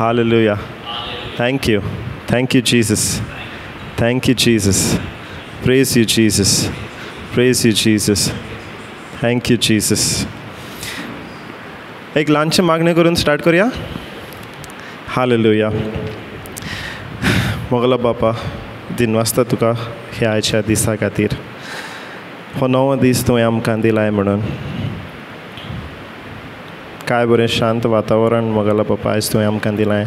Hallelujah. Thank you. Thank you Jesus. Thank you Jesus. Praise you Jesus. Praise you Jesus. Thank you Jesus. एक ल्हानशें मागणें करून start करूया. Hallelujah. मोगलो बापा, दिनवासता तुका ह्या आयच्या दिसा खातीर. हो नवो दीस तुवें आमकां दिलाय म्हणून काय बरें शांत वातावरण मोगलो बापा आयज तुवें आमकां दिलाय.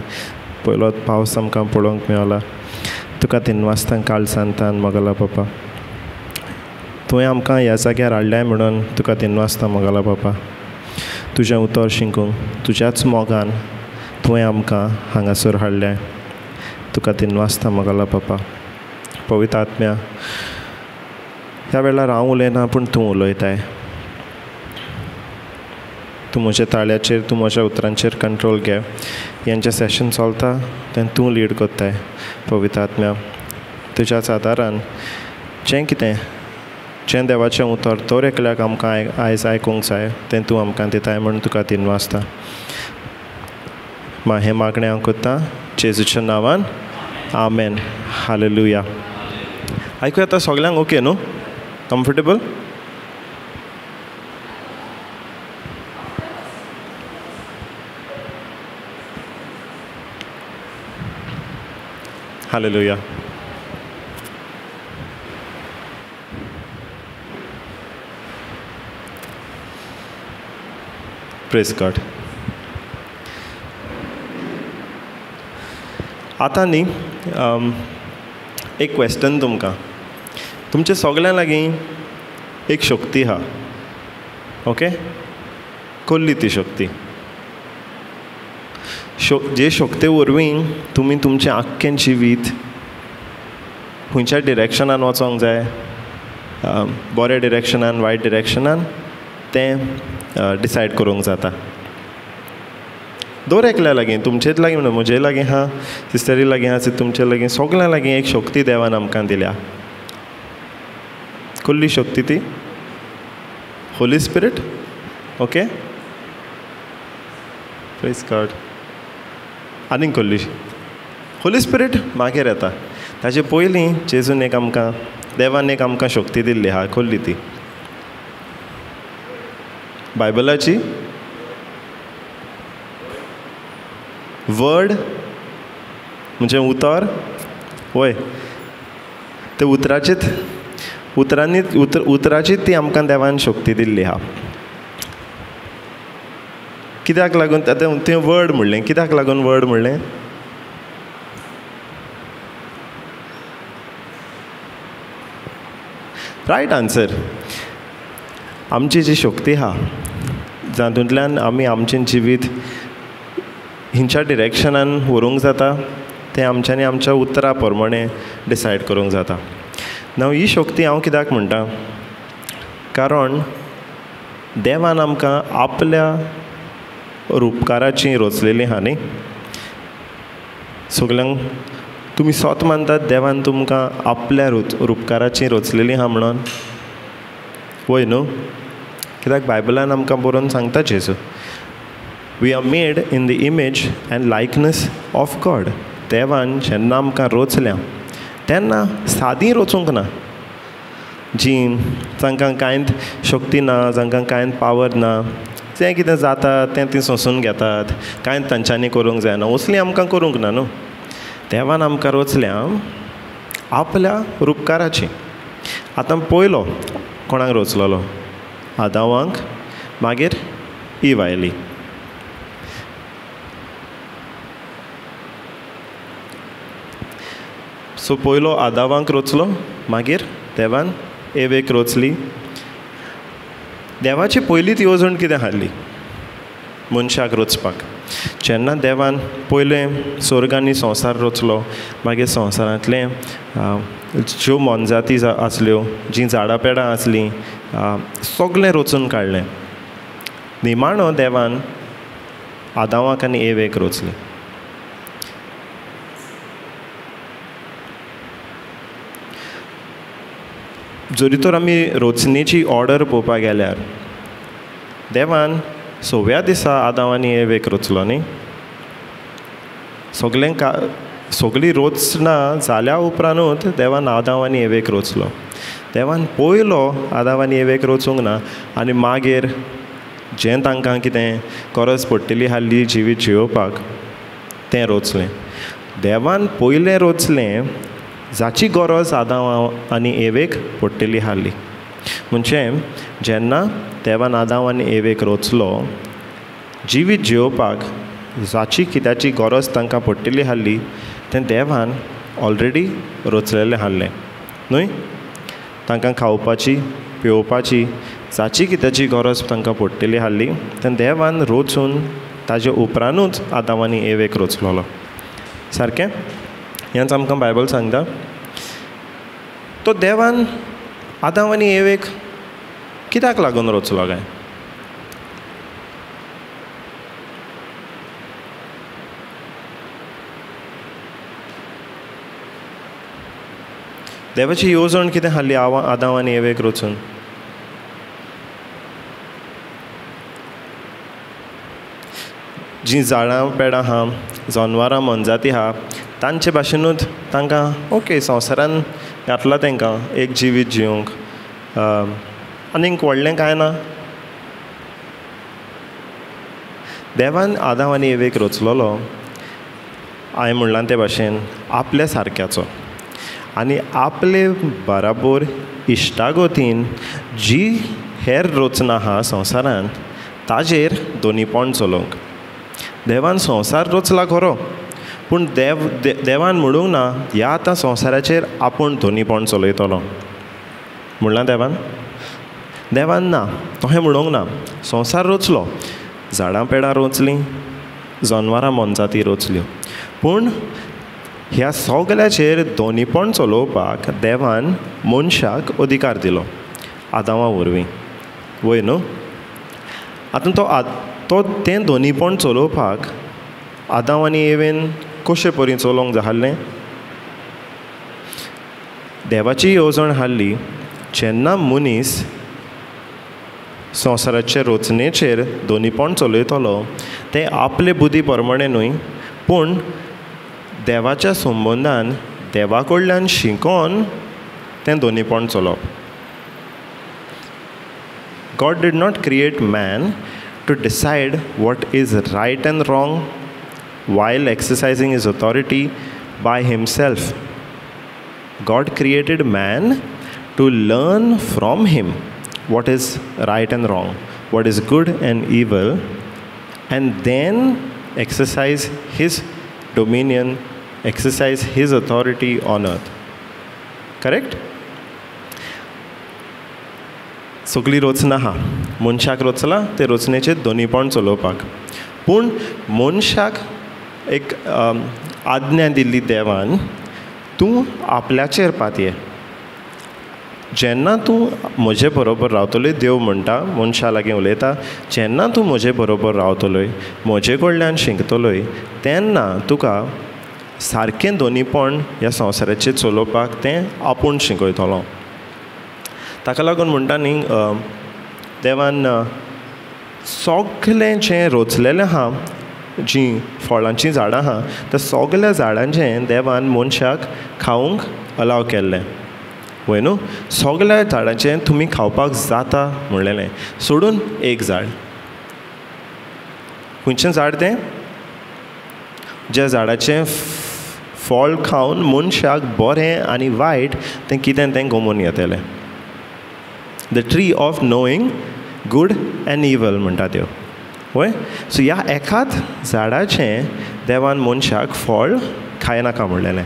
पयलो पावस आमकां पळोवंक मेवला. तुका दिनवासता काळसांतान मोगलो बापा, तुवें आमकां ह्या जाग्यार हाडल्याय म्हणून तुका दिनवासता मोगलो बापा. तुजें उतर शिकूंक तुज्याच मोगान तुवें आमकां हांगासर हाडलें. तुका दिनवासता मोगलो बापा. पवित्र आत्म्या, ह्या वेळार हांव उलयना पूण तूं उलयताय. तूं म्हज्या ताळ्याचेर, तूं म्हज्या उतरांचेर कंट्रोल घे. हेंचें सेशन चलता तें तूं लीड करताय. पवित्र आत्म्या, तुज्याच आदारान जें कितें जें देवाचें उतर दर एकल्याक आमकां आयज आयकूंक जाय तें तूं आमकां दिताय म्हूण तुका दिनवासता. मा हें मागणें हांव करतां जेजूच्या नांवान, आमेन. हालेलुया. आयकूया आतां सगल्यांक ओके न्हू? Comfortable? Hallelujah. Praise God. आतां न्ही एक क्वेश्चन तुमकां. तुमचे सगल्यां लागीं एक शक्ती आहा, ओके? कसली ती शक्ती? जे शक्ते वरवीं तुमी तुमचें आख्खें जिवीत खंयच्या डिरेक्शनान वचोंक जाय, बऱ्या डिरेक्शनान वायट डिरेक्शनान, तें डिसायड करूंक जाता. दर एकल्या लागीं, तुमचेच लागीं म्हणून म्हजे लागीं आहा, सिस्टरी लागीं आहा, तुमचे लागीं, सगल्यां लागीं एक शक्ती देवान आमकां दिल्या. कसली शक्ती ती? Holy Spirit. Okay, praise God. आनीक कसली? होली स्पिरीट मागीर येता. ताजे पयलीं जेजून एक आमकां, देवान एक आमकां शक्ती दिल्ली आहा. कसली ती? बायबलाची वर्ड म्हणजे उतर. वय, ते उतराचीच, उतरांनी उतराचीच ती आमकां देवान शक्ती दिल्ली आहा. कित्याक लागून आतां तें वर्ड म्हणलें? कित्याक लागून वर्ड म्हणलें? Right answer. आमची जी शक्ती आहा जातूंतल्यान आमी आमचें जिवीत हिंच्या डिरेक्शनान व्हरूंक जाता, तें आमच्यांनी आमच्या उतरा प्रमाणें डिसायड करूंक जाता. नाव ही शक्ती हांव कित्याक म्हणटा? कारण देवान आमकां आपल्या रुपकाराची रचलेली आहा न्ही. सगल्यांक तुमी सोत मानतात देवान तुमकां आपल्या रुपकाराची रचलेली आहा म्हणून? वय न्हू? कित्याक बायबलान आमकां बरोवन सांगता जेजू, we are made in the image and likeness of God. देवान जेन्ना आमकां रचल्या तेन्ना सादी रचूंक ना, जी जांकां कांयच शक्ती ना, जांकां कांयच पावर ना, जें कितें जाता तें तीं सोंसून घेतात, कांयच तांच्यांनी करूंक जायना, असलीं आमकां करूंक ना न्हू. देवान आमकां रचल्या आपल्या रुपकाराची. आतां पयलो कोणाक रचलेलो? आदावांक, मागीर इव आयली. सो पयलो आदावांक रचलो, मागीर देवान एवेक रचली. देवाची पयलीच येवजण कितें आसली मनशाक रचपाक? जेन्ना देवान पयलें स्वर्ग आनी संवसार रचलो, मागीर संवसारांतलें ज्यो मोनजाती आसल्यो, जीं झाडां पेडां आसलीं, सगळें रचून काडलें. निमाणो देवान आदावाक आनी एवेक रचली. जरी तर आमी रचनेची ऑर्डर पळोवपाक गेल्यार देवान सव्या दिसा आदाव आनी एवेक रचलो न्ही. सगळें सगळी रचना जाल्या उपरांतूच देवान आदांव आनी एवेक रचलो. देवान पयलो आदांव आनी एवेक रचूंक ना आनी मागीर जें तांकां कितें गरज पडटली आहली जिवीत जियोवपाक तें रचलें. देवान पयलें रचलें जाची गरज आदांव आनी एवेक पडटली आहली. म्हणजे जेन्ना देवान आदांव आनी एवेक रचलो जिवीत जियोवपाक जाची कित्याची गरज तांकां पडटली आहली तें देवान ऑलरेडी रचलेलें आहलें न्हय. तांकां खावपाची पिवपाची जाची कित्याची गरज तांकां पडटली आहली तें देवान रचून ताजे उपरांतूच आदांव आनी एवेक रचलोलो. सारकें हेंच आमकां बायबल सांगता. तो देवान आदांव आनी एवेक कित्याक लागून रचलो काय? देवाची येवजण कितें आहली आदांव आनी एवेक रचून? जीं झाडां पेडां आहा, जनवरां मोनजाती आहा तांचे भाशेनूच तांकां ओके संवसारान घातला तांकां एक जिवीत जिवंक, आनीक व्हडलें कांय ना. देवान आदांव आनी एवेक रचलोलो हांवें म्हणलां ते भाशेन आपल्या सारक्याचो आनी आपले बराबर इश्टागतीन जी हेर रचना आहा संवसारांत ताजेर दोनीपण चलोवंक. देवान संवसार रचला खरो, पूण देवान म्हणूंक ना ह्या आतां संवसाराचेर आपूण दोनीपण चलयतलो म्हणलां देवान? देवान ना तशें म्हणूंक ना. संवसार रचलो, झाडां पेडां रचलीं, जनवरां मोनजाती रचल्यो, पूण ह्या सगळ्याचेर दोनीपण चलोवपाक देवान मनशाक अधिकार दिलो आदांवा वरवीं. वय न्हू? आतां तो तें दोनीपण चलोवपाक आदांव आनी एवेन कशे परी चलोवंक जाय आसलें? देवाची येवजण आहली जेन्ना मनीस संवसाराचे रचनेचेर दोनीपण चलयतलो तें आपले बुद्धी प्रमाणे न्हय, पूण देवाच्या संबंदान देवा कडल्यान शिकोन तें दोनीपण चलोवप. God did not create man to decide what is right and wrong while exercising his authority by himself. God created man to learn from him what is right and wrong, what is good and evil, and then exercise his dominion, exercise his authority on earth. Correct? सगळी रचना आहा, मनशाक रचला ते रचनेचेर दोनीपण चलोवपाक, पूण मनशाक एक आज्ञा दिल्ली देवान, तूं आपल्याचेर पातये. जेन्ना तूं म्हजे बरोबर रावतलोय, देव म्हणटा मनशा लागीं उलयता, जेन्ना तूं म्हजे बरोबर रावतलोय, म्हजे कडल्यान शिकतलोय, तेन्ना तुका सारकें दोनीपण ह्या संवसाराचेर चलोवपाक तें आपूण शिकयतलो. ताका लागून म्हणटा न्ही, देवान सगळें जें रचलेलें आहा, जीं फळांचीं झाडां आहा, त्या सगळ्या झाडांचें देवान मनशाक खावंक अलाव केल्लें. वय न्हू? सगळ्या झाडांचें तुमी खावपाक जाता म्हणलेलें, सोडून एक झाड. खंयचें झाड तें? ज्या झाडाचें फळ खावन मनशाक बरें आनी वायट तें कितें तें गमोवन येतलें. The tree of knowing good and evil म्हणटा त्यो. वय? सो ह्या एकाच झाडाचें देवान मनशाक फळ खायनाका म्हणलेलें.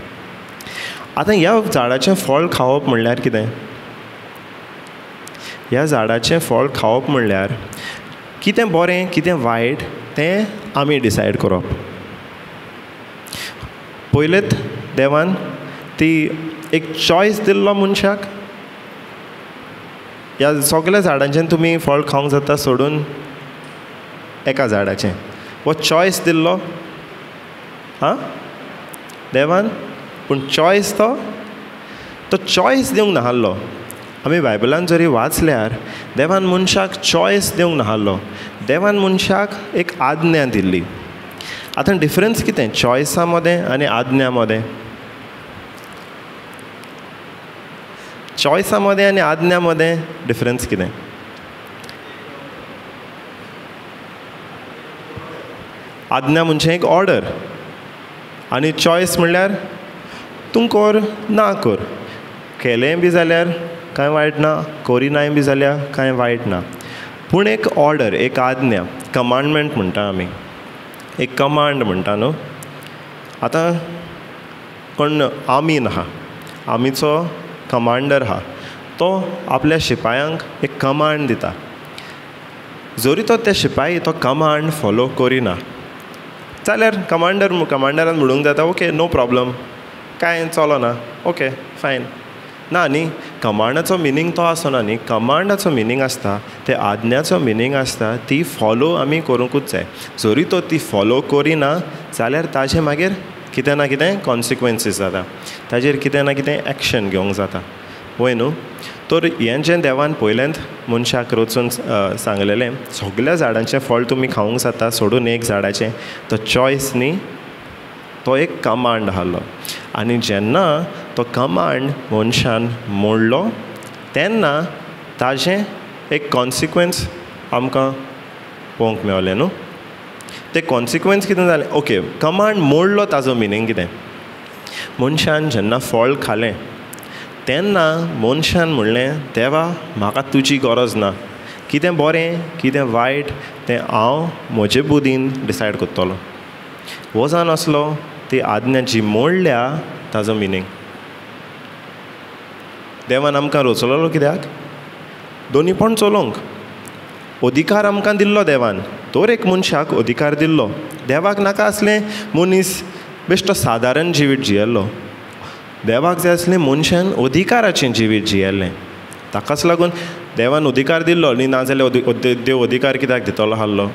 आतां ह्या झाडाचें फळ खावप म्हणल्यार कितें? ह्या झाडाचें फळ खावप म्हणल्यार कितें बरें कितें वायट तें आमी डिसायड करप. पयलेच देवान ती एक चॉयस दिल्लो मनशाक, ह्या सगळ्या झाडांचें तुमी फळ खावंक जाता सोडून एका झाडाचें. हो चॉयस दिल्लो आं देवान, पूण चॉयस तो चॉयस दिवंक नासलो. आमी बायबलान जरी वाचल्यार देवान मनशाक चॉयस दिवंक नासलो, देवान मनशाक एक आज्ञा दिल्ली. आतां डिफरन्स कितें चॉयसा मदें आनी आज्ञा मदें? चॉयसा मदें आनी आज्ञा मदें डिफरन्स कितें? आज्ञा म्हणजे एक ऑर्डर आनी चॉयस म्हणल्यार तूं कर ना कर, केलें बी जाल्यार कांय वायट ना, करिनाय बी जाल्यार कांय वायट ना. पूण एक ऑर्डर, एक आज्ञा, कमांडमेंट म्हणटा आमी, एक कमांड म्हणटा न्हू. आतां कोण आर्मीन आहा, आर्मीचो कमांडर आहा, तो आपल्या शिपायांक एक कमांड दिता. जरी तो ते शिपाई तो कमांड फॉलो करिना जाल्यार कमांडरान म्हणूंक जाता ओके नो प्रॉब्लम, कांय चलना, ओके फायन. ना न्ही, कमांडाचो मिनींग तो आसना न्ही. कमांडाचो मिनींग आसता, ते आज्ञाचो मिनींग आसता ती फॉलो आमी करूंकूच जाय. जरी तो ती फॉलो करिना जाल्यार ताजें मागीर कितें ना कितें कॉन्सिक्वन्सीस जाता, ताजेर कितें ना कितें एक्शन घेवंक जाता, वय न्हू. तर हें जें देवान पयलेंत मनशाक रचून सांगलेलें, सगल्या झाडांचें फळ तुमी खावंक जाता सोडून एक झाडाचें, तो चॉयस न्ही, तो एक कमांड आहलो. आनी जेन्ना तो कमांड मनशान मोडलो तेन्ना ताजें एक कॉन्सिक्वन्स आमकां पळोवंक मेवलें न्हू. तें कॉन्सिक्वन्स कितें जालें? ओके, कमांड मोडलो ताजो मिनींग कितें? मनशान जेन्ना फळ खालें तेन्ना मनशान म्हणलें, देवा म्हाका तुजी गरज ना, कितें बरें कितें वायट तें हांव म्हजे बुदीन डिसायड करतलो. हो जावन आसलो ती आज्ञा जी मोडल्या ताजो मिनींग. देवान आमकां रचलोलो कित्याक? दोनीपण चलोवंक अधिकार आमकां दिल्लो देवान. तर एक मनशाक अधिकार दिल्लो. देवाक नाका आसलें मनीस बेश्टो सादारण जिवीत जियेल्लो, देवाक जाय आसलें मनशान अधिकाराचें जिवीत जियेल्लें. ताकाच लागून देवान अधिकार दिल्लो न्ही, नाजाल्यार देव अधिकार कित्याक दितलो आहलो?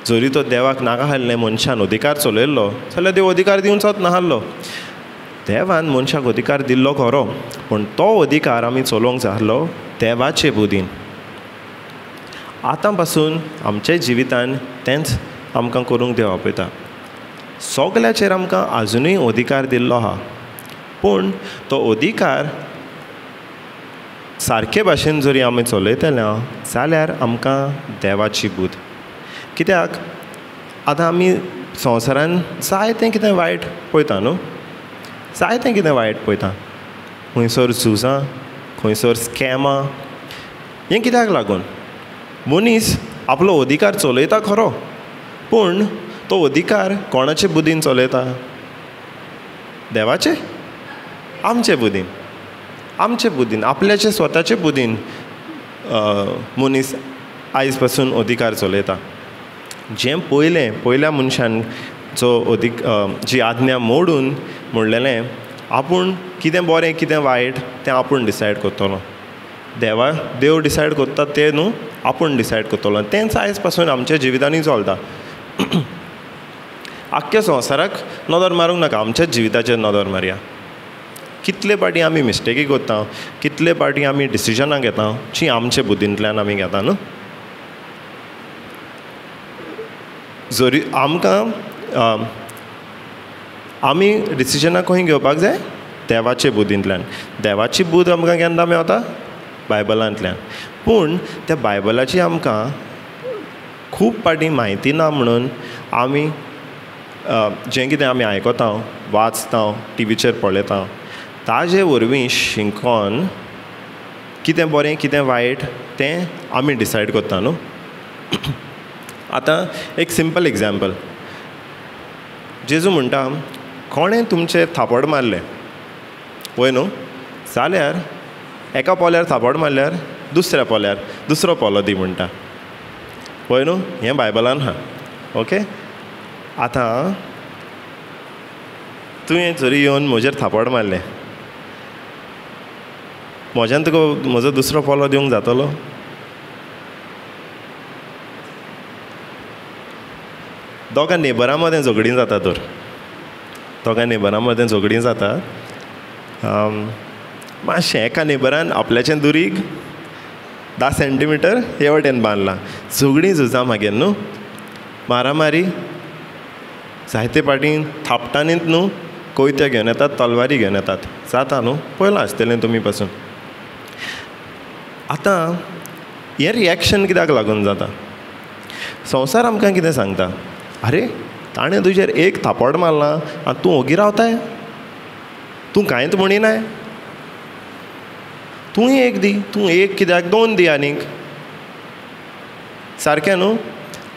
जरी तो देवाक नाका आहलें मनशान अधिकार चलयल्लो जाल्यार देव अधिकार दिवचोच नाहलो. देवान मनशाक अधिकार दिल्लो खरो, पूण तो अधिकार आमी चलोवंक जाय आहलो देवाचे बुदीन. आतां पासून आमच्या जिवितान तेंच आमकां करूंक देव आपयता. सगल्याचेर आमकां आजुनूय अधिकार दिल्लो आहा, पूण तो अधिकार सारके भाशेन जरी आमी चलयतले जाल्यार आमकां देवाची बुद. कित्याक आतां आमी संवसारान जायतें कितें वायट पळयता न्हू, जायतें कितें वायट पळयता, खंयसर झुजां, खंयसर स्कॅमां. हें कित्याक लागून? मनीस आपलो अधिकार चलयता खरो, पूण तो अधिकार कोणाचे बुदीन चलयता? देवाचे? आमचे बुदीन, आमचे बुदीन, आपल्याचे स्वताचे बुदीन मनीस आयज पासून अधिकार चलयता. जें पयलें पयल्या मनशान जो जी आज्ञा मोडून म्हणलेलें आपूण कितें बरें कितें वायट तें आपूण डिसायड करतलो, देवा देव डिसायड करता तें न्हू, आपूण डिसायड करतलो. तेंच आयज पासून आमच्या जिवितांनी चलता. आख्ख्या संवसाराक नदर मारूंक नाका, आमच्याच जिविताचेर नदर मारया. कितले पाटी आमी मिस्टेकी करता, कितले पाटी आमी डिसिजनां घेता जी आमचे बुद्दींतल्यान आमी घेता न्हू. जरी आमकां आमी डिसिजनां खंय घेवपाक जाय? देवाचे बुद्दींतल्यान. देवाची बुद्द आमकां केन्ना मेवता? बायबलांतल्यान. पूण त्या बायबलाची आमकां खूब पाटी म्हायती ना म्हणून आमी जें कितें आमी आयकता, वाचता, टिवीचेर पळयता, ताजे वरवीं शिकोन कितें बरें कितें वायट तें आमी डिसायड करता न्हू. आतां एक सिंपल एग्जाम्पल, जेजू म्हणटा कोणें तुमचेर थापड मारलें वय न्हू, जाल्यार एका पोल्यार थापड मारल्यार दुसऱ्या पोल्यार दुसरो पोलो दी म्हणटा, वय न्हू. हें बायबलान आहा. ओके, आतां तुवें जरी येवन म्हजेर थापड मारलें, म्हज्यान तुका म्हजो दुसरो पोलो दिवंक जातलो? दोगां नेबरां मदें झगडीं जाता तर, दोगां नेबरां मदें झगडीं जाता, मातशें एका नेबरान आपल्याचें दुरीग 10 सेंटीमिटर हे वटेन बांदलां, झगडीं झुजां मागीर न्हू, मारामारी. जायते पाटी थापटांनीच न्हू कोयते घेवन येतात, तलवारी घेवन येतात, जाता न्हू, पळयलां आसतलें तुमी पासून. आतां हें रिएक्शन कित्याक लागून जाता? संवसार आमकां कितें सांगता? आरे ताणें तुजेर एक थापट मारला आनी तूं ओगी रावताय, तूं कांयच म्हणिनाय, तूंय एक दी, तूं एक कित्याक दोन दी आनीक, सारकें न्हू?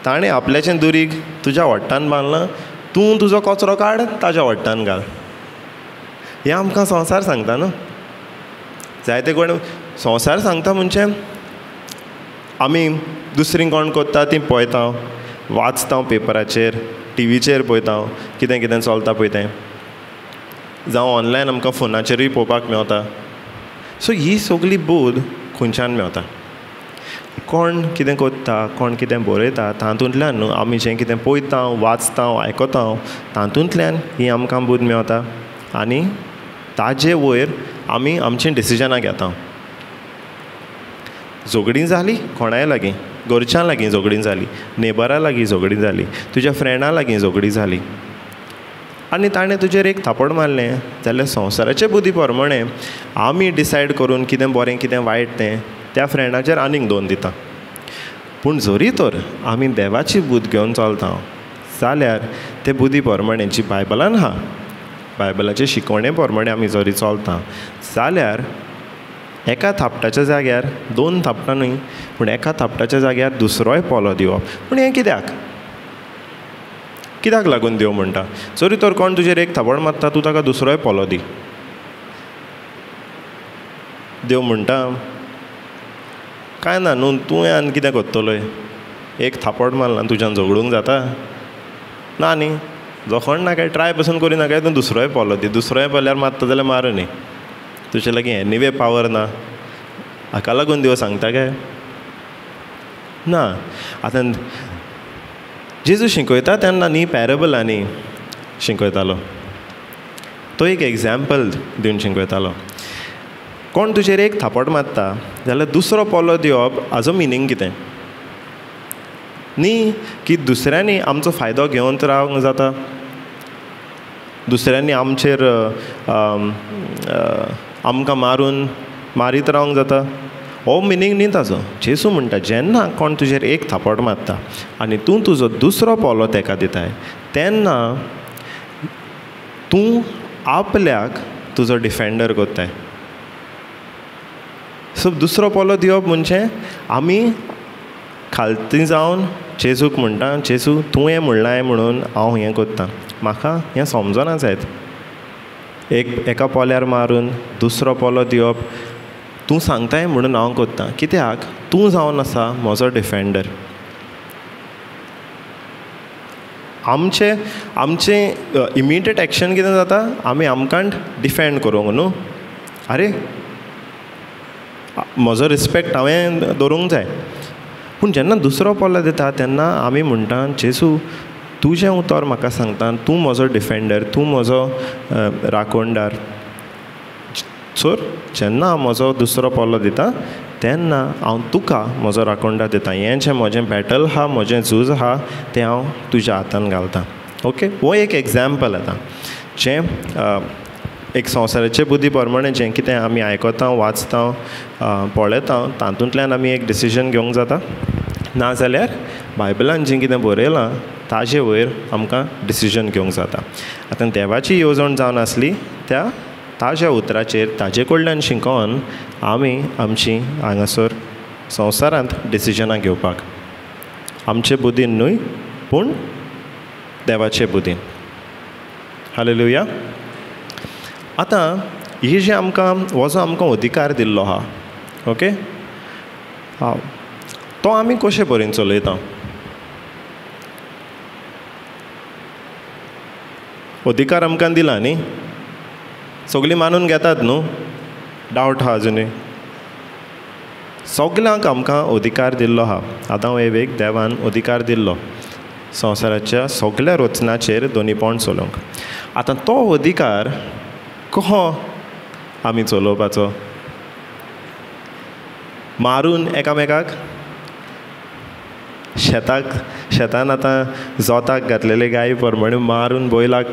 ताणें आपल्याचें दुरीग तुज्या वट्टान बांदलां, तूं तुजो कचरो काड ताज्या वट्टान घाल. हें आमकां संवसार सांगता न्हू. जायते कोण संवसार सांगता म्हणजे आमी दुसरी कोण कोत्ता ती पळयता, वाचता, पेपराचेर टिवीचेर पळयता, कितें कितें चलता पळय तें, जावं ऑनलायन आमकां फोनाचेरूय पळोवपाक मेवता. सो ही सगली बोध खंयच्यान मेवता? कोण कितें कोत्ता, कोण कितें बरयता, तातूंतल्यान न्हू आमी जें कितें पळयता, वाचता, आयकता, तातूंतल्यान ही आमकां बोध मेवता आनी ताजे वयर आमी आमचीं डिसिजनां घेता. झगडीं जालीं कोणाय लागीं, घरच्यां लागीं झगडीं जालीं, नेबरा लागीं झगडीं जालीं, तुज्या फ्रेंडा लागीं झगडीं जालीं आनी ताणें तुजेर एक थापड मारलें जाल्यार संवसाराचे बुद्धी प्रमाणे आमी डिसायड करून कितें बरें कितें वायट तें त्या फ्रेंडाचेर आनीक दोन दिता. पूण जरी तर आमी देवाची बुद्ध घेवन चलता जाल्यार ते बुद्धी प्रमाणे जी बायबलान आहा, बायबलाचे शिकवणे प्रमाणे आमी जरी चलता जाल्यार एका थापटाच्या जाग्यार दोन थापटां न्हय, पूण एका थापटाच्या जाग्यार दुसरोय पोलो दिवप. पूण हें कित्याक कित्याक लागून देव म्हणटा? जरी तर कोण तुजेर एक थापड मारता तूं ताका दुसरोय पोलो दी. देव म्हणटा कांय ना न्हू, तुवें आनी कितें करतलोय, एक थापड मारला तुज्यान झगडूंक जाता ना न्ही, जखण ना काय ट्राय पसून करिनाकाय, तूं दुसरोय पोलो दी, दुसरोय पोल्यार मारता जाल्यार मारू न्ही, तुजे लागीं एनिवे पावर ना. हाका लागून देव सांगता काय ना? आतां जेजू शिकयता तेन्ना न्ही पॅरेबलांनी शिकयतालो, तो एक एग्जाम्पल दिवन शिकयतालो. कोण तुजेर एक थापट मारता जाल्यार दुसरो पोलो दिवप हाजो मिनींग कितें? न्ही की दुसऱ्यांनी आमचो फायदो घेवन रावंक जाता, दुसऱ्यांनी आमचेर आमकां मारून मारीत रावंक जाता, हो मिनींग न्ही ताजो. जेजू म्हणटा जेन्ना कोण तुजेर एक थापट मारता आनी तूं तुजो दुसरो पोलो तेका दिताय तेन्ना तूं आपल्याक तुजो डिफेंडर करताय. सो दुसरो पोलो दिवप म्हणजे आमी खालती जावन जेजूक म्हणटा, जेजू तुवें म्हणलां म्हणून हांव हें करतां, म्हाका हें समजना जायत. एक एका पोल्यार मारून दुसरो पोलो दिवप, तूं सांगताय म्हणून हांव करतां, कित्याक तूं जावन आसा म्हजो डिफेंडर. आमचें आमचें इमिडिएट एक्शन कितें जाता, आमी आमकां डिफेंड करूंक न्हू, आरे म्हजो रिस्पेक्ट हांवें दवरूंक जाय. पूण जेन्ना दुसरो पोलो दिता तेन्ना आमी म्हणटा जेजू तुजें उतर म्हाका सांगता, तूं म्हजो डिफेंडर, तूं म्हजो राखणदार. सो जेन्ना हांव म्हजो दुसरो पोलो दिता तेन्ना हांव तुका म्हजो राखणदार दिता, हें जें म्हजें बॅटल आहा, म्हजें झूज आहा, तें हांव तुज्या हातान घालता. ओके, हो एक एग्जाम्पल आतां जें एक संवसाराचे बुद्धी प्रमाणे जें कितें आमी आयकता, वाचता, पळयता, तातूंतल्यान आमी एक डिसिजन घेवंक जाता. नाजाल्यार बायबलान जें कितें बरयलां ताजे वयर आमकां डिसिजन घेवंक जाता. आतां देवाची येवजण जावन आसली त्या ताज्या उतराचेर ताजे कडल्यान शिकोवन आमी आमची हांगासर संवसारांत डिसिजनां घेवपाक, आमचे बुद्दीन न्हय पूण देवाचे बुद्दीन. हालेलुया. आतां ही जे आमकां हो जो आमकां अधिकार दिल्लो आहा, ओके, तो आमी कशे परेन चलयता? अधिकार आमकां दिला न्ही, सगळीं मानून घेतात न्हू, डावट आहा अजुनूय? सगल्यांक आमकां अधिकार दिल्लो आहा. आतां एवेक देवान अधिकार दिल्लो संवसाराच्या सगल्या रचनाचेर दोनीपण चलोवंक. आतां तो अधिकार कहो आमी चलोवपाचो? मारून एकामेकाक, शेताक शेतान आतां जोताक घातलेले गायी प्रमाणे मारून बैलाक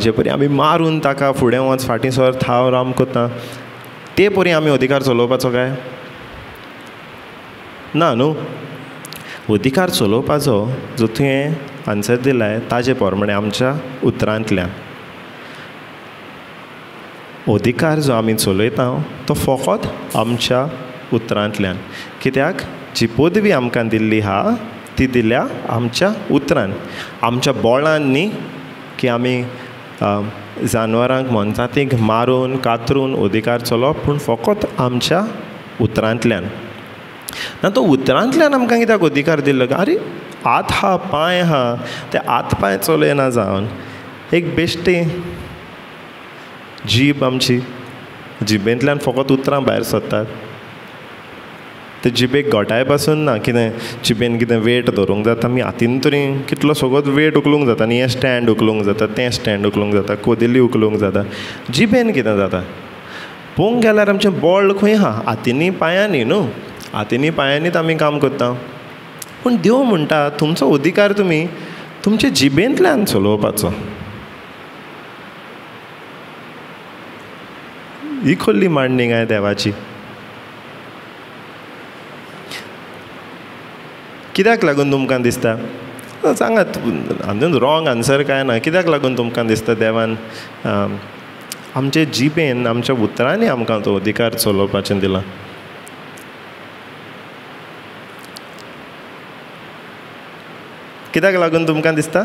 जे परी आमी मारून ताका फुडें वच फाटीं सर थाव राम करता, ते परी आमी अधिकार चलोवपाचो काय ना न्हू? अधिकार चलोवपाचो जो तुवें आन्सर दिलाय ताजे प्रमाणे आमच्या उतरांतल्यान अधिकार जो आमी चलयता तो फकत आमच्या उतरांतल्यान. कित्याक जी पदवी आमकां दिल्ली आहा ती दिल्या आमच्या उतरान, आमच्या बोळान न्ही की आमी जानवरांक मनजातीक मारून कातरून अधिकार चलोवप, पूण फकत आमच्या उतरांतल्यान. ना तो उतरांतल्यान आमकां कित्याक अधिकार दिल्लो? आरे हात आहा पांय आहा, ते हात पांय चलयना जावन एक बेश्टी जीब आमची, जिबेंतल्यान फकत उतरां भायर सरतात. ते जिबेक घोटाय पासून ना, कितें जिबेन कितें वेट धरूंक जाता, आमी हातीन तरी कितलो सगळोच वेट उखलूंक जाता न्ही, हें स्टँड उखलूंक जाता, तें स्टँड उखलूंक जाता, कोदेली उखलूंक जाता, जिबेन कितें जाता? पळोवंक गेल्यार आमचें बळ खंय आहा? हातींनी पांयांनी न्हू, हातींनी पांयांनीच आमी काम करता. पूण देव म्हणटा तुमचो अधिकार तुमी तुमचे जिबेंतल्यान चलोवपाचो. ही खोल्ली मांडणी काय देवाची. कित्याक लागून तुमकां दिसता? सांगात, हातूंत रॉंग आन्सर काय ना. कित्याक लागून तुमकां दिसता देवान आमचे जिबेन आमच्या उतरांनी आमकां तो अधिकार चलोवपाचें दिला? कित्याक लागून तुमकां दिसता?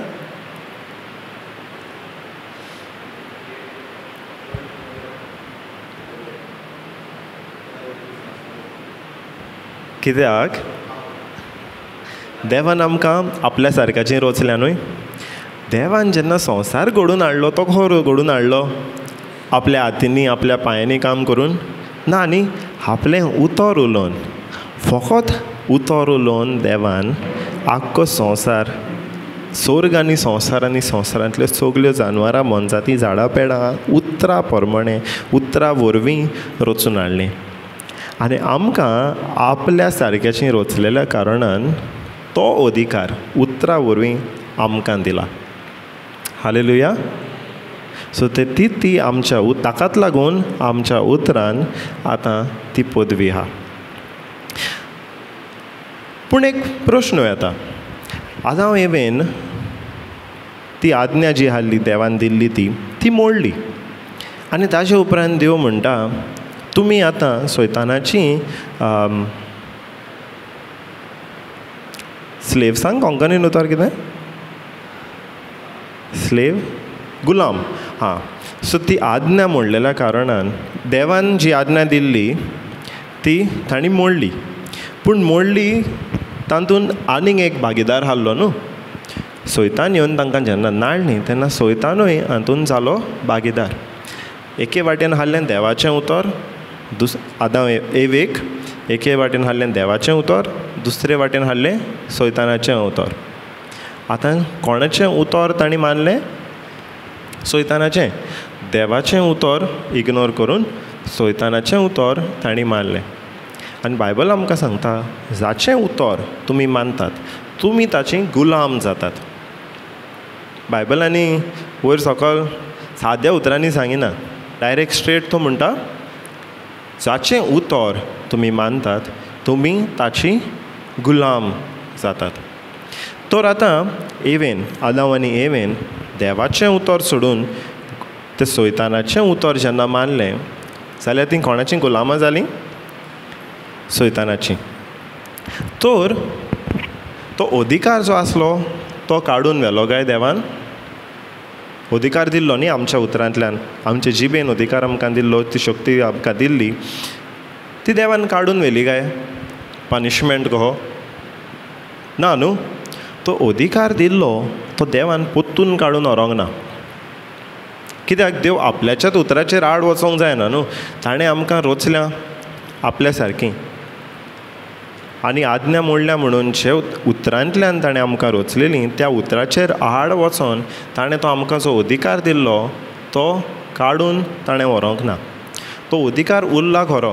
कित्याक देवान आमकां आपल्या सारक्याचें रचल्या न्हय. देवान जेन्ना संवसार घडोवन हाडलो तो खरो घडोवन हाडलो आपल्या हातींनी आपल्या पांयांनी काम करून ना न्ही, आपलें उतर उलोवन, फकत उतर उलोवन देवान आख्खो संवसार, सोर्ग आनी संवसार आनी संवसारांतल्यो सगल्यो जानवरां मोनजाती झाडां पेडां उतरां प्रमाणे उतरां वरवीं रचून हाडलीं. आनी आमकां आपल्या सारक्याचीं रचलेल्या कारणान तो अधिकार उतरां वरवीं आमकां दिला. हालेलुया. सो ते ती ती आमच्या ताकाच लागून आमच्या उतरान आतां ती पदवी आहा. पूण एक प्रश्न येता, आदांव एवेन ती आज्ञा जी आहली देवान दिल्ली ती ती मोडली आनी ताजे उपरांत देव म्हणटा तुमी आतां सैतानाची स्लेव्सांक कोंकणीन उतर कितें स्लेव गुलाम हां. सो ती आज्ञा मोडलेल्या कारणान देवान जी आज्ञा दिल्ली ती तांणी मोडली. पूण मोडली तातूंत आनीक एक भागीदार आहलो न्हू. सैतान येवन तांकां जेन्ना नाडली तेन्ना सैतानूय हातूंत जालो भागीदार. एके वाटेन आहलें देवाचें उतर, आदांव एवेक एके वाटेन आहलें देवाचें उतर, दुसरे वाटेन आहलें सैतानाचें उतर. आतां कोणाचें उतर तांणी मानलें? सैतानाचें. देवाचें उतर इग्नोर करून सैतानाचें उतर तांणी मानलें. आनी बायबल आमकां सांगता जाचें उतर तुमी मानतात तुमी ताची गुलाम जातात. बायबलांनी वयर सकल साद्या उतरांनी सांगिना, डायरेक्ट स्ट्रेट तो म्हणटा जाचें उतर तुमी मानतात तुमी ताची गुलाम जातात. तर आतां एवेन, आदांव आनी एवेन देवाचें उतर सोडून ते सैतानाचें उतर जेन्ना मानलें जाल्यार तीं कोणाचीं गुलामां जालीं? सैतानाचीं. तर तो अधिकार जो आसलो तो काडून व्हेलो काय देवान? अधिकार दिल्लो न्ही आमच्या उतरांतल्यान, आमचे जिबेन अधिकार आमकां दिल्लो, ती शक्ती आमकां दिल्ली, ती देवान काडून व्हेली काय? पनिशमेंट कहो ना न्हू. तो अधिकार दिल्लो तो देवान पोत्तून काडून व्हरोंक ना. कित्याक? देव आपल्याच्याच उतराचेर आड वचोंक जायना न्हू. ताणें आमकां रचल्या आपल्या सारकी आनी आज्ञा मोडल्या म्हणून जे उतरांतल्यान ताणें आमकां रचलेली त्या उतराचेर आड वचोन ताणें तो आमकां जो अधिकार दिल्लो तो काडून ताणें व्हरोंक ना. तो अधिकार उरला खरो,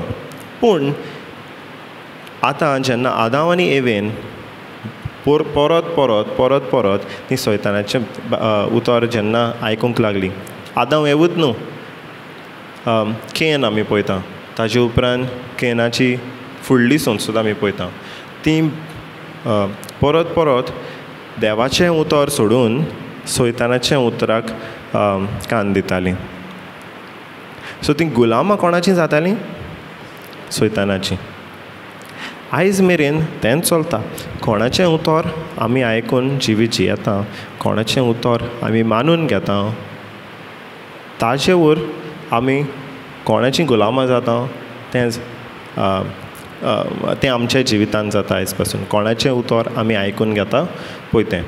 पूण आतां जेन्ना आदांव आनी एवेन परत परत परत परत ती सैतानाचें उतर जेन्ना आयकूंक लागली. आदांव एवूच न्हू, can आमी पळयता, ताजे उपरांत केनाची फुडली संसद आमी पळयता, ती परत परत देवाचें उतर सोडून सैतानाच्या उतराक कान दितालीं. सो तीं गुलामां कोणाचीं जातालीं? सैतानाचीं. आयज मेरेन तेंच चलता. कोणाचें उतर आमी आयकून जिवीत जियेता, कोणाचें उतर आमी मानून घेता, ताचे वयर आमी कोणाचीं गुलामां जाता तेंच तें आमच्या जिवितांत जाता. आयज पासून कोणाचें उतर आमी आयकून घेता पळय तें.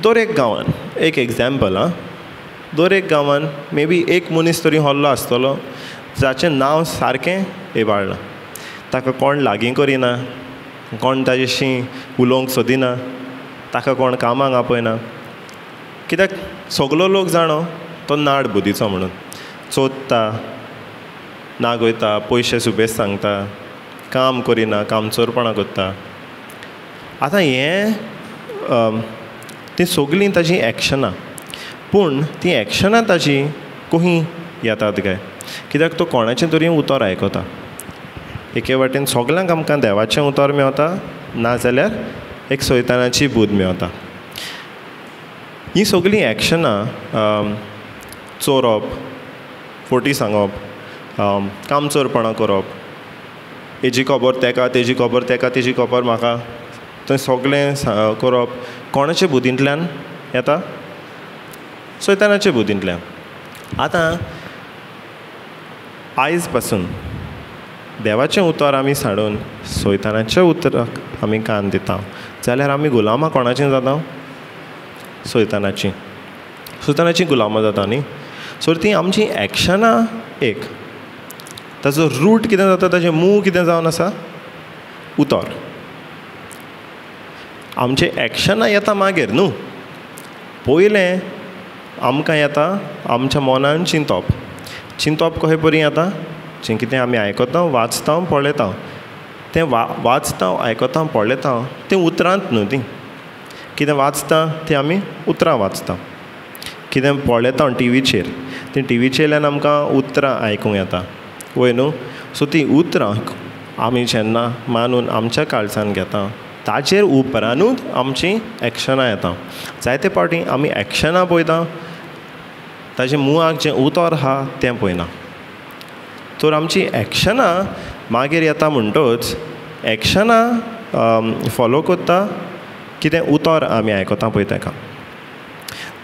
दर एक गांवान एक एग्जाम्पल आं, दर एक गांवान मे बी एक मनीस तरी हल्लो आसतलो जाचें नांव सारकें इबाडलां, ताका कोण लागीं करिना, कोण ताजेशी उलोवंक सोदिना, ताका कोण कामाक आपयना, कित्याक सगलो लोक जाणो तो नाड बुदीचो म्हणून, चोदता, नागयता, पयशे सुबेज सांगता, काम करिना, कामचोरपणां करता. आतां हें तीं सगलीं ताजीं एक्शनां, पूण तीं एक्शनां ताजी कहीं येतात काय? कित्याक तो कोणाचें तरी उतर आयकता. एके वाटेन सगल्यांक आमकां देवाचें उतर मेवता, नाजाल्यार एक सैतानाची बूद मेवता. हीं सगलीं एक्शनां, चोरप, फटी सांगप, कामचोरपणां करप, हेजी खबर तेका, तेजी खबर तेका, तेजी खबर म्हाका, थंय सगलें करप कोणाचे बुदींतल्यान येता? सैतानाचे बुदींतल्यान. आतां आयज पासून देवाचें उतर आमी साडून सैतानाच्या उतराक आमी कान दिता जाल्यार आमी गुलामां कोणाचीं जाता? सैतानाचीं. सैतानाचीं गुलामां जाता न्ही. सो ती आमची एक्शनां एक, ताजो रूट कितें जाता, ताजें मूळ कितें जावन आसा? उतर. आमचें एक्शनां येता मागीर न्हू, पयलें आमकां येता आमच्या मनान चिंतप. चिंतप कशें परी येता? जें कितें आमी आयकता, वाचता, पळयता, तें वाचता, आयकता, पळयता तें उतरांत न्हू. तीं कितें वाचता तें आमी उतरां वाचता, कितें पळयता टिवीचेर तें टिवीचेरल्यान आमकां उतरां आयकूंक येता, वय न्हू. सो तीं उतरां आमी जेन्ना मानून आमच्या काळजान घेता ताचेर उपरानूच आमचीं एक्शनां येता. जायते फावटी आमी एक्शनां पळयता, ताजे मुळाक जें उतर आहा तें पळयना. तर आमची एक्शनां मागीर येता म्हणटच एक्शनां फोलो करता कितें उतर आमी आयकता पळय तेका.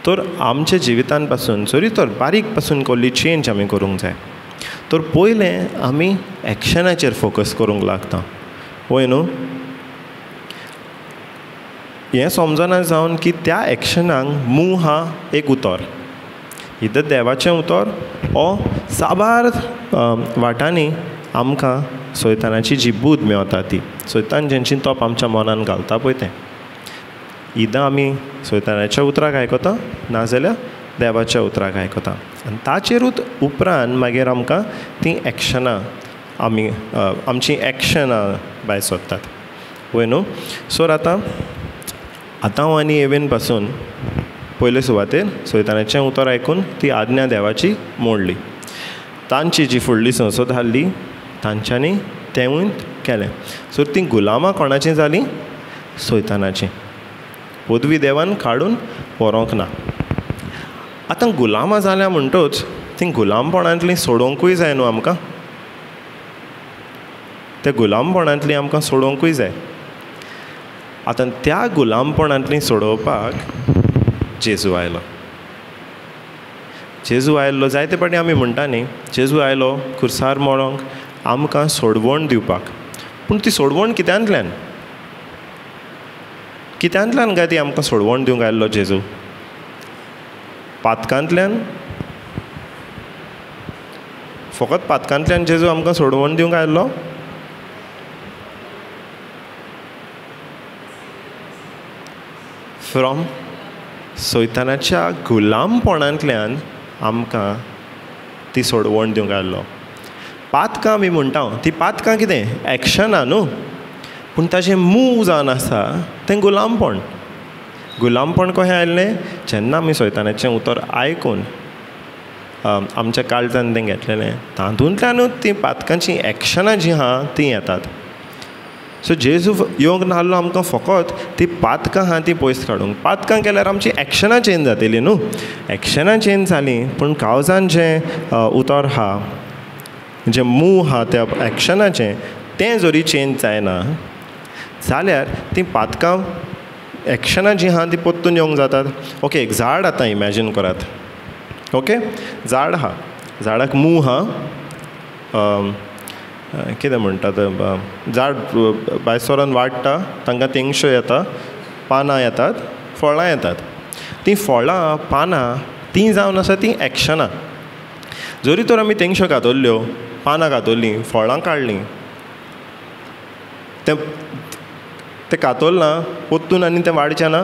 तर आमच्या जिवितान पासून जरी तर बारीक पासून कसली चेंज आमी करूंक जाय, तर पयलें आमी एक्शनाचेर फोकस करूंक लागता, वय न्हू. हें समजना जावन की त्या एक्शनाक मूळ हा एक उतर, इतर देवाचें उतर ओ साबार वाटांनी आमकां सैतानाची जी बूद मेवता ती सैतान जें चिंतप आमच्या मनान घालता पळय तें इदां आमी सैतानाच्या उतराक आयकता नाजाल्यार देवाच्या उतराक आयकता, आनी ताचेरूच उपरांत मागीर आमकां तीं एक्शनां आमी आमचीं एक्शनां भायर सोदतात, वय न्हू. सो आतां आतां आनी एवेन पासून पयले सुवातेर सैतानाचें उतर आयकून ती आज्ञा देवाची मोडली, तांची जी फुडली संसद हाडली तांच्यांनी तेंवूय केलें. सो तीं गुलामां कोणाचीं जालीं? सैतानाचीं. पदवी देवान काडून व्हरोंक ना. आतां गुलामां जाल्या म्हणटच तीं गुलामपणांतलीं सोडोवंकूय जाय न्हू आमकां, त्या गुलामपणांतलीं आमकां सोडोवंकूय जाय. आतां त्या गुलामपणांतलीं सोडोवपाक जेजू आयलो. जेजू आयलो, जायते फावटी आमी म्हणटा न्ही, जेजू आयलो खुर्सार मरोंक आमकां सोडवण दिवपाक. पूण ती सोडवण कित्यांतल्यान? कित्यांतल्यान काय ती आमकां सोडवण दिवंक आयल्लो जेजू? पातकांतल्यान? फकत पातकांतल्यान जेजू आमकां सोडवण दिवंक आयल्लो? फ्रॉम सैतानाच्या गुलामपणांतल्यान आमकां ती सोडवण दिवंक आयल्लो. पातकां आमी म्हणटा ती पातकां कितें एक्शनां न्हू, पूण ताचें मूळ जावन आसा तें गुलामपण. गुलामपण कशें आयलें? जेन्ना आमी सैतानाचें उतर आयकून आमच्या काळजान तें घेतलेलें, तातूंतल्यानूच तीं पातकांचीं एक्शनां जीं आहा तीं येतात. सो जेजू येवंक नासलो आमकां फकत ती पातकां आहा ती पयस काडूंक. पातकां केल्यार आमची एक्शनां चेंज जातली न्हू, एक्शनां चेंज जालीं पूण काळजान जें उतर आहा, जें मूळ आहा त्या एक्शनाचें, तें जरी चेंज जायना जाल्यार तीं पातकां एक्शनां जीं आहा तीं परतून येवंक जातात. ओके, एक झाड आतां इमॅजीन करात. ओके, झाड आहा, झाडाक मूळ आहा, कितें म्हणटा तें, झाड भायर सरोन वाडटा, तांकां तेंगश्यो येता, पानां येतात, फळां येतात. तीं फळां पानां तीं जावन आसा तीं एक्शनां. जरी तर आमी तेंगश्यो कातरल्यो, पानां कातरलीं, फळां काडलीं, तें तें कातरलां परतून आनी तें वाडचें ना?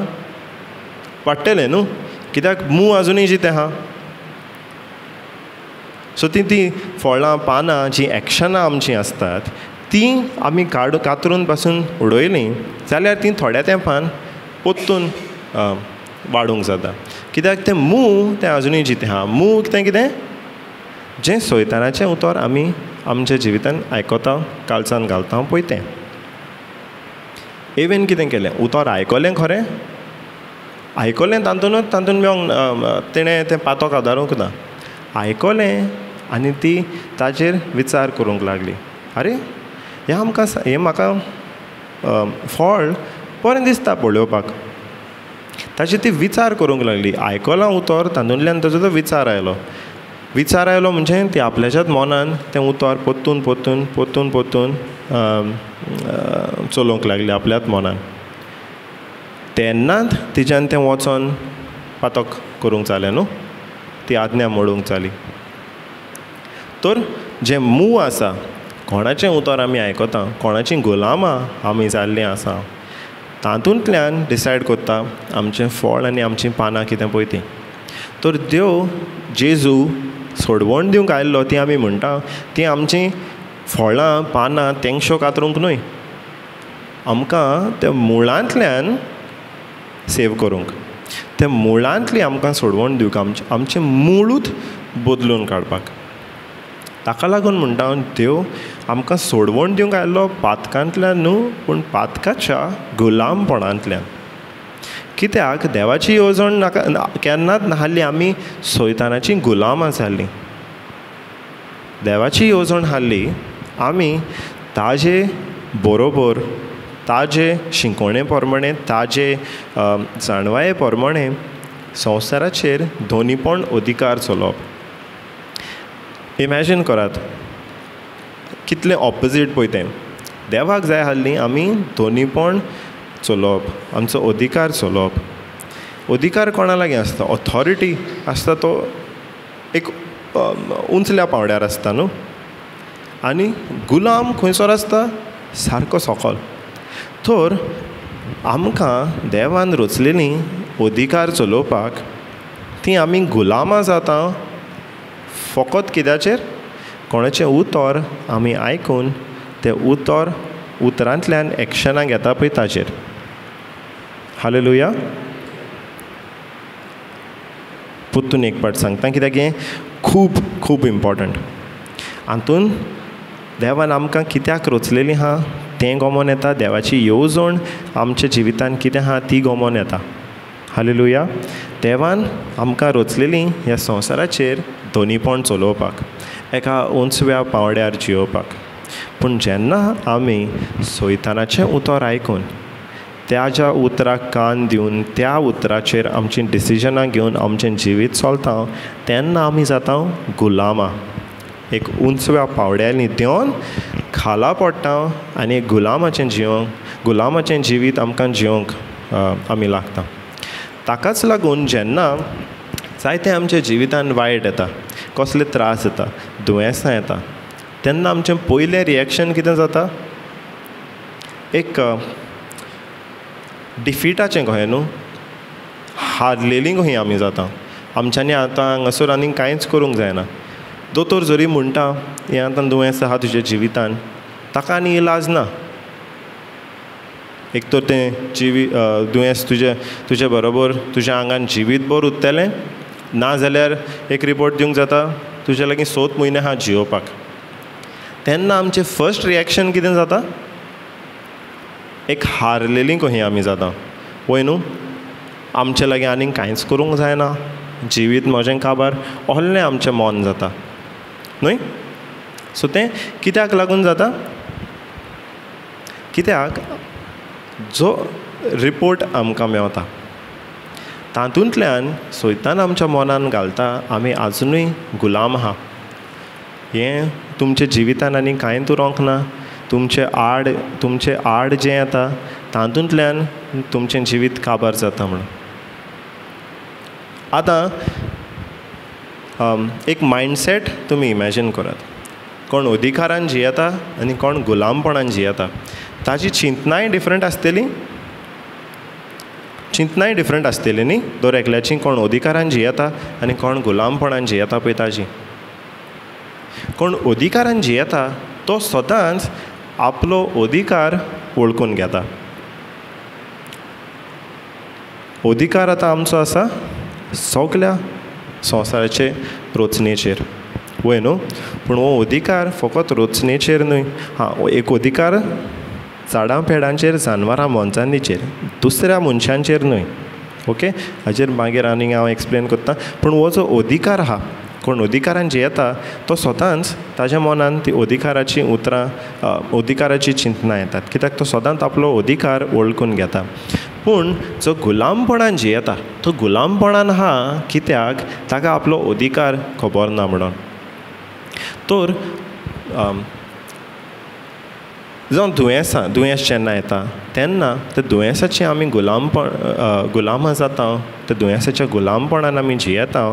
वाडटलें न्हू, कित्याक मूळ आजुनूय जितें आहा. सो तीं तीं फळां पानां जीं एक्शनां आमचीं आसतात तीं आमी कातरून पासून उडयलीं जाल्यार तीं थोड्या तेंपान परतून वाडूंक जाता, कित्याक तें मूळ तें आजुनूय जितें आहा. मूळ तें कितें? जें सैतानाचें उतर आमी आमच्या जिवितान आयकता, काळजान घालता पळय तें. एवेन कितें केलें? उतर आयकलें, खरें आयकलें, तातूंतच तातूंत मेवंक तेणें तें पातक आदारूंक ना. आयकलें आनी ती ताजेर विचार करूंक लागली, आरे हें आमकां हें म्हाका फळ बरें दिसता पळोवपाक. ताचेर ती विचार करूंक लागली. आयकलां उतर, तातूंतल्यान ताजो तो विचार आयलो. विचार आयलो म्हणजे ती आपल्याच्याच मनान तें उतर परतून परतून परतून परतून चलोवंक लागली आपल्याच मनान. तेन्नाच तिच्यान तें वचोन पातक करूंक जालें न्हू, ती आज्ञा मोडूंक जाली. तर जें मूळ आसा, कोणाचें उतर आमी आयकता, कोणाचीं गुलामां आमी जाल्लीं आसा, तातूंतल्यान डिसायड करता आमचें फळ आनी आमचीं पानां कितें पळय तीं. तर देव जेजू सोडवण दिवंक आयिल्लो ती आमी म्हणटा ती आमचीं फळां पानां तेंगश्यो कातरूंक न्हय, आमकां त्या मुळांतल्यान सेव करूंक, त्या मुळांतली आमकां सोडवण दिवंक, आमचें आमचें मुळूच बदलून काडपाक. ताका लागून म्हणटा देव आमकां सोडवण दिवंक आयिल्लो पातकांतल्यान न्हू, पूण पातकाच्या गुलामपणांतल्यान. कित्याक देवाची येवजण नाका केन्नाच नासली, आमी सैतानाची गुलामां जाल्लीं. देवाची येवजण हाडली आमी ताजे बरोबर, ताजे शिकवणे प्रमाणे, ताजे जाणवाये प्रमाणे संवसाराचेर दोनीपण अधिकार चलोवप. इमॅजीन करात कितलें ऑपोजीट पळय तें. देवाक जाय आसली आमी दोनीपण चलोवप, आमचो अधिकार चलोवप. अधिकार कोणा लागीं आसता? ऑथॉरिटी आसता तो एक उंचल्या पांवड्यार आसता न्हू, आनी गुलाम खंयसर आसता? सारको सकल. तर आमकां देवान रचलेली अधिकार चलोवपाक ती आमी गुलामां जाता फकत कित्याचेर? कोणाचें उतर आमी आयकून तें उतर उतरांतल्यान एक्शनां घेता पळय ताचेर. हालेलुया. परतून एक पाट सांगता कित्याक हें खूब खूब इम्पोर्टंट. हातून देवान आमकां कित्याक रचलेली आहा तें गमोन येता, देवाची येवजण आमच्या जिवितान कितें आहा ती गमोन येता. हालेलुया. देवान आमकां रचलेली ह्या संवसाराचेर दोनीपण चलोवपाक, एका उंचव्या पांवड्यार जियोवपाक. पूण जेन्ना आमी सैतानाचें उतर आयकून त्याच्या उतराक कान दिवन त्या उतराचेर आमची डिसिजनां घेवन आमचें जिवीत चलता तेन्ना आमी जाता गुलामां. एक उंचव्या पांवड्यांनी देंवन खाला पडटा आनी गुलामाचें जिवंक, गुलामाचें जिवीत आमकां जिवंक आमी लागता. ताकाच लागून जेन्ना जायते आमच्या जिवितान वायट येता, कसले त्रास येता, दुयेंसां येता, तेन्ना आमचें पयलें रिएक्शन कितें जाता? एक डिफिटाचें कहें न्हू, हारलेलीं कहीं आमी जाता. आमच्यांनी आतां हांगासर आनी कांयच करूंक जायना. दोतोर जरी म्हणटा हें आतां दुयेंस आहा तुज्या जिवितान, ताका आनी इलाज ना. एक तर तें जिवी दुयेंस तुजें तुजे बरोबर तुज्या आंगान जिवीत भर उरतलें, ना जाल्यार एक रिपोर्ट दिवंक जाता तुजे लागीं 6 म्हयने आहा जियोवपाक. तेन्ना आमचें फर्स्ट रिएक्शन कितें जाता? एक हारलेली कहीं आमी जाता, वय न्हू? आमचे लागीं आनीक कांयच करूंक जायना, जिवीत म्हजें काबार, ओहलें आमचें मन जाता न्हय? सो तें कित्याक लागून जाता? कित्याक जो रिपोर्ट आमकां मेवता तातूंतल्यान सैतान आमच्या मनान घालता आमी आजुनूय गुलाम आहा, हें तुमच्या जिवितान आनी कांय उरोंक ना, तुमचे आड जें येता तातूंतल्यान तुमचें जिवीत काबार जाता म्हणून. आतां एक मायंडसेट तुमी इमॅजीन करात, कोण अधिकारान जियेता आनी कोण गुलामपणान जियेता, ताजी चिंतनाय डिफरंट आसतली, चिंतनाय डिफरंट आसतली न्ही दर एकल्याची. कोण अधिकारान जियेता आनी कोण गुलामपणान जियेता पळय ताजी. कोण अधिकारान जियेता तो सदांच आपलो अधिकार वळखून घेता. अधिकार आतां आमचो आसा सगल्या संवसाराचे रचनेचेर, वय न्हू? पूण हो अधिकार फकत रचनेचेर न्हय, हां एक अधिकार झाडां पेडांचेर, जानवरां मनशांचेर, दुसऱ्या मनशांचेर न्हय. ओके, हाचेर मागीर आनीक हांव एक्सप्लेन करता. पूण हो जो अधिकार आहा, कोण अधिकारान जियेता तो सदांच ताज्या मनान ती अधिकाराची उतरां, अधिकाराची चिंतनां येतात, कित्याक तो सदांच आपलो अधिकार वळखून घेता. पूण जो गुलामपणान जियेता तो गुलामपणान आहा कित्याक ताका आपलो अधिकार खबर ना म्हणून. तर जावं दुयेंसां, दुयेंस जेन्ना येता तेन्ना त्या दुयेंसाचें आमी गुलामपण गुलामां जाता, त्या दुयेंसाच्या गुलामपणान आमी जियेता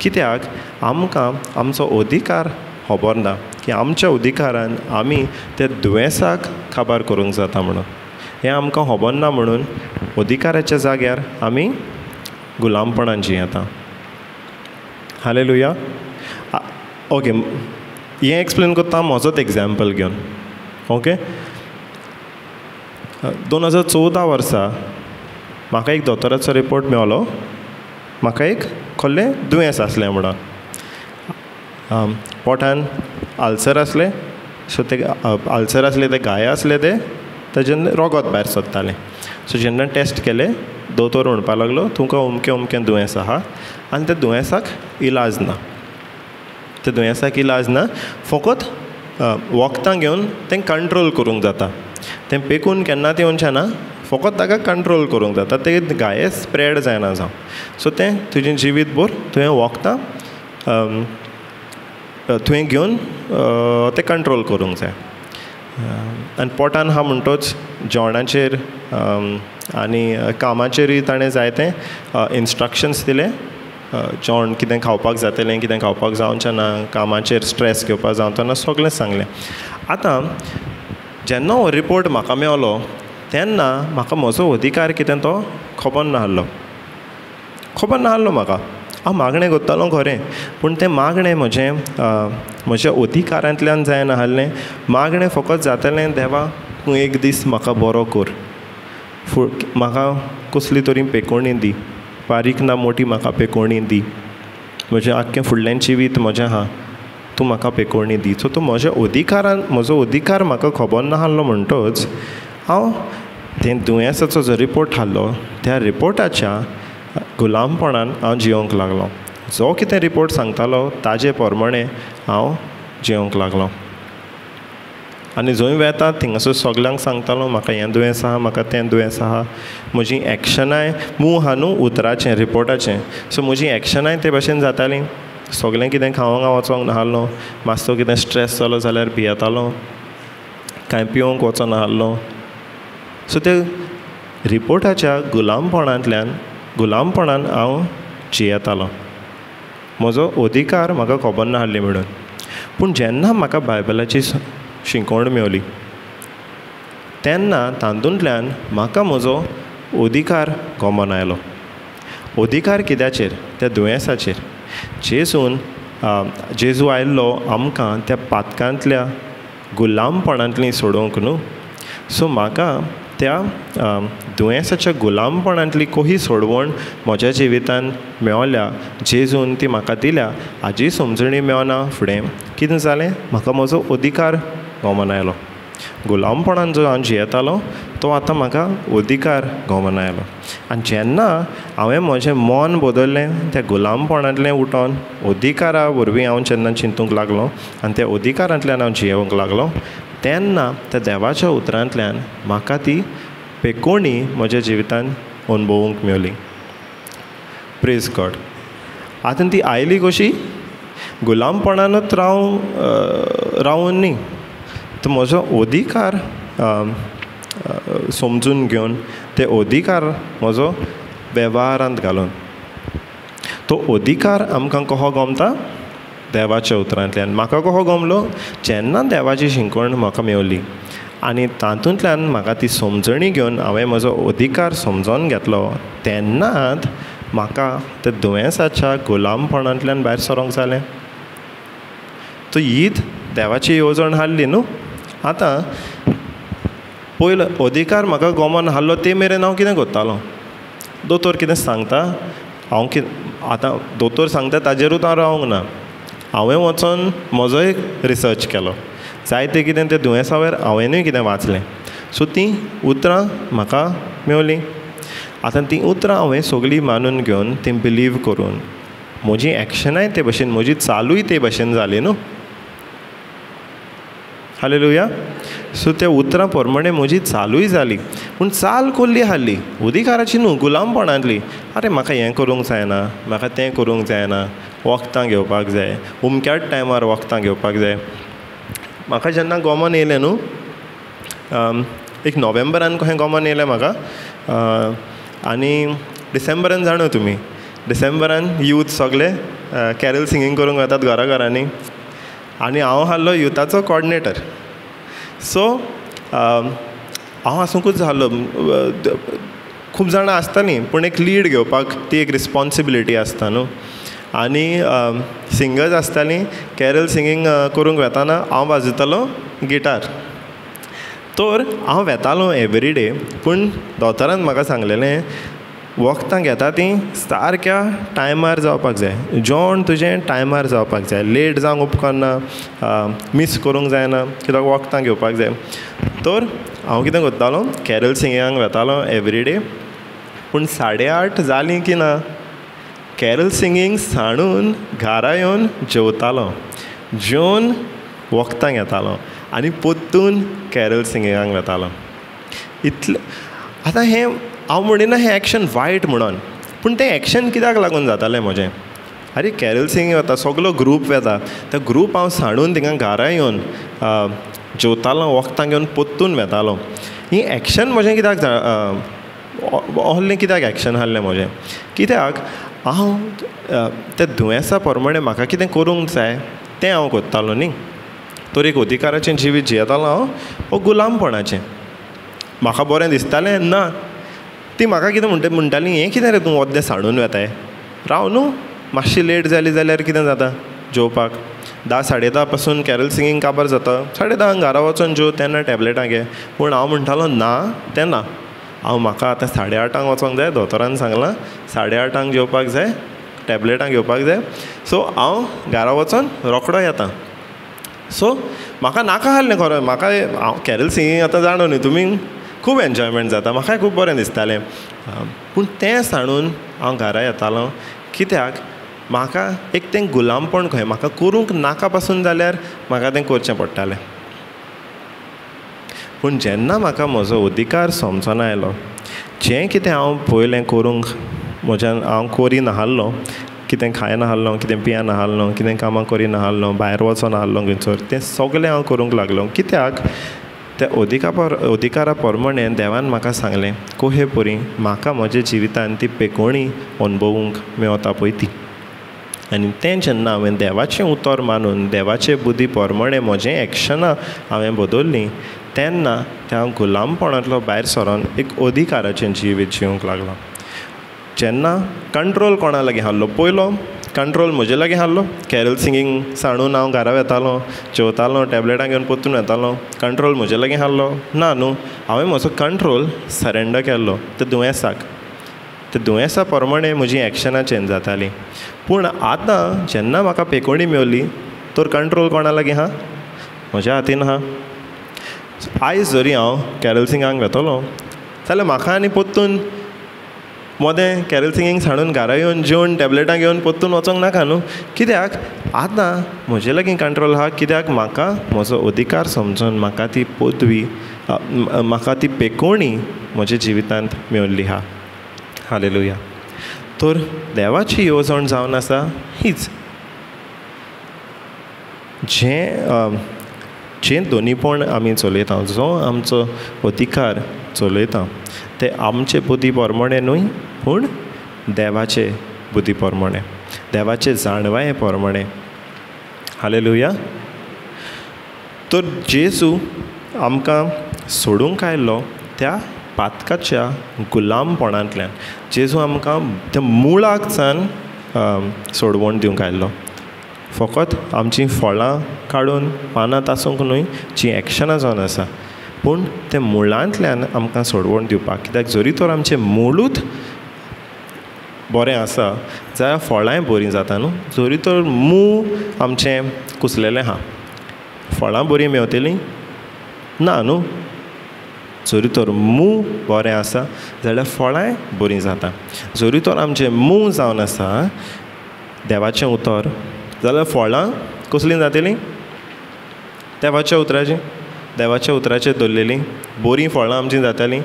कित्याक आमकां आमचो अधिकार खबर ना की आमच्या अधिकारान आमी त्या दुयेंसाक काबार करूंक जाता म्हणून. हें आमकां खबर ना म्हणून अधिकाराच्या जाग्यार आमी गुलामपणान जियेता. हालेलुया. ओके, हें एक्सप्लेन करता म्हजोच एग्जाम्पल घेवन. ओके, 2014 वर्सा म्हाका एक दोतोराचो रिपोर्ट मेवलो, म्हाका एक खोल्लें दुयेंस आसलें म्हणून, पोटान आल्सर आसलें. सो ते आल्सर आसले, ते घाये आसले, ते ताजेन रोगोत भायर सोदतालें. सो जेन्ना टेस्ट केले दोतोर म्हणपाक लागलो तुमकां अमकें अमकें दुयेंस आहा आनी त्या दुयेंसाक इलाज ना, त्या दुयेंसाक इलाज ना, फकत वखदां घेवन तें कंट्रोल करूंक जाता, तें पेकून केन्ना येवचें ना, फकत ताका कंट्रोल करूंक जाता, तें घाये स्प्रेड जायना जावं. सो तें तुजें जिवीत भर तुवें वखदां तुवें घेवन तें कंट्रोल करूंक जाय. आनी पोटान आहा म्हणटोच जेवणाचेर आनी कामाचेरूय ताणें जायते इन्स्ट्रक्शन्स दिले, जेवण कितें खावपाक जातलें, कितें खावपाक जावचें ना, कामाचेर स्ट्रेस घेवपाक जावचो ना, सगळें सांगलें. आतां जेन्ना हो रिपोर्ट म्हाका मेवलो तेन्ना म्हाका म्हजो अधिकार कितें तो खबर नासलो, खबर नासलो म्हाका. हांव मागणें करतालो खरें, पूण तें मागणें म्हजें म्हज्या अधिकारांतल्यान जायना आसलें. मागणें फकत जातलें, देवा तूं एक दीस म्हाका बरो कर, म्हाका कसली तरी पेकोवणी दी, बारीक ना मोटी म्हाका पेकोवणी दी, म्हजें आख्खें फुडलें जिवीत म्हजें आहा, तूं म्हाका पेकोवणी दी. सो तूं म्हज्या अधिकारान, म्हजो अधिकार म्हाका खबर नासलो म्हणटोच हांव तें दुयेंसाचो जो रिपोर्ट हाडलो त्या रिपोर्टाच्या गुलामपणान हांव जियोंक लागलो. जो कितें रिपोर्ट सांगतालो ताजे प्रमाणे हांव जियोंक लागलो. आनी जंय वेता थिंगासर सगल्यांक सांगतालो म्हाका हें दुयेंस आहा, म्हाका तें दुयेंस आहा. म्हजीं एक्शनांय मूव आहा न्हू उतराचें, रिपोर्टाचें, सो म्हजीं एक्शनांय ते भशेन जातालीं. सगलें कितें खावंक हांव वचोंक नासलो, मातसो कितें स्ट्रेस जालो जाल्यार भियेतालो, कांय पिवंक वचों नासलो. सो ते रिपोर्टाच्या गुलामपणांतल्यान, गुलामपणान हांव जियेतालो. म्हजो अधिकार म्हाका खबर नासली म्हणून. पूण जेन्ना म्हाका बायबलाची शिकवण मेवली तेन्ना तातूंतल्यान म्हाका म्हजो अधिकार गमोन आयलो. अधिकार कित्याचेर? त्या दुयेंसाचेर. जेजून जेजू आयिल्लो आमकां त्या पातकांतल्या गुलामपणांतली सोडोवंक न्हू. सो म्हाका त्या दुयेंसाच्या गुलामपणांतली कोही सोडवण म्हज्या जिवितान मेवल्या, जेजून ती म्हाका दिल्या. हाजी समजणी मेवना फुडें कितें जालें, म्हाका म्हजो अधिकार गमोन आयलो. गुलामपणान जो हांव जियेतालो तो आतां म्हाका अधिकार गमोन आयलो. आनी जेन्ना हांवें म्हजें मन बदल्लें, त्या गुलामपणांतलें उठोन अधिकारा वरवीं हांव जेन्ना चिंतूंक लागलो आनी त्या अधिकारांतल्यान हांव जियेवंक लागलो, तेन्ना त्या देवाच्या उतरांतल्यान म्हाका ती पेकोणी म्हज्या जिवितान अणभवूंक मेवली. Praise God. आतां ती आयली कशी, गुलामपणानूच रावून न्ही, तर म्हजो अधिकार समजून घेवन ते अधिकार म्हजो वेव्हारांत घालून. तो अधिकार आमकां कसो गमता, देवाच्या उतरांतल्यान. म्हाका कसो गमलो, जेन्ना देवाची शिकवण म्हाका मेवली आनी तातूंतल्यान म्हाका ती समजणी घेवन हांवें म्हजो अधिकार समजोन घेतलो, तेन्नाच म्हाका त्या दुयेंसाच्या गुलामपणांतल्यान भायर सरोंक जालें. तो हीच देवाची येवजण हाडली न्हू. आतां पयलो अधिकार म्हाका गोमोन हाडलो ते मेरेन हांव कितें करतालो, दोतोर कितें सांगता हांव कितें, आतां दोतोर सांगता ताजेरूच हांव रावंक ना, हांवें वचोन म्हजोय रिसर्च केलो, जायते कितें त्या दुयेंसावेर हांवेंनूय कितें वाचलें. सो तीं उतरां म्हाका मेवलीं. आतां तीं उतरां हांवें सगळीं मानून घेवन तीं बिलीव करून म्हजी एक्शनाय ते भशेन, म्हजी चालूय ते भशेन जाली न्हू. हालेलुया. सो त्या उतरां प्रमाणे म्हजी चालूय जाली, पूण चाल कोल्ली हाडली अधिकाराची न्हू, गुलामपणांतली. आरे म्हाका हें करूंक जायना, म्हाका तें करूंक जायना, वखदां घेवपाक जाय, अमक्याच टायमार वखदां घेवपाक जाय. म्हाका जेन्ना गोमोन येयलें न्हू, एक नोव्हेंबरान कशें गोमोन येयलें म्हाका, आनी डिसेंबरान जाणा तुमी, डिसेंबरान यूथ सगळे कॅरल सिंगींग करूंक वतात घरा घरांनी, आनी हांव आहलो युथाचो कॉर्डिनेटर. सो हांव आसुंकूच जाल्लो, खूब जाणां आसतालीं, पूण एक लीड घेवपाक ती एक रिस्पोन्सिबिलिटी आसता न्हू. आनी सिंगर्स आसतालीं, कॅरल सिंगींग करूंक वेताना हांव वाजयतालो गिटार. तर हांव वेतालो एवरी डे, पूण दोतोरान म्हाका सांगलेलें वखदां घेता तीं सारक्या टायमार जावपाक जाय, जेवण तुजें टायमार जावपाक जाय, लेट जावंक उपकारना, मीस करूंक जायना, कित्याक वखदां घेवपाक जाय. तर हांव कितें करतालो, कॅरल सिंगिंगाक वेतालो एवरी डे, पूण 8:30 जालीं की ना कॅरल सिंगींग सांडून घरा येवन जेवतालो, जेवन वखदां घेतालो आनी परतून कॅरल सिंगिंगाक वेतालो. इतलें आतां हें हांव म्हणिना हें एक्शन वायट म्हणून, पूण तें एक्शन कित्याक लागून जातालें म्हजें, आरे कॅरल सिंगींग वता, सगलो ग्रूप वेता, तो ग्रूप हांव सांडून थिंगा घरा येवन जेवतालो, वखदां घेवन परतून वेतालो. ही एक्शन म्हजें कित्याक आहलें, कित्याक एक्शन आहलें म्हजें, कित्याक हांव त्या दुयेंसा प्रमाणे म्हाका कितें करूंक जाय तें हांव करतालो न्ही. तर एक अधिकाराचें जिवीत जियेतालो हांव, वो गुलामपणाचें. म्हाका बरें दिसतालें ना, ती म्हाका कितें म्हणटाली, हें कितें रे तूं ओद्दें सांडून वेताय, राव न्हू मातशी लेट जाली जाल्यार कितें जाता, जेवपाक 10 साडे 10 पासून कॅरल सिंगींग काबार जाता, 10:30 घरा वचोन जेव, तेन्ना टॅबलेटां घे. पूण हांव म्हणटालो ना तें ना, हांव म्हाका आतां 8:30 वचोंक जाय, दोतोरान सांगलां 8:30 जेवपाक जाय, टॅबलेटां घेवपाक जाय, सो हांव घरा वचोन रोकडो येता. सो म्हाका नाका आहलें खरें, म्हाका हांव कॅरल सिंगींग आतां जाणो न्ही तुमी, खूब एन्जॉयमेंट जाता, म्हाकाय खूब बरें दिसतालें, पूण तें सांडून हांव घरा येतालो, कित्याक म्हाका एक तें गुलामपण खंय, म्हाका करूंक नाका पासून जाल्यार म्हाका तें करचें पडटालें. पूण जेन्ना म्हाका म्हजो अधिकार समजोन आयलो, जें कितें हांव पयलें करूंक म्हज्यान हांव करिना आहलो, कितें खायना आहलो, कितें पियेना आहलो, कितें कामां करिना आहलो, भायर वचना आहलो खंयसर, तें सगळें हांव करूंक लागलो, कित्याक त्या अधिकारा प्रमाणे देवान म्हाका सांगलें कोहे परी म्हाका म्हज्या जिवितान ती पेकोणी अणभवूंक मेवता पळय ती. आनी तें जेन्ना हांवें देवाचें उतर मानून देवाचे बुद्धी प्रमाणे म्हजें एक्शनां हांवें बदल्लीं, तेन्ना त्या गुलामपणांतलो भायर सरोन एक अधिकाराचें जिवीत जिवंक लागलो. जेन्ना कंट्रोल कोणा लागीं आहलो, पयलो कंट्रोल म्हजे लागीं आहलो. कॅरल सिंगींग सांडून हांव घरा वेतालो, जेवतालो, टॅबलेटां घेवन परतून वेतालो. कंट्रोल म्हजे लागीं आहलो ना न्हू. हांवें म्हजो कंट्रोल सरेंडर केल्लो त्या दुयेंसाक. त्या दुयेंसा प्रमाणे म्हजी एक्शनां चेंज जातालीं. पूण आतां जेन्ना म्हाका पेकोवणी मेवली तर कंट्रोल कोणा लागीं आहा? म्हज्या हातीन आहा. आयज जरी हांव कॅरल सिंगांक वेतलो जाल्यार म्हाका आनी परतून मोदें कॅरल सिंगींग सांडून घरा येवन जेवन टॅबलेटां घेवन परतून वचोंक नाका न्हू. कित्याक आतां म्हजे लागीं कंट्रोल आहा. कित्याक म्हाका म्हजो अधिकार समजून म्हाका ती पदवी, म्हाका ती पेकोवणी म्हज्या जिवितांत मेवल्ली आहा. हालेलुया. तर देवाची येवजण जावन आसा हीच, जें जें दोनीपण आमी चलयता, जो आमचो अधिकार चलयता ते आमचे बुद्धी प्रमाणे न्हय, पूण देवाचे बुद्धी प्रमाणे, देवाचे जाणवाये प्रमाणे. हालेलुया. तर जेजू आमकां सोडूंक आयलो त्या पातकाच्या गुलामपणांतल्यान. जेजू आमकां त्या मुळाकसान सोडवण दिवंक आयलो. फकत आमचीं फळां काडून पानां तासूंक न्हय, जीं एक्शनां जावन आसा, पूण तें मुळांतल्यान आमकां सोडवण दिवपाक. कित्याक जरी तर आमचें मुळूच बरें आसा जाल्यार फळांय बरीं जाता न्हू. जरी तर मूळ आमचें कुसलेलें आहा, फळां बरीं मेवतलीं ना न्हू. जरी तर मूळ बरें आसा जाल्यार फळांय बरीं जाता. जरी तर आमचें मूळ जावन आसा देवाचें उतर, जाल्यार फळां कसलीं जातलीं? देवाच्या उतराचीं, देवाच्या उतराचेर दवरलेलीं बरीं फळां आमचीं जातालीं.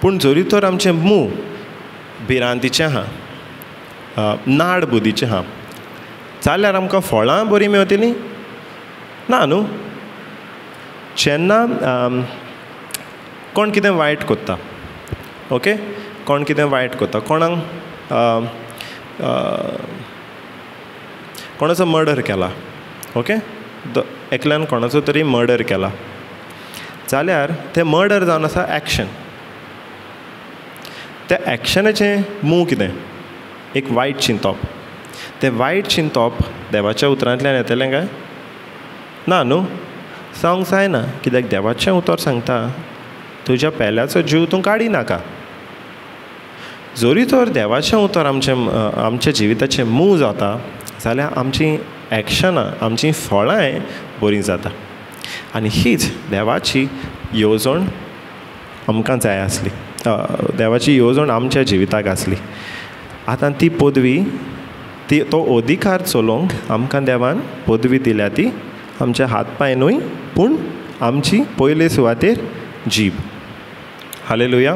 पूण जरी तर आमचें मूळ भिरांतीचें आहा, नाड बुदीचें आहा, जाल्यार आमकां फळां बरीं मेवतलीं ना न्हू. जेन्ना कोण कितें वायट करता, ओके, कोण कितें वायट करता, कोणाक कोणाचो मर्डर केला, ओके, एकल्यान कोणाचो तरी मर्डर केला जाल्यार तें मर्डर जावन आसा एक्शन. त्या एक्शनाचें मूळ कितें? एक वायट चिंतप. तें वायट चिंतप देवाच्या उतरांतल्यान येतलें काय ना न्हू? जावंक जायना. कित्याक देवाचें उतर सांगता तुज्या पेल्याचो जीव तूं काडी नाका. जरी तर देवाचें उतर आमचें आमच्या जिविताचें मूळ जाता जाल्यार आमचीं एक्शनां, आमचीं फळांय बरीं जाता. आनी हीच देवाची येवजण आमकां जाय आसली, देवाची येवजण आमच्या जिविताक आसली. आतां ती पदवी, ती तो अधिकार चलोवंक आमकां देवान पदवी दिल्या, ती आमच्या हात पांय न्हय, पूण आमची पयले सुवातेर जीब. हालेलुया.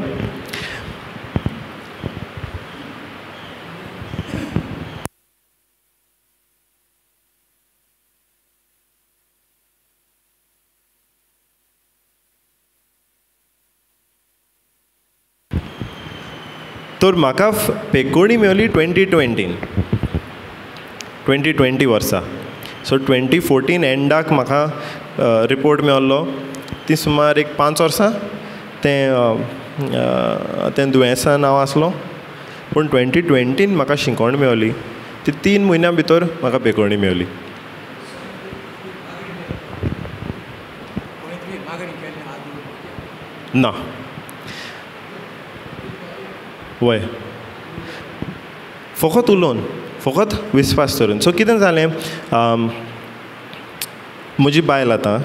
तर म्हाका पेकोणी मेवली 2020 2020 वर्सा. सो 2014 एंडाक म्हाका रिपोर्ट मेवल्लो. ती सुमार एक 5 वर्सां तें तें दुयेंसान हांव आसलो. पूण 2020 म्हाका शिंकोण मेवली. ती 3 म्हयन्या भितर म्हाका पेकोवणी मेवली. ना वय, फकत उलोवन, फकत विस्वास धरून. सो कितें जालें, म्हजी बायल आतां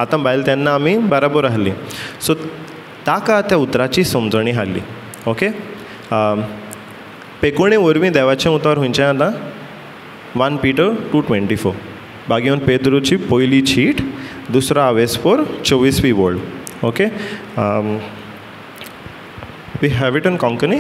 आतां बायल तेन्ना आमी बराबर आहली. सो ताका त्या उतराची समजणी हाडली. ओके, पेकोणे वरवीं देवाचें उतर खंयचें आतां? 1 Peter 2:24, बागेवन पेद्रूची पयली चीट, दुसरो आवेसपोर, 24वी वळ. Okay, we have it in Konkani.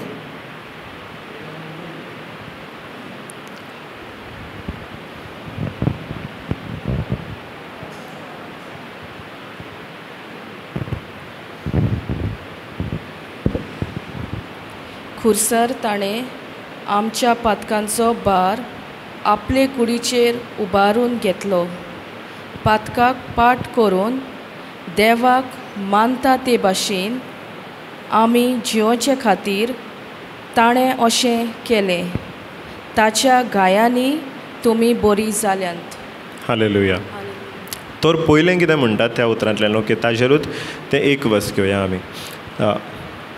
खुर्सार ताणें आमच्या पातकांचो भार आपले कुडीचेर उबारून घेतलो. पातकाक पाठ करून देवाक मानता ते भाशेन आमी जियोचे खातीर ताणें अशें केलें. ताच्या घायांनी तुमी बरी जाल्यांत. हालेलुया. तर पयलें कितें म्हणटात त्या उतरांतल्यान, ओके, ताजेरूच तें एक वर्स घेवया आमी.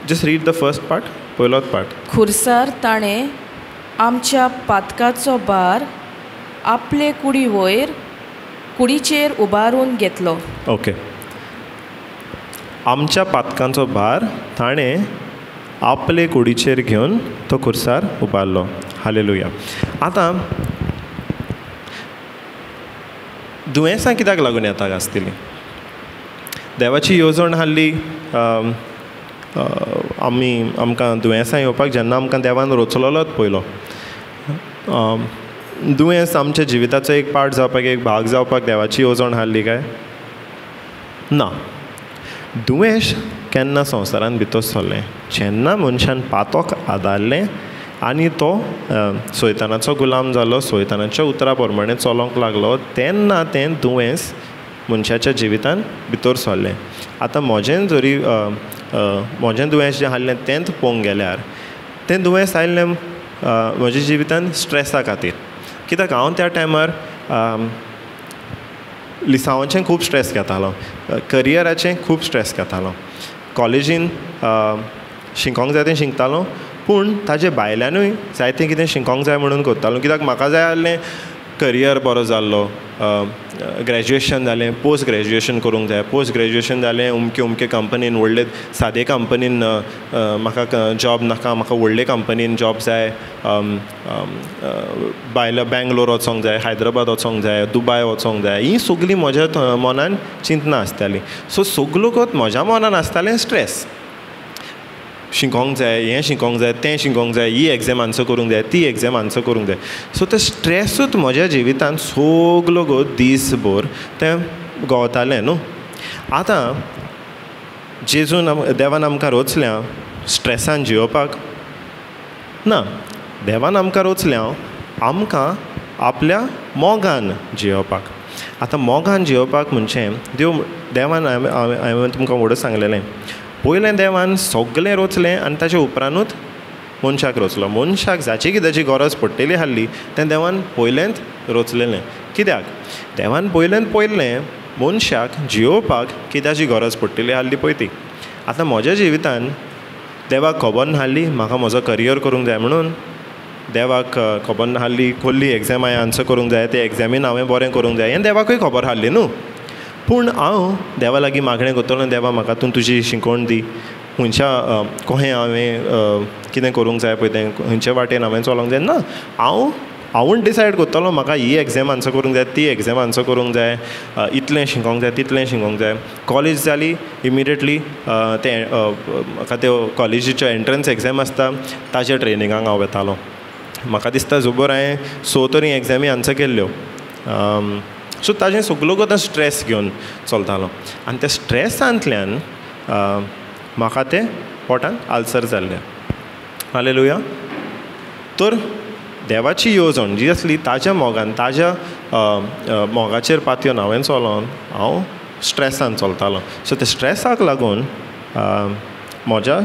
Just read the first part, पयलोच पार्ट. खुर्सार ताणें आमच्या पातकाचो भार आपले कुडी वयर कुडीचेर उबारून घेतलो. ओके, आमच्या पातकांचो भार ताणें आपले कुडीचेर घेवन तो खुर्सार उबारलो. हालेलुया. आतां दुयेंसां कित्याक लागून येता आसतलीं? देवाची येवजण आहली आमी आमकां दुयेंसां येवपाक, जेन्ना आमकां देवान रोचलोलोच पयलो. दुयेंस आमच्या जिविताचो एक पार्ट जावपाक, एक भाग जावपाक देवाची येवजण आहली काय ना? दुयेंस केन्ना संवसारान भितर सरलें? जेन्ना मनशान पातोक आदारलें आनी तो सैतानाचो गुलाम जालो, सैतानाच्या उतरा प्रमाणे चलोंक लागलो, तेन्ना तें दुयेंस मनशाच्या जिवितान भितर सरलें. आतां म्हजें जरी म्हजें दुयेंस जें आहलें तेंच पळोवंक गेल्यार तें दुयेंस आयिल्लें म्हज्या जिवितान स्ट्रेसा खातीर. कित्याक हांव त्या टायमार लिसांवाचें खूब स्ट्रेस घेतालो, करियराचें खूब स्ट्रेस घेतालो, कॉलेजीन शिकोंक जाय तें शिकतालो, पूण ताजे भायल्यानूय जायतें कितें शिकोंक जाय म्हणून करतालो. कित्याक म्हाका जाय आहलें करियर बरो जाल्लो, ग्रेज्युएशन जालें, पोस्ट ग्रेज्युएशन करूंक जाय, पोस्ट ग्रेज्युएशन जालें अमके अमके कंपनीन, व्हडले सादे कंपनीन म्हाका जॉब नाका, म्हाका व्हडले कंपनीन जॉब जाय, भायल्या बेंगलोर वचोंक जाय, हैदराबाद वचोंक जाय, दुबाय वचोंक जाय. ही सगळीं म्हज्या मनान चिंतना आसतालीं. सो सगलो म्हज्या मनान आसतालें स्ट्रेस, शिकोंक जाय, हें शिकोंक जाय, तें शिकोंक जाय, ही एग्जाम आन्सर करूंक जाय, ती एग्जाम आन्सर करूंक जाय. सो तें स्ट्रेसूच म्हज्या जिवितान सगलो गो दीसभर तें गवतालें न्हू. आतां जेजून देवान आमकां रोचल्या स्ट्रेसान जियोवपाक ना, देवान आमकां रोचल्या आमकां आपल्या मोगान जियोवपाक. आतां मोगान जियोवपाक म्हणजे देव देवान हांवें तुमकां व्हडूच सांगलेलें, पयलें देवान सगलें रोचलें आनी ताचे उपरांतूच मनशाक रोचलो. मनशाक जाची कित्याची गरज पडटली आहली तें देवान पयलेंच रोचलेलें. कित्याक देवान पयलेंच पयलें मनशाक जियोवपाक कित्याची गरज पडटली आहली पळय ती. आतां म्हज्या जिवितान देवाक खबर नाहली म्हाका म्हजो करियर करूंक जाय म्हणून, देवाक खबर नाहली कसली एग्जाम हांवें आन्सर करूंक जाय, ते एग्जामीन हांवें बरें करूंक जाय, हें देवाकूय खबर आहली न्हू. पूण हांव देवा लागीं मागणें करतलो, देवा म्हाका तूं तुजी शिकोवण दी, खंयच्या कहें हांवें कितें करूंक जाय पळय तें, खंयचे वाटेन हांवें चलोंक जाय ना. हांव हांवूच डिसायड करतलो म्हाका ही एग्जाम आन्सर करूंक जाय, ती एग्जाम आन्सर करूंक जाय, इतलें शिकोंक जाय, तितलें शिकोंक जाय. कॉलेज जाली इमिडिएटली तें म्हाका त्यो कॉलेजीच्यो एंट्रन्स एग्जाम आसता ताच्या ट्रेनिंगाक हांव वेतालो. म्हाका दिसता जोबर हांवें 6 तरी एग्जामी आन्सर केल्ल्यो. सो ताजें सगलो आतां स्ट्रेस घेवन चलतालो आनी त्या स्ट्रेसांतल्यान म्हाका तें पोटान आल्सर जाल्लें. हालेलुया. तर देवाची येवजण जी आसली ताज्या मोगान, ताज्या मोगाचेर पातयेवन हांवें चलोन हांव स्ट्रेसान चलतालो. सो त्या स्ट्रेसाक लागून म्हज्या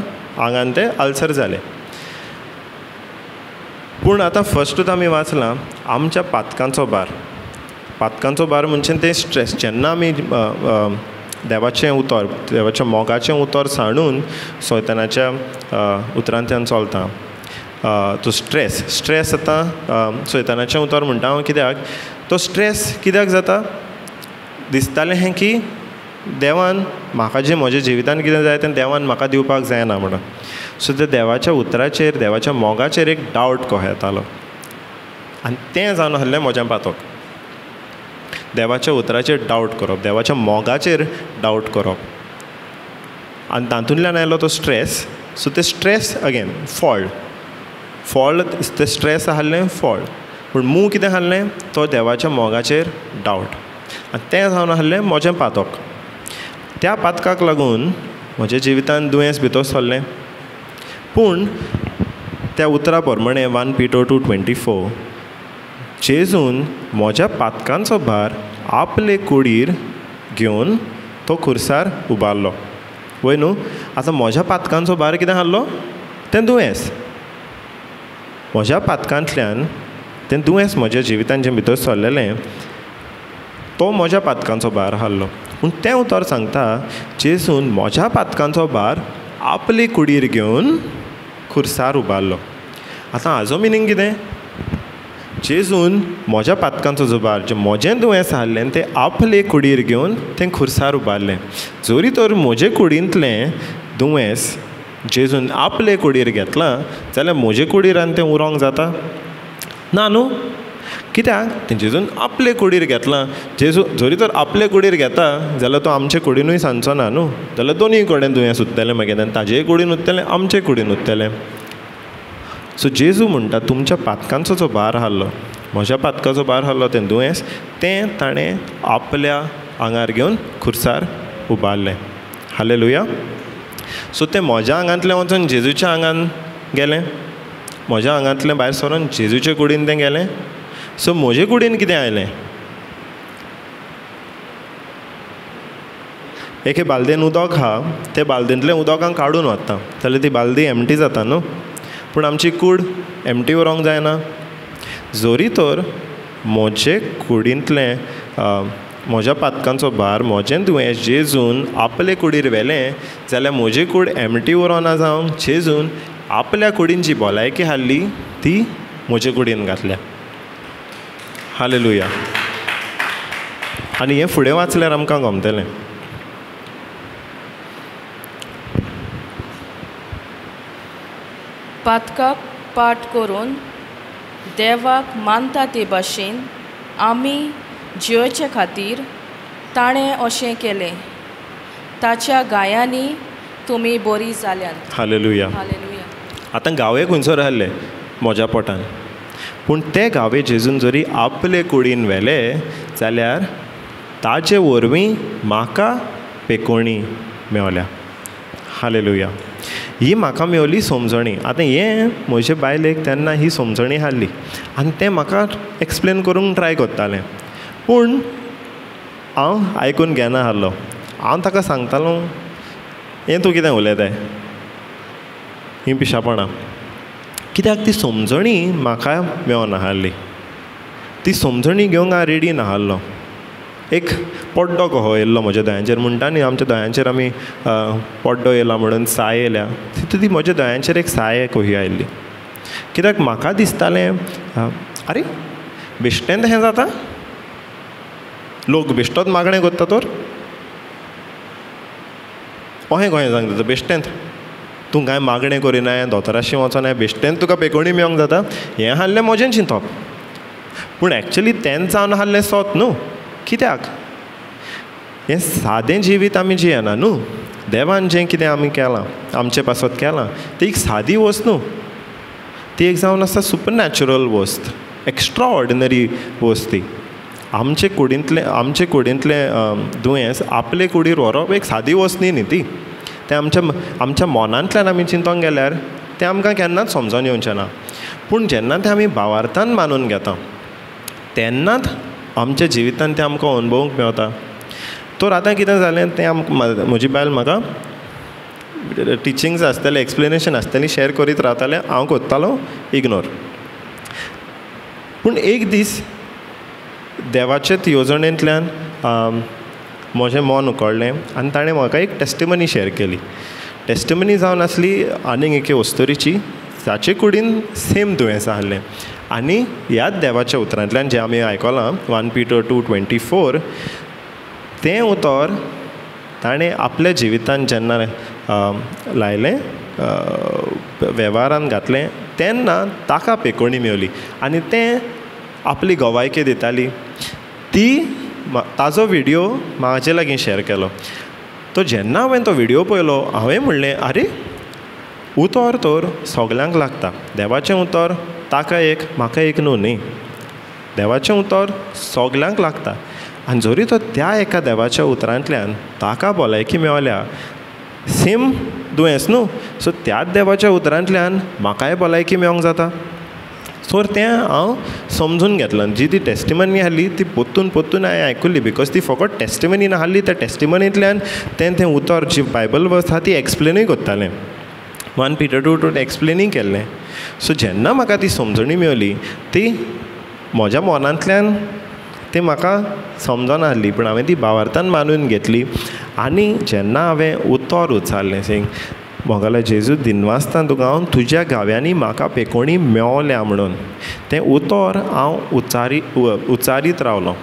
आंगान तें आल्सर जालें. पूण आतां फर्स्टूच आमी वाचलां आमच्या पातकांचो भार. पातकांचो भार म्हणजे तें स्ट्रेस. जेन्ना आमी देवाचें उतर, देवाच्या मोगाचें उतर सांडून सैतानाच्या उतरांतल्यान चलता, तो स्ट्रेस, स्ट्रेस आतां सैतानाचें उतर म्हणटा हांव कित्याक, तो स्ट्रेस कित्याक जाता? दिसतालें हें की देवान म्हाका जें म्हज्या जिवितान कितें जाय तें देवान म्हाका दिवपाक जायना म्हणून. सो त्या देवाच्या उतराचेर, देवाच्या मोगाचेर एक डावट कसो येतालो आनी तें जावन आहलें म्हज्या पातक. देवाच्या उतराचेर डावट करप, देवाच्या मोगाचेर डावट करप, आनी तातूंतल्यान आयलो तो स्ट्रेस. सो ते स्ट्रेस अगेन फळ, फळ तें स्ट्रेस आहलें फळ, पूण मूळ कितें आहलें तो देवाच्या मोगाचेर डावट, आनी तें जावन आहलें म्हजें पातक. त्या पातकाक लागून म्हज्या जिवितान दुयेंस भितर सरलें. पूण त्या उतरा प्रमाणे 1 Peter 2:24 जेजून म्हज्या पातकांचो भार आपले कुडीर घेवन तो खुर्सार उबारलो. वय न्हू? आतां म्हज्या पातकांचो भार कितें आहलो? तें दुयेंस. म्हज्या पातकांतल्यान तें दुयेंस म्हज्या जिवितान जें भितर सरलेलें तो म्हज्या पातकांचो भार आहलो. पूण तें उतर सांगता जेजून म्हज्या पातकांचो भार आपले कुडीर घेवन खुर्सार उबारलो. आतां हाजो मिनींग कितें? जेजून म्हज्या पातकांचो जो भार, जें म्हजें दुयेंस आहलें तें आपले कुडीर घेवन तें खुर्सार उबारलें. जरी तर म्हजे कुडींतलें दुयेंस जेजून आपले कुडीर घेतलां जाल्यार म्हजे कुडीरान तें उरोंक जाता ना न्हू? कित्याक तें जेजून आपले कुडीर घेतलां. जेजू जरी तर आपले कुडीर घेता जाल्यार तो आमचे कुडीनूय सांजचो ना न्हू, जाल्यार दोनूय कडेन दुयेंस उत्तलें मागीर, आनी ताजेय कुडीन उत्तलें आमचे कुडीन उत्तलें. सो जेजू म्हणटा तुमच्या पातकांचो जो भार आहलो, म्हज्या पातकाचो भार आहलो तें दुयेंस, तें ताणें आपल्या आंगार घेवन खुर्सार उबारलें. हालेलुया. सो तें म्हज्या आंगांतलें वचून जेजूच्या आंगान गेलें, म्हज्या आंगांतलें भायर सरून जेजूचे कुडीन तें गेलें. सो म्हजे कुडीन कितें आयलें? एके बालदेन उदक आहा, ते बालदेंतलें उदक हांव काडून वता जाल्यार ती बालदी एमटी जाता न्हू, पूण आमची कूड एमटी उरोंक जायना. जरी तर म्हजे कुडींतलें म्हज्या पातकांचो भार, म्हजें दुयेंस जेजून आपले कुडीर व्हेलें जाल्यार म्हजी कूड एमटी उरोना जावन जेजून आपल्या कुडीन जी भलायकी हाडली ती म्हजे कुडीन घातल्या. हालेलुया. आनी हें फुडें वाचल्यार आमकां गमतलें. पातकाक पाठ करून देवाक मानता ते भाशेन आमी जियोचे खातीर ताणें अशें केलें, ताच्या गायांनी तुमी बरी जाल्यात. हालेलुया. हालेलुया. आतां गावे खंयसर आहले म्हज्या पोटान, पूण ते गावे जेजून जरी आपले कुडीन व्हेले जाल्यार ताजे वरवीं म्हाका पेकोणी मेवल्या. हालेलुया. ही म्हाका मेवली समजणी. आतां हें म्हजे बायलेक तेन्ना ही समजणी हाडली आनी तें म्हाका एक्सप्लेन करूंक ट्राय करतालें, पूण हांव आयकून घेना आहलो. हांव ताका सांगतालो हें तूं कितें उलयताय, हीं पिशापणां. कित्याक ती समजणी म्हाका मेवना आहली, ती समजणी घेवंक हांव रेडी नाहलो. एक पड्डो कहो येयल्लो म्हज्या दोळ्यांचेर, म्हणटा न्ही आमच्या दोळ्यांचेर आमी पड्डो येयला म्हणून साय येयल्या, तितू ती म्हज्या दोळ्यांचेर एक साय कही आयिल्ली. कित्याक म्हाका दिसतालें आरे बेश्टेंत हें जाता, लोक बेश्टोच मागणें करता तर, अहें कहें सांगता बेश्टेंत तूं कांय मागणें करिनाय, दोतोराशी वचोनाय, बेश्टेंत तुका पेकोणी मेवंक जाता, हें आहलें म्हजें चिंतप. पूण एक्चुली तेंच जावन आहलें सोत न्हू. कित्याक हें सादें जिवीत आमी जियेना न्हू, देवान जें कितें आमी केलां आमचे पासत केलां ती एक सादी वस्त न्हू, ती एक जावन आसा सुपरनॅचरल वस्त, एक्स्ट्रा ऑर्डिनरी वस्त. ती आमचे कुडींतलें दुयेंस आपले कुडीर व्हरप एक सादी वस्त न्ही न्ही ती. तें आमच्या आमच्या मनांतल्यान आमी चिंतोंक गेल्यार तें आमकां केन्नाच समजोन येवचें ना. पूण जेन्ना तें आमी भावार्थान मानून घेता तेन्नाच आमच्या जिवितान तें आमकां अणभवूंक मेवता. तर आतां कितें जालें तें आमकां म्हजी बायल म्हाका टिचिंग्स आसतालें, एक्सप्लेनेशन आसतालीं, शेअर करीत रावतालें, हांव करतालो इग्नोर. पूण एक दीस देवाचेच येवजणेंतल्यान म्हजें मन उकळ्ळें आनी ताणें म्हाका एक टेस्टिमनी शेअर केली. टेस्टिमनी जावन आसली आनीक एके वस्तुरीची, जाचे कुडीन सेम दुयेंस आहलें. आनी ह्याच देवाच्या उतरांतल्यान जें आमी आयकलां 1 Peter 2:24, तें उतर ताणें आपल्या जिवितान जेन्ना लायलें, वेव्हारान घातलें, तेन्ना ताका पेकोणी मेवली आनी तें आपली गवायकी दिताली. ती ताजो विडियो म्हाजे लागीं शेअर केलो. तो जेन्ना हांवें तो विडियो पळयलो हांवें म्हणलें आरे उतर तर सगल्यांक लागता, देवाचें उतर ताका एक म्हाका एक न्हू न्ही, देवाचें उतर सगल्यांक लागता. आनी जरी तो त्या एका देवाच्या उतरांतल्यान ताका भलायकी मेवल्या, सेम दुयेंस न्हू, सो त्याच देवाच्या उतरांतल्यान म्हाकाय भलायकी मेवंक जाता. सो तें हांव समजून घेतलें. जी ती टेस्टिमनी आहली ती पोत्तून पोत्तून हांवें आयकुली, because ती फकत टेस्टिमनी नाहली, त्या टेस्टिमनींतल्यान तें तें उतर जी बायबल वर्स आहा ती एक्सप्लेनूय करतालें, 1 Peter 2:2 एक्सप्लेनूय केल्लें. सो जेन्ना म्हाका ती समजणी मेवली ती म्हज्या मनांतल्यान ती म्हाका समजनासली, पूण हांवें ती भावार्थान मानून घेतली. आनी जेन्ना हांवें उतर उच्चारलें सिंग मोगाल्या जेजू दिनवासता तुका हांव तुज्या घाव्यांनी म्हाका पेकोणी मेवल्या म्हणून, तें उतर हांव उच्चारीत रावलो.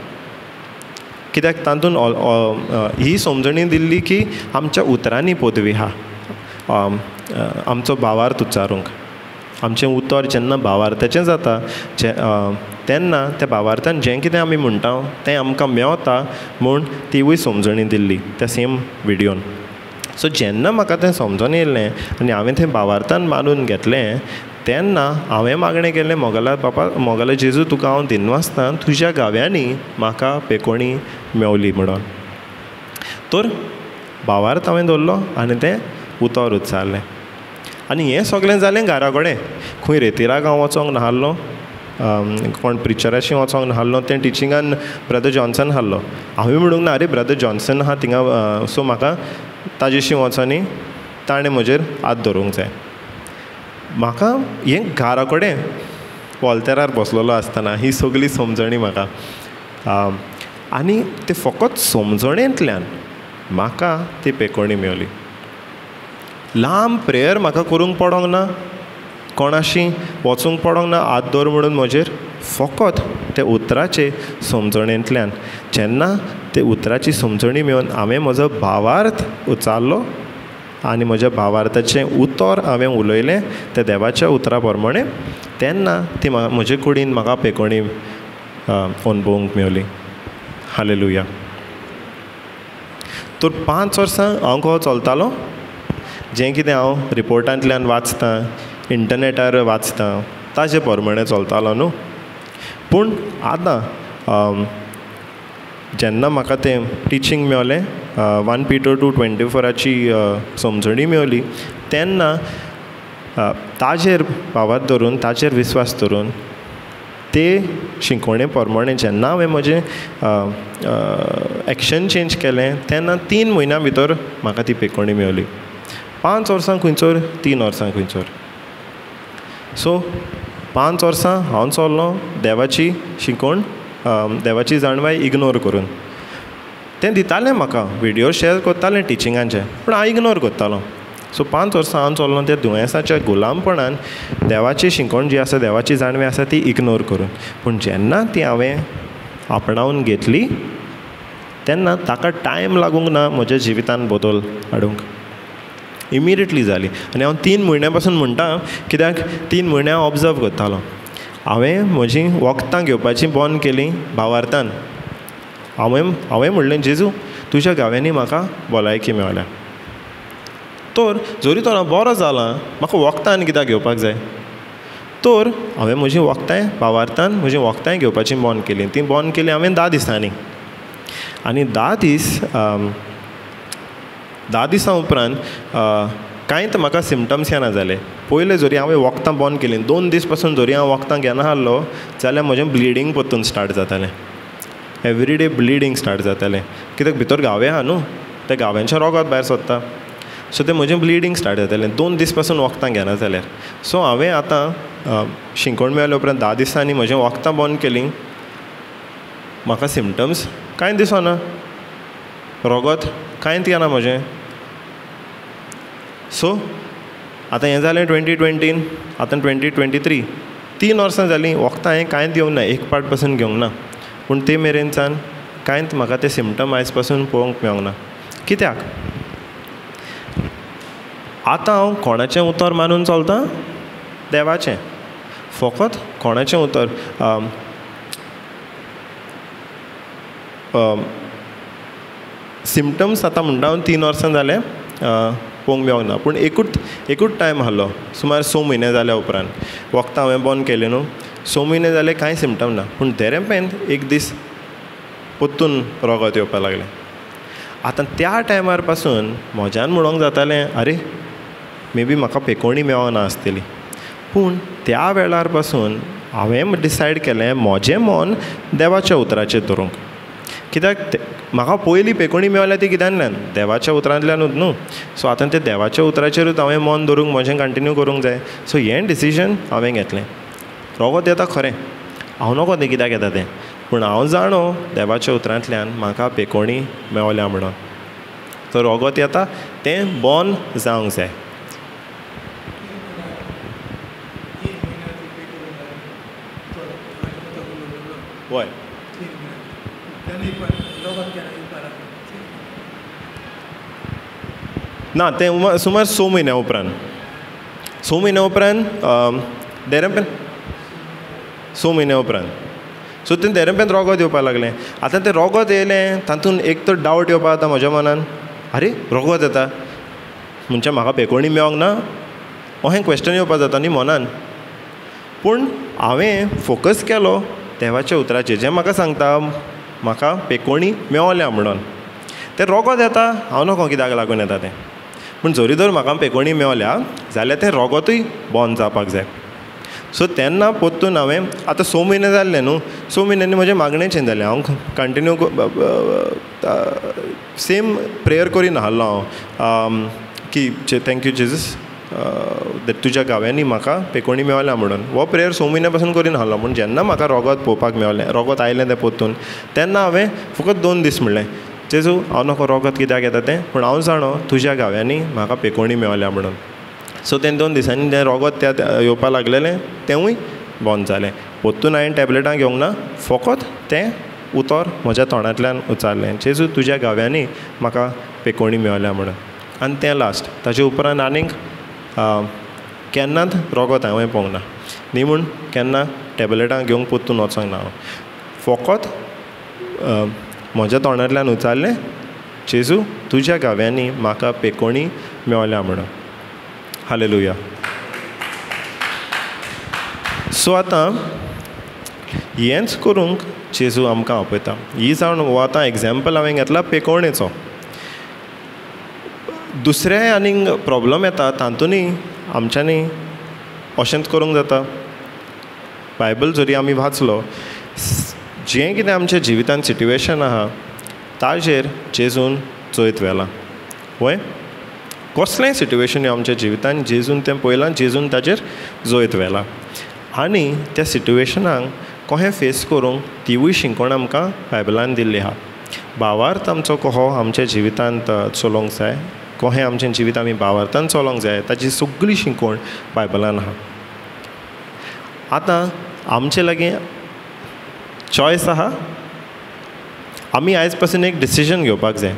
कित्याक तातूंत ही समजणी दिल्ली की आमच्या उतरांनी पदवी आहा आमचो भावार्थ उच्चारूंक. आमचें उतर जेन्ना भावार्थाचें जाता तेन्ना त्या भावार्थान जें कितें आमी म्हणटा तें आमकां मेवता म्हूण तिवूय समजणी दिल्ली त्या सेम विडियोन. सो जेन्ना म्हाका तें समजोन येयलें आनी हांवें तें भावार्थान मानून घेतलें तेन्ना हांवें मागणें केलें, मोगला बापा, मोगला जेजू तुका हांव दिनवासता तुज्या गाव्यांनी म्हाका पेकोणी मेवली म्हणून. तर भावार्थ हांवें दवरलो आनी तें उतर उच्चारलें. आनी हें सगळें जालें घरा कडेन, खंय रेतिराक हांव वचोंक नासलो, कोण प्रिचराशी वचोंक नासलो, तें टिचिंगान ब्रदर जॉन्सन आहलो. हांवें म्हणूंक ना अरे ब्रदर जॉन्सन आहा थिंगा, सो म्हाका ताजेशी वचोनी ताणें म्हजेर हात धरूंक जाय. म्हाका हें घरा कडेन वॉल्तेरार बसलेलो आसतना ही सगळी समजणी म्हाका, आनी ते फकत समजणेंतल्यान म्हाका ती पेकोणी मेवली. लांब प्रेयर म्हाका करूंक पडोंक ना, कोणाशी वचूंक पडोंक ना हात दवर म्हणून म्हजेर, फकत ते उतराचे समजणेंतल्यान. जेन्ना ते उतराची समजणी मेळून हांवें म्हजो भावार्थ उच्चारलो आनी म्हज्या भावार्थाचें उतर हांवें उलयलें त्या देवाच्या उतरा प्रमाणें, तेन्ना ती म्हजे कुडीन म्हाका पेकोणी अणभवूंक मेवली. हालेलुया. तर 5 वर्सां हांव कसो चलतालो, जें कितें हांव रिपोर्टांतल्यान वाचतां, इंटरनेटार वाचतां ताजे प्रमाणें चलतालो न्हू. पूण आतां जेन्ना म्हाका तें टिचींग मेवलें, 1 Peter 2:24 समजणी मेवली, तेन्ना ताजेर भावार्थ धरून, ताजेर विस्वास धरून ते शिकोवणे प्रमाणें जेन्ना हांवें म्हजें एक्शन चेंज केलें तेन्ना 3 म्हयन्यां भितर म्हाका ती पेकोणी मेवली. 5 वर्सां खंयचोर, 3 वर्सां खंयचोर. सो 5 वर्सां हांव चल्लो देवाची शिकोवण, देवाची जाणवाय इग्नोर करून. तें दितालें म्हाका, विडियो शेअर करतालें टिचिंगांचे, पूण हांव इग्नोर करतालो. सो 5 वर्सां हांव चल्लो त्या दुयेंसाच्या गुलामपणान देवाची शिकोवण जी आसा, देवाची जाणवी आसा ती इग्नोर करून. पूण जेन्ना ती हांवें आपणावन घेतली तेन्ना ताका टायम लागूंक ना म्हज्या जिवितान बदल हाडूंक, इमिडिएटली जाली. आनी हांव 3 म्हयन्या पासून म्हणटा, कित्याक 3 म्हयने हांव ऑब्जर्व करतालो. हांवें म्हजीं वखदां घेवपाची बंद केली भावार्थान. हांवें म्हणलें, जेजू तुज्या गांवांनी म्हाका भलायकी मेवल्या, तर जरी तर हांव बरो जाला म्हाका वखदां आनी कित्याक घेवपाक जाय. तर हांवें म्हजीं वखदांय भावार्थान म्हजीं वखदांय घेवपाची बंद केली. ती बंद केली हांवें 10 दिसांनी. आनी 10 दिसां उपरांत कांयच म्हाका सिमटम्स येना जाले. पयलें जरी हांवें वखदां बंद केलीं, 2 दीस पासून जरी हांव वखदां घेना आहलो जाल्यार म्हजें ब्लिडींग परतून स्टार्ट जातालें. एवरीडे ब्लिडींग स्टार्ट जातालें, कित्याक भितर घावे आहा न्हू, त्या घाव्यांचें रोगत भायर सोदता. सो तें म्हजें ब्लिडींग स्टार्ट जातालें 2 दीस पासून वखदां घेना जाल्यार. सो हांवें आतां शिंकण मेळ्ळ्या उपरांत 10 दिसांनी म्हजें वखदां बंद केलीं, म्हाका सिमटम्स कांय दिसना, रोगत कांयच येना म्हजें. सो आतां हें जालें 2020, आतां 2023, 3 वर्सां जालीं वखदां हांवें कांयच घेवंक ना, एक पाट पासून घेवंक ना. पूण ते मेरेनच्यान कांयच म्हाका ते सिमटम आयज पासून पळोवंक मेळोंक ना. कित्याक आतां हांव कोणाचें उतर मानून चलतां? देवाचें. फकत कोणाचें उतर, सिमटम्स आतां म्हणटा हांव 3 वर्सां जालें पळोवंक मेळोंक ना, पूण एकूच टायम आहलो सुमार 6 म्हयने जाल्या उपरांत वखदां हांवें बंद केलें न्हू, 6 म्हयने जाले कांय सिमटम ना, पूण देरेपेंत एक दीस परतून रोगत येवपाक लागलें. आतां त्या टायमार पासून म्हज्यान म्हणोंक जातालें अरे मे बी म्हाका पेकोणी मेळना आसतली. पूण त्या वेळार पासून हांवें डिसायड केलें म्हजें मन देवाच्या उतराचेर धरूंक. कित्याक म्हाका पयलीं पेकोणी मेळ्ळ्या ती कित्यांतल्यान? देवाच्या उतरांतल्यानूच न्हू. सो आतां ते देवाच्या उतराचेरूच हांवें मन धरूंक, म्हजें कंटिन्यू करूंक जाय. सो हें डिसिजन हांवें घेतलें. रोगत येता खरें, हांव नको तें कित्याक येता तें, पूण हांव जाणो देवाच्या उतरांतल्यान म्हाका पेकोणी मेवल्या म्हणून. तर रोगोत येता तें बॉन जावंक जाय. वय ना तें सुमार 6 म्हयन्या उपरांत, 6 म्हयन्या उपरांत देरेपेन, 6 म्हयन्या उपरांत. सो तें देरेपेन रोगोत येवपाक लागलें. आतां तें रोगोत येयलें तातूंत एक तर डावट येवपा जाता म्हज्या मनान, आरे रोगोत येता म्हणजे म्हाका पेकोणी मेळोंक ना, अहें क्वेश्चन येवपा जाता न्ही मनान. पूण हांवें फोकस केलो देवाच्या उतराचेर, जें म्हाका सांगता म्हाका पेकोणी मेवल्या म्हणून. तें रोगोत येता हांव नको कित्याक लागून येता तें, पूण जरी तर म्हाका पेकोणी मेवल्या जाल्यार तें रोगोतूय बंद जावपाक जाय. सो तेन्ना परतून हांवें आतां 6 म्हयने जाल्ले न्हू, 6 म्हयन्यांनी म्हजें मागणें चेंज जालें. हांव कंटिन्यू सेम प्रेयर करीन आहलो हांव की thank you Jesus तुज्या गांव्यांनी म्हाका पेकोणी मेवल्या म्हणून. हो प्रेयर 6 म्हयन्या पासून करीन आहलो. पूण जेन्ना म्हाका रोगोत पळोवपाक मेवलें, रोगोत आयलें तें परतून, तेन्ना हांवें फकत 2 दीस म्हणलें, जेजू हांव नको रोगोत कित्याक येता तें, पूण हांव जाणो तुज्या गांव्यांनी म्हाका पेकोणी मेवल्या म्हणून. सो तें 2 दिसांनी तें रोगोत त्या येवपाक लागलेलें तेंवूय बंद जालें. परतून हांवें टॅबलेटां घेवंक ना, फकत तें उतर म्हज्या तोंडांतल्यान उच्चारलें, जेजू तुज्या गांव्यांनी म्हाका पेकोणी मेवल्या म्हणून. आनी तें लास्ट. ताजे उपरांत आनीक केन्नाच रोगोत हांवें पळोवंक ना, न्ही म्हूण केन्ना टॅबलेटां घेवंक परतून वचोंक ना हांव. फकत म्हज्या तोंडांतल्यान उच्चारलें, जेजू तुज्या गांव्यांनी म्हाका पेकोणी मेवल्या म्हणून. हालेलुया. सो आतां हेंच करूंक जेजू आमकां आपयता. ही जावन हो आतां एग्जाम्पल हांवें घेतला पेकोवणेचो. दुसरें आनीक प्रोब्लम येता तातूंतय आमच्यांनी अशेंच करूंक जाता. बायबल जरी आमी वाचलो, जें कितें आमच्या जिवितांत सिट्युएशन आहा ताजेर जेजून चोयत व्हेलां. वय कसलेंय सिट्युएशन आमच्या जिवितांत जेजून तें पळयलां, जेजून ताजेर जोयत व्हेलां आनी त्या सिट्युएशनाक कशें फेस करूंक तिवूय शिकवण आमकां बायबलान दिल्ली आहा. भावार्थ आमचो कहो आमच्या जिवितांत चलोवंक जाय, कशें आमचें जिवीत आमी भावार्थान चलोवंक जाय ताची सगळी शिकवण बायबलान आहा. आतां आमचे लागीं चॉयस आहा, आमी आयज पासून एक डिसिजन घेवपाक जाय.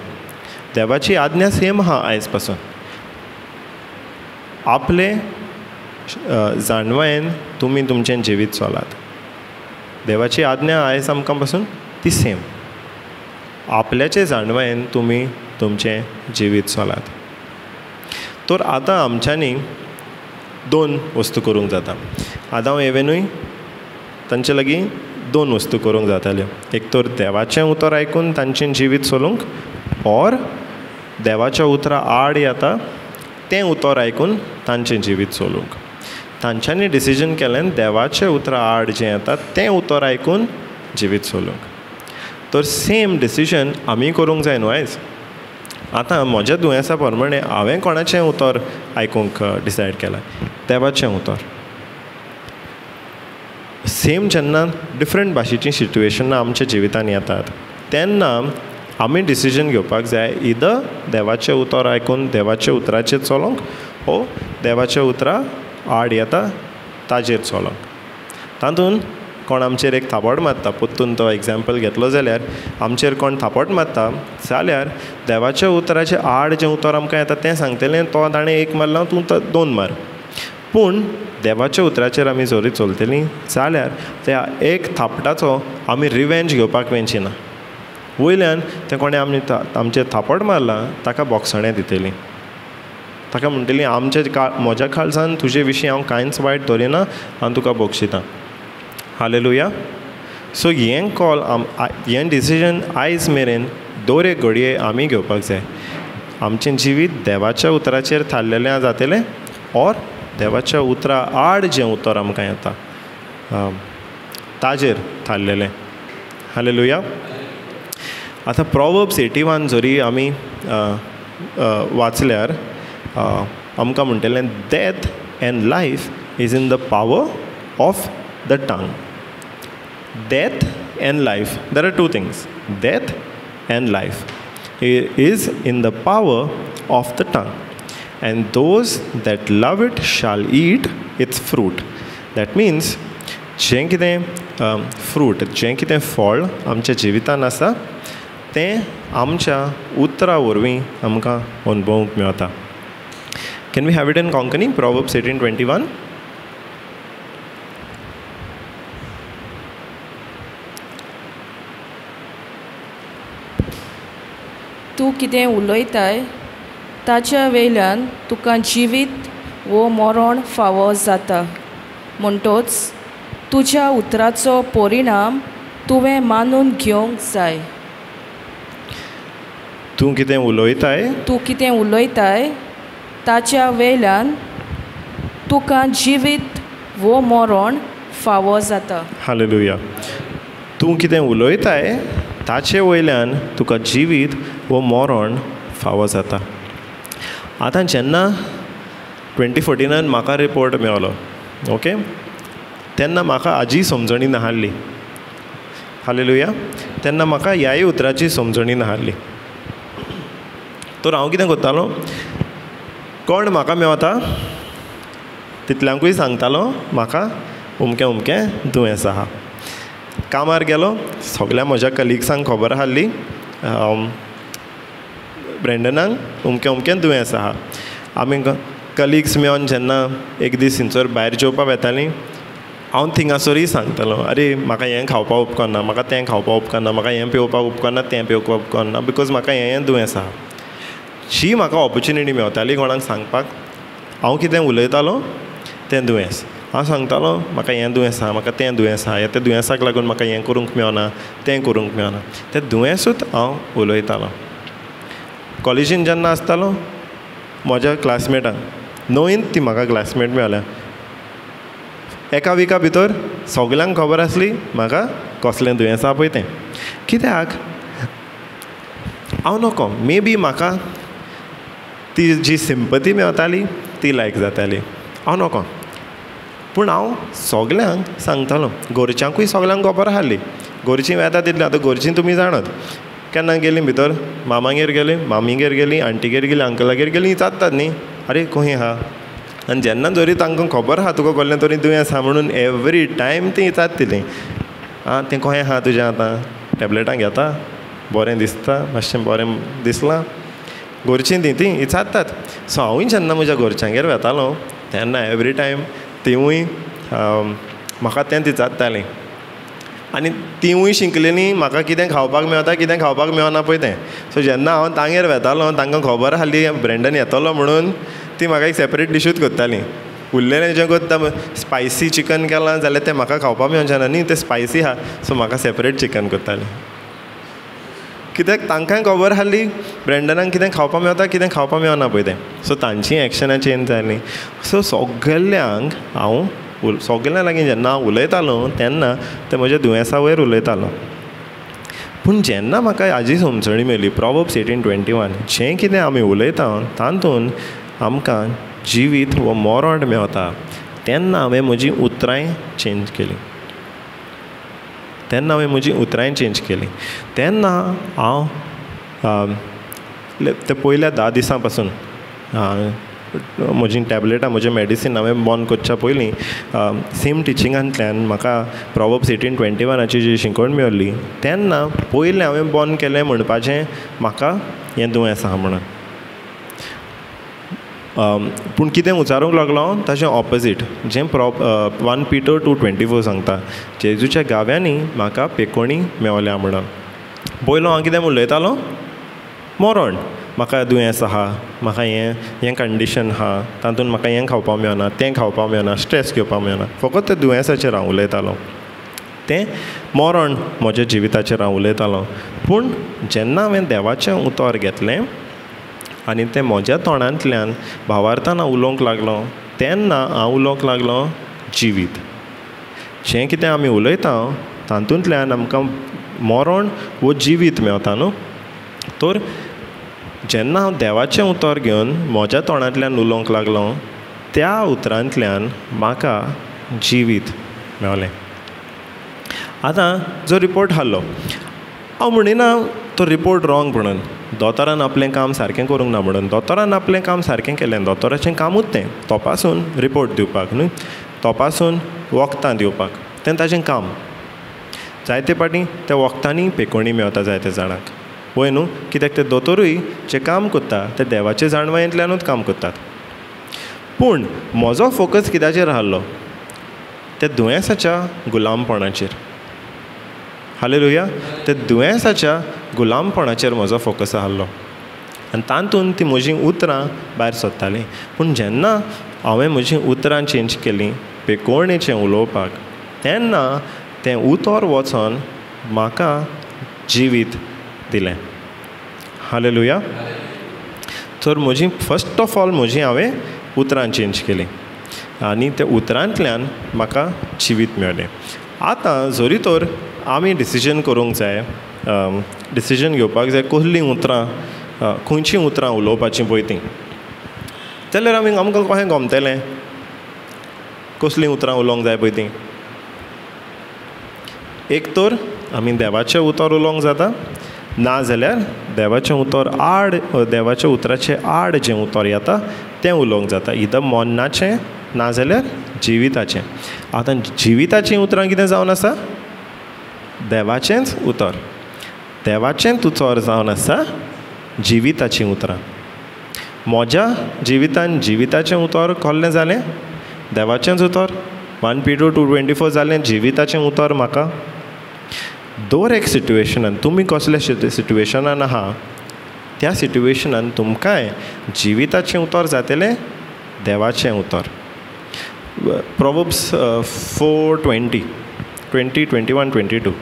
देवाची आज्ञा सेम आहा आयज पासून, आपले जाणवायेन तुमी तुमचें जिवीत चलात. देवाची आज्ञा आयज आमकां पासून ती सेम, आपल्याचे जाणवायेन तुमी तुमचें जिवीत चलात. तर आतां आमच्यांनी 2 वस्तू करूंक जाता. आतां हांव एवेनूय तांचे लागीं 2 वस्तू करूंक जाताल्यो. एक तर देवाचें उतर आयकून तांचें जिवीत चलूंक, ऑर देवाच्या उतरा आड येता तें उतर आयकून तांचें जिवीत चलूंक. तांच्यांनी डिसिजन केलें देवाचें उतरा आड जें येता तें उतर आयकून जिवीत चलूंक. तर सेम डिसिजन आमी करूंक जाय न्हू आयज. आतां म्हज्या दुयेंसा प्रमाणें हांवें कोणाचें उतर आयकूंक डिसायड केलां? देवाचें उतर. सेम जेन्ना डिफरंट भाशेचीं सिट्युएशनां आमच्या जिवितांत येतात तेन्ना आमी डिसिजन घेवपाक जाय, इदर देवाचें उतर आयकून देवाच्या उतराचेर चलोंक ओ देवाच्या उतरा आड येता ताजेर चलोंक. तातूंत कोण आमचेर एक थापट मारता, परतून तो एग्जाम्पल घेतलो जाल्यार आमचेर कोण थापट मारता जाल्यार देवाच्या उतराचे आड जें उतर आमकां येता तें सांगतलें, तो ताणें 1 मारला तूं 2 मार. पूण देवाच्या उतराचेर आमी जरी चलतलीं जाल्यार त्या एक थापटाचो आमी रिवेंज घेवपाक मेळची ना. वयल्यान तें कोणें आमी आमचेर थापट मारलां ताका बोगसणें दितलीं, ताका म्हणटलीं आमचे म्हज्या काळजान तुजे विशीं हांव कांयच वायट दवरिना, हांव तुका बक्षितां. हालेलुया. सो हें कॉल हें डिसिजन आयज मेरेन दर एक घडये आमी घेवपाक जाय. आमचें जिवीत देवाच्या उतराचेर थारलेलें जातलें ऑर देवाच्या उतरा आड जें उतर आमकां येता ताजेर थारलेलें. हालेलुया. आतां प्रोवर्ब्स 81 जरी आमी वाचल्यार आमकां म्हणटलें, death and life is in the power of the tongue. Death and life, there are two things, death and life is in the power of the tongue, and those that love it shall eat its fruit. That means जें कितें fruit, जें कितें फळ आमच्या जिवितान आसा तें आमच्या उतरा वरवीं आमकां अनुभवूंक मेळटा. Can we have it in Konkani? Proverbs 18:21. तूं कितें उलयताय ताच्या वयल्यान तुका जिवीत वो मरण फावो जाता, म्हणटोच तुज्या उतराचो परिणाम तुवें मानून घेवंक जाय. तूं कितें उलयताय, तूं कितें उलयताय ताच्या वयल्यान तुका जिवीत वो मरण फावो जाता. हालेलुया. तूं कितें उलयताय ताचे वयल्यान तुका जिवीत वो मरण फावो जाता. आतां जेन्ना 2014 म्हाका रिपोर्ट मेवलो, ओके, तेन्ना म्हाका आजी समजणी नाहली. हालेलुया. तेन्ना म्हाका ह्याय उतराची समजणी नाहली. तर हांव कितें करतालो, कोण म्हाका मेवता तितल्यांकूय सांगतालो म्हाका अमकें अमकें दुयेंस आहा. कामार गेलो, सगळ्या म्हज्या कलिग्सांक खबर आहली ब्रेंडनाक अमकें अमकें दुयेंस आहा. आमी कलिग्स मेळोन जेन्ना एक दीस थंयसर भायर जेवपाक वेतालीं, हांव थिंगासरूय सांगतालो, आरे म्हाका हें खावपाक उपकारना, म्हाका तें खावपाक उपकारना, म्हाका हें पिवपाक उपकारना, तें पिवपाक उपकारना, because म्हाका हें हें दुयेंस आहा. जी म्हाका ऑपोर्चुनिटी मेवताली कोणाक सांगपाक, हांव कितें उलयतालो तें दुयेंस. हांव सांगतालो म्हाका हें दुयेंस आहा, म्हाका तें दुयेंस आहा, त्या दुयेंसाक लागून म्हाका हें करूंक मेळना, तें करूंक मेळना, तें दुयेंसूच हांव उलयतालो. कॉलेजीन जेन्ना आसतालो म्हज्या क्लासमेटांक, णवींत ती म्हाका क्लासमेट मेळ्ळ्या, एका विका भितर सगल्यांक खबर आसली म्हाका कसलें दुयेंस आहा पळय तें. कित्याक हांव नको, मे बी म्हाका ती जी सिंपती मेवताली ती लायक जाताली, हांव नको. पूण हांव सगल्यांक सांगतालो, घरच्यांकूय सगल्यांक खबर आहली. घरचीं वेता तितलीं, आतां घरचीं तुमी जाणात, केन्ना गेलीं भितर मामागेर गेलीं, मामीगेर गेलीं, आंटीगेर गेलीं, अंकलागेर गेलीं, विचारतात न्ही, आरे खंय आहा. आनी जेन्ना जरी तांकां खबर आहा तुका कसलें तरी दुयेंस आहा म्हणून एवरी टायम तीं विचारतलीं, आं तें कशें आहा तुजें, आतां टॅबलेटां घेता, बरें दिसता, मातशें बरें दिसलां, घरचीं तीं तीं विचारतात. सो हांवूय जेन्ना म्हज्या घरच्यांगेर वेतालो तेन्ना एवरी टायम तिवूय म्हाका तेंच विचारतालीं, आनी तिवूय शिकलेलीं म्हाका कितें खावपाक मेळता कितें खावपाक मेळना पळय तें. सो जेन्ना हांव तांगेर वेतालो तांकां खबर आहली ब्रेंडन येतलो म्हणून, ती म्हाका एक सेपरेट डिशूच करतालीं. उरलेलें जें करता स्पायसी चिकन केलां जाल्यार तें म्हाका खावपाक मेळचें ना न्ही, तें स्पायसी आहा, सो म्हाका सेपरेट चिकन करतालीं. कित्याक तांकांय खबर आहली ब्रेंडनाक कितें खावपाक मेळता कितें खावपाक मेळना पळय तें. सो तांचीं एक्शनां चेंज जालीं. सो सगल्यांक हांव सगल्यां लागीं जेन्ना हांव उलयतालो तेन्ना ते म्हज्या दुयेंसा वयर उलयतालो. पूण जेन्ना म्हाका हाजी समजणी मेळ्ळी, प्रोवर्ब्स 18:21, जें कितें आमी उलयता तातूंत आमकां जिवीत वो मरण मेवता, तेन्ना हांवें म्हजीं उतरांय चेंज केलीं. तेन्ना हांवें म्हजीं उतरांय चेंज केलीं. तेन्ना हांव ते पयल्या 10 दिसां पासून म्हजीं टॅबलेटां, म्हजें मेडिसीन हांवें बंद करच्या पयलीं सेम टिचिंगांतल्यान म्हाका प्रोवर्ब्स 18:21 जी शिकवण मेळ्ळी, तेन्ना पयलें हांवें बंद केलें म्हणपाचें म्हाका हें दुयेंस आहा म्हणून. पूण कितें उचारूंक लागलो ताचें ऑपोजीट, जें 1 Peter 2:24 सांगता, जेजूच्या गाव्यांनी म्हाका पेकोणी मेवल्या म्हणून. पयलो हांव कितें उलयतालो, मरण, म्हाका दुयेंस आहा, म्हाका हें हें कंडिशन आहा, तातूंत म्हाका हें खावपाक मेळना, तें खावपाक मेळना, स्ट्रेस घेवपाक मेळना, फकत त्या दुयेंसाचेर हांव उलयतालो, तें मरण म्हज्या जिविताचेर हांव उलयतालो. पूण जेन्ना हांवें देवाचें उतर घेतलें आनी तें म्हज्या तोंडांतल्यान भावार्थान हांव उलोवंक लागलो, तेन्ना हांव उलोवंक लागलो जिवीत. जें कितें आमी उलयता तातूंतल्यान आमकां मरण वो जिवीत मेवता न्हू. तर जेन्ना हांव देवाचें उतर घेवन म्हज्या तोंडांतल्यान उलोवंक लागलो, त्या उतरांतल्यान म्हाका जिवीत मेवलें. आतां जो रिपोर्ट आहलो, हांव म्हणिना तो रिपोर्ट रोंग म्हणून, दोतोरान आपलें काम सारकें करूंक ना म्हणून. दोतोरान आपलें काम सारकें केलें, दोतोराचें कामूच तें, तपासून रिपोर्ट दिवपाक न्हू, तपासून वखदां दिवपाक, तें ताजें काम. जायते पाटी त्या वखदांनी पेकोणी मेवता जायते जाणांक, वय न्हू, कित्याक ते दोतोरूय जें काम करता ते देवाचे जाणवायेंतल्यानूच काम करतात. पूण म्हजो फोकस कित्याचेर आहलो, त्या दुयेंसाच्या गुलामपणाचेर. हालेलुया. त्या दुयेंसाच्या गुलामपणाचेर म्हजो फोकस आहलो आनी तातूंत ती म्हजीं उतरां भायर सरतालीं. पूण जेन्ना हांवें म्हजीं उतरां चेंज केलीं पेकोवणेचें उलोवपाक, तेन्ना तें उतर वचोन म्हाका जिवीत दिलें. हालेलुया. तर म्हजी फर्स्ट ऑफ ऑल म्हजी हांवें उतरां चेंज केलीं आनी त्या उतरांतल्यान म्हाका जिवीत मेळ्ळें. आतां जरी तर आमी डिसिजन करूंक जाय, डिसिजन घेवपाक जाय कसलीं उतरां, खंयचीं उतरां उलोवपाचीं पळय तीं, जाल्यार आमी आमकां कशें गमतलें कसलीं उतरां उलोवंक जाय पळय तीं? एक तर आमी देवाचें उतर उलोवंक जाता, ना जाल्यार देवाचें उतर आड, देवाच्या उतराचें आड जें उतर येता तें उलोवंक जाता. इदर मरणाचें ना जाल्यार जिविताचें. आतां जिविताचीं उतरां कितें जावन आसा? देवाचेंच उतर. देवाचेंच उतर जावन आसा जिविताचीं उतरां. म्हज्या जिवितान जिविताचें उतर कसलें जालें? देवाचेंच उतर. 1 Peter 2:24 जालें जिविताचें उतर म्हाका. दर एक सिट्युएशनान तुमी कसल्या सिट्युएशनान आहा त्या सिट्युएशनान तुमकांय जिविताचें उतर जातलें देवाचें उतर. Proverbs 4:20, 20, 21, 22.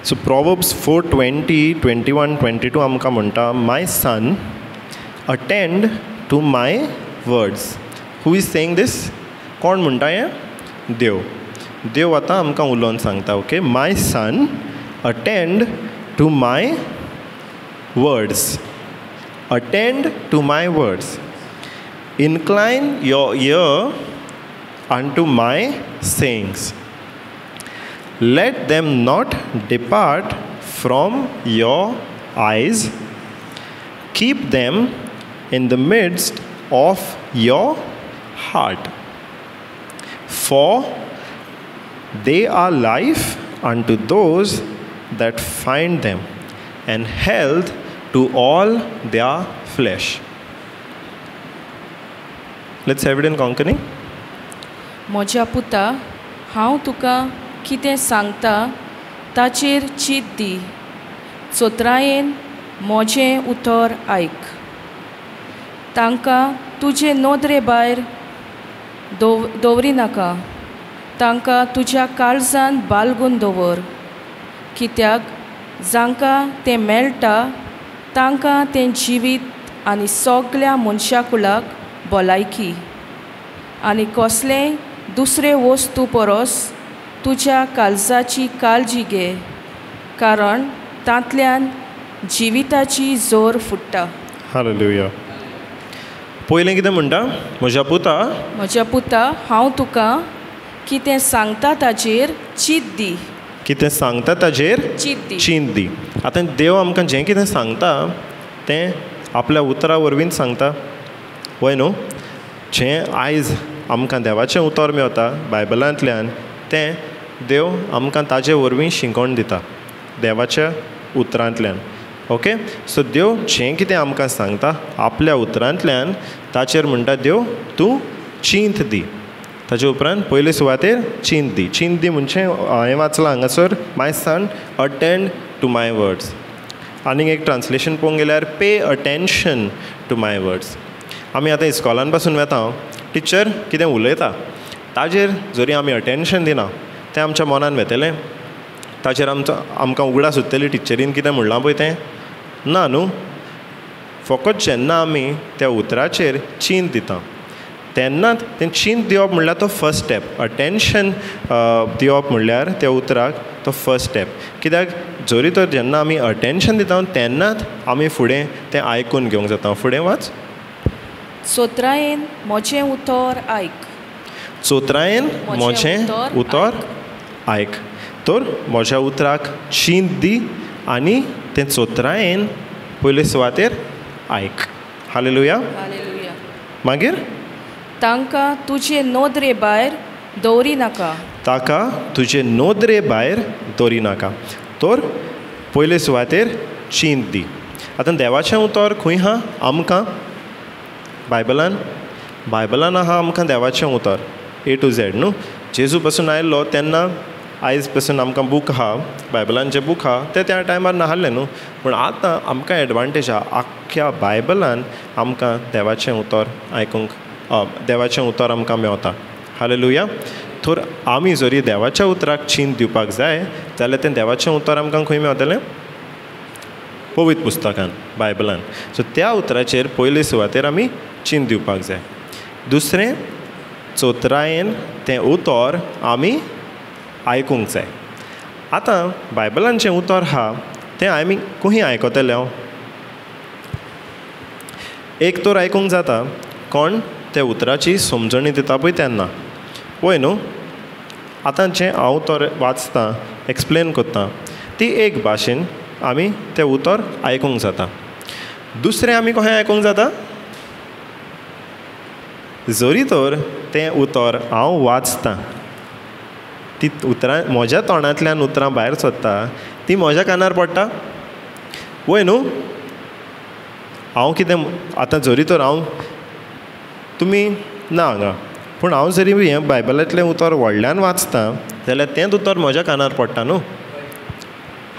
So Proverbs 4:20, 21, 22 आमकां म्हणटा, my son attend to my words. Who is saying this? कोण म्हणटा हें? देव. देव आतां आमकां उलोवन सांगता, okay, my son attend to my words, attend to my words, incline your ear unto my sayings, let them not depart from your eyes, keep them in the midst of your heart, for they are life unto those that find them, and health to all their flesh. Let's have it in Konkani. म्हज्या पुता, हांव तुका कितें सांगता ताचेर चीत दी, चोत्रायेन म्हजें उतर आयक, तांकां तुजे नदरे भायर दवरिनाका, तांकां तुज्या काळजान बालगून दवर, कित्याक जांकां तें मेळटा तांकां तें जिवीत आनी सगल्या मनशा कुळाक भलायकी, आनी कसलेंय दुसरे वस्तू परस तुज्या काळजाची काळजी घे, कारण तांतल्यान जिविताची जोर फुट्टा. हालेलुया. पयलें कितें म्हणटा? म्हज्या पुता, म्हज्या पुता, हांव तुका कितें सांगता ताचेर चीत दी. कितें सांगता ताचेर चीत दी. आतां देव आमकां जें कितें सांगता तें आपल्या उतरा वरवींच सांगता, वय न्हू? जें आयज आमकां देवाचें उतर मेवता बायबलांतल्यान तें देव आमकां ताजे वरवीं शिकोवन दिता देवाच्या उतरांतल्यान. ओके, सो देव जें कितें आमकां सांगता आपल्या उतरांतल्यान ताचेर म्हणटा देव तूं चिंत दी. ताजे उपरांत पयले सुवातेर चिंत दी. चिंत दी म्हणजे हांवें वाचलां हांगासर, my son attend to my words. आनीक एक ट्रान्सलेशन पळोवंक गेल्यार pay attention to my words. आमी आतां इस्कॉलान पासून वेता, टिचर कितें उलयता ताजेर जरी आमी अटेंशन दिना तें आमच्या मनान वेतलें, ताचेर आमचो आमकां उगडास उरतली टिचरीन कितें म्हणलां पळय तें ना न्हू. फकत जेन्ना आमी त्या उतराचेर चिंत दिता, तेन्ना तें चिंत दिवप म्हणल्यार तो फर्स्ट स्टेप. अटेंशन दिवप म्हणल्यार त्या उतराक तो फर्स्ट स्टेप. कित्याक जरी तर जेन्ना आमी अटेंशन दिता तेन्नाच आमी फुडें तें आयकून घेवंक जाता. फुडें वाच. चोत्रायेन म्हजें उतर आयक. चोत्रायेन म्हजें उतर आयक. तर म्हज्या उतराक चिंत दी आनी तें चोत्रायेन पयले सुवातेर आयक. हालेलुया. मागीर तांकां तुजे नदरे भायर दवरी नाका. ताका तुजे नदरे भायर दवरी नाका. तर पयले सुवातेर चिंत दी. आतां देवाचें उतर खंय आहा आमकां? बायबलान. बायबलान आहा आमकां देवाचें उतर ए टू झेड न्हू. जेजू पसून आयलो तेन्ना आयज पसून आमकां बूक आहा, बायबलान जे बूक आहा ते त्या टायमार नाहले न्हू, पूण आतां आमकां एडवांटेज आहा. आख्ख्या बायबलान आमकां देवाचें उतर आयकूंक, देवाचें उतर आमकां मेवता. हालेलुया. तर आमी जरी देवाच्या उतराक चिंत दिवपाक जाय जाल्यार तें देवाचें उतर आमकां खंय मेवतलें? पवित्र पुस्तकान, बायबलान. सो त्या उतराचेर पयले सुवातेर आमी चिंत दिवपाक जाय. दुसरें, चोत्रायेन तें उतर आमी आयकूंक जाय. आतां बायबलान जें उतर आहा तें आमी खंय आयकतले? हांव एक तर आयकूंक जाता कोण त्या उतराची समजणी दिता पळय तेन्ना, वय न्हू. आतां जें हांव तर वाचतां, एक्सप्लेन करता, ती एक भाशेन आमी तें उतर आयकूंक जाता. दुसरें आमी कशें आयकूंक जाता? जरी तर तें उतर हांव वाचतां, ती उतरां म्हज्या तोंडांतल्यान उतरां भायर सरता, ती म्हज्या कानार पडटा, वय न्हू. हांव कितें आतां जरी तर हांव, तुमी ना हांगा, पूण हांव जरी हें बायबलांतलें उतर व्हडल्यान वाचतां जाल्यार तेंच उतर म्हज्या कानार पडटा न्हू.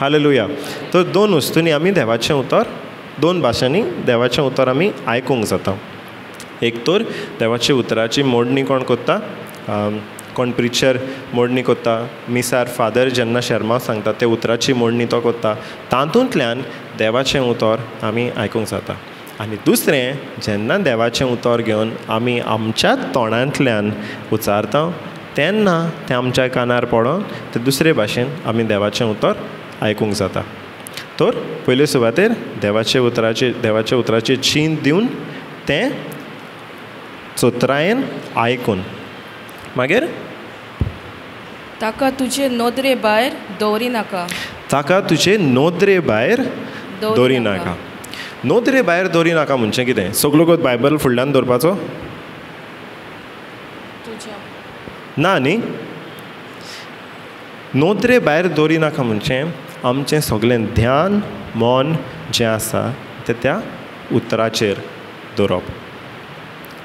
हालेलुया. तर दोन वस्तूंनी आमी देवाचें उतर, दोन भाशांनी देवाचें उतर आमी आयकूंक जाता. एक तर देवाच्या उतराची मोडणी कोण करता, कोण प्रिचर मोडणी करता, मिसार फादर जेन्ना शेर्मांव सांगता ते उतराची मोडणी तो करता, तातूंतल्यान देवाचें उतर आमी आयकूंक जाता. आनी दुसरें, जेन्ना देवाचें उतर घेवन आमी आमच्या तोंडांतल्यान उच्चारता तेन्ना तें आमच्या कानार पडोन ते दुसरे भाशेन आमी देवाचें उतर आयकूंक जाता. तर पयले सुवातेर देवाचे उतराचे चिंत दिवन तें चोत्रायेन आयकून. मागीर ताका तुजे नदरे भायर दवरी नाका. ताका तुजे नदरे भायर दवरी नाका. नदरे भायर दवरी नाका म्हणजे कितें? सगलो बायबल फुडल्यान दवरपाचो ना न्ही. नदरे भायर दवरी नाका म्हणजे आमचें सगळें ध्यान मन जें आसा तें त्या उतराचेर दवरप.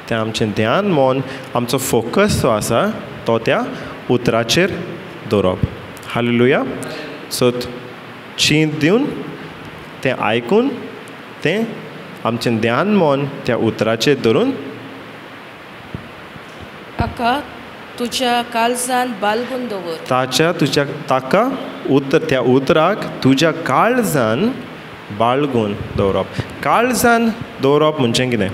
तें आमचें ध्यान मन, आमचो फोकस जो आसा तो त्या उतराचेर दवरप. हालेलुया. सो चिंत दिवन तें आयकून तें आमचें ध्यान मन त्या उतराचेर धरून ताका तुज्या काळजान बाळगून दवर. ताच्या तुज्या ताका उतर त्या उतराक तुज्या काळजान बाळगून दवरप. काळजान दवरप म्हणजे कितें?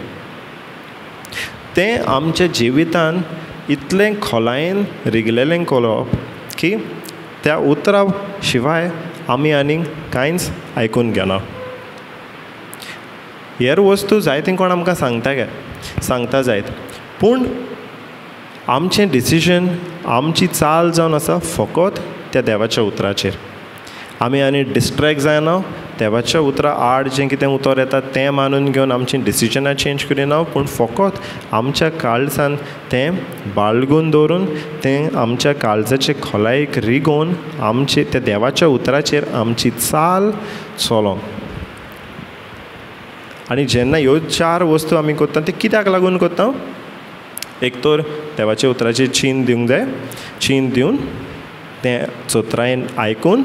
तें आमच्या जिवितान इतलें खोलायेन रिगलेलें करप की त्या उतरा शिवाय आमी आनीक कांयच आयकून घेना. हेर वस्तू जायती कोण आमकां सांगता गे सांगता जायत, पूण आमचें डिसिजन, आमची चाल जावन आसा फकत त्या देवाच्या उतराचेर. आमी आनी डिस्ट्रेक्ट जायना, देवाच्या उतरा आड जें कितें उतर येता तें मानून घेवन आमची डिसिजनां चेंज करिना, पूण फकत आमच्या काळजान तें बाळगून दवरून तें आमच्या काळजाचे खोलायेक रिगोवन आमचे त्या देवाच्या उतराचेर आमची चाल चलोवप. आनी जेन्ना ह्यो चार वस्तू आमी करता ते कित्याक लागून करता? एक तर देवाच्या उतराचेर चीन दिवंक जाय, चीन दिवन तें चोत्रायेन आयकून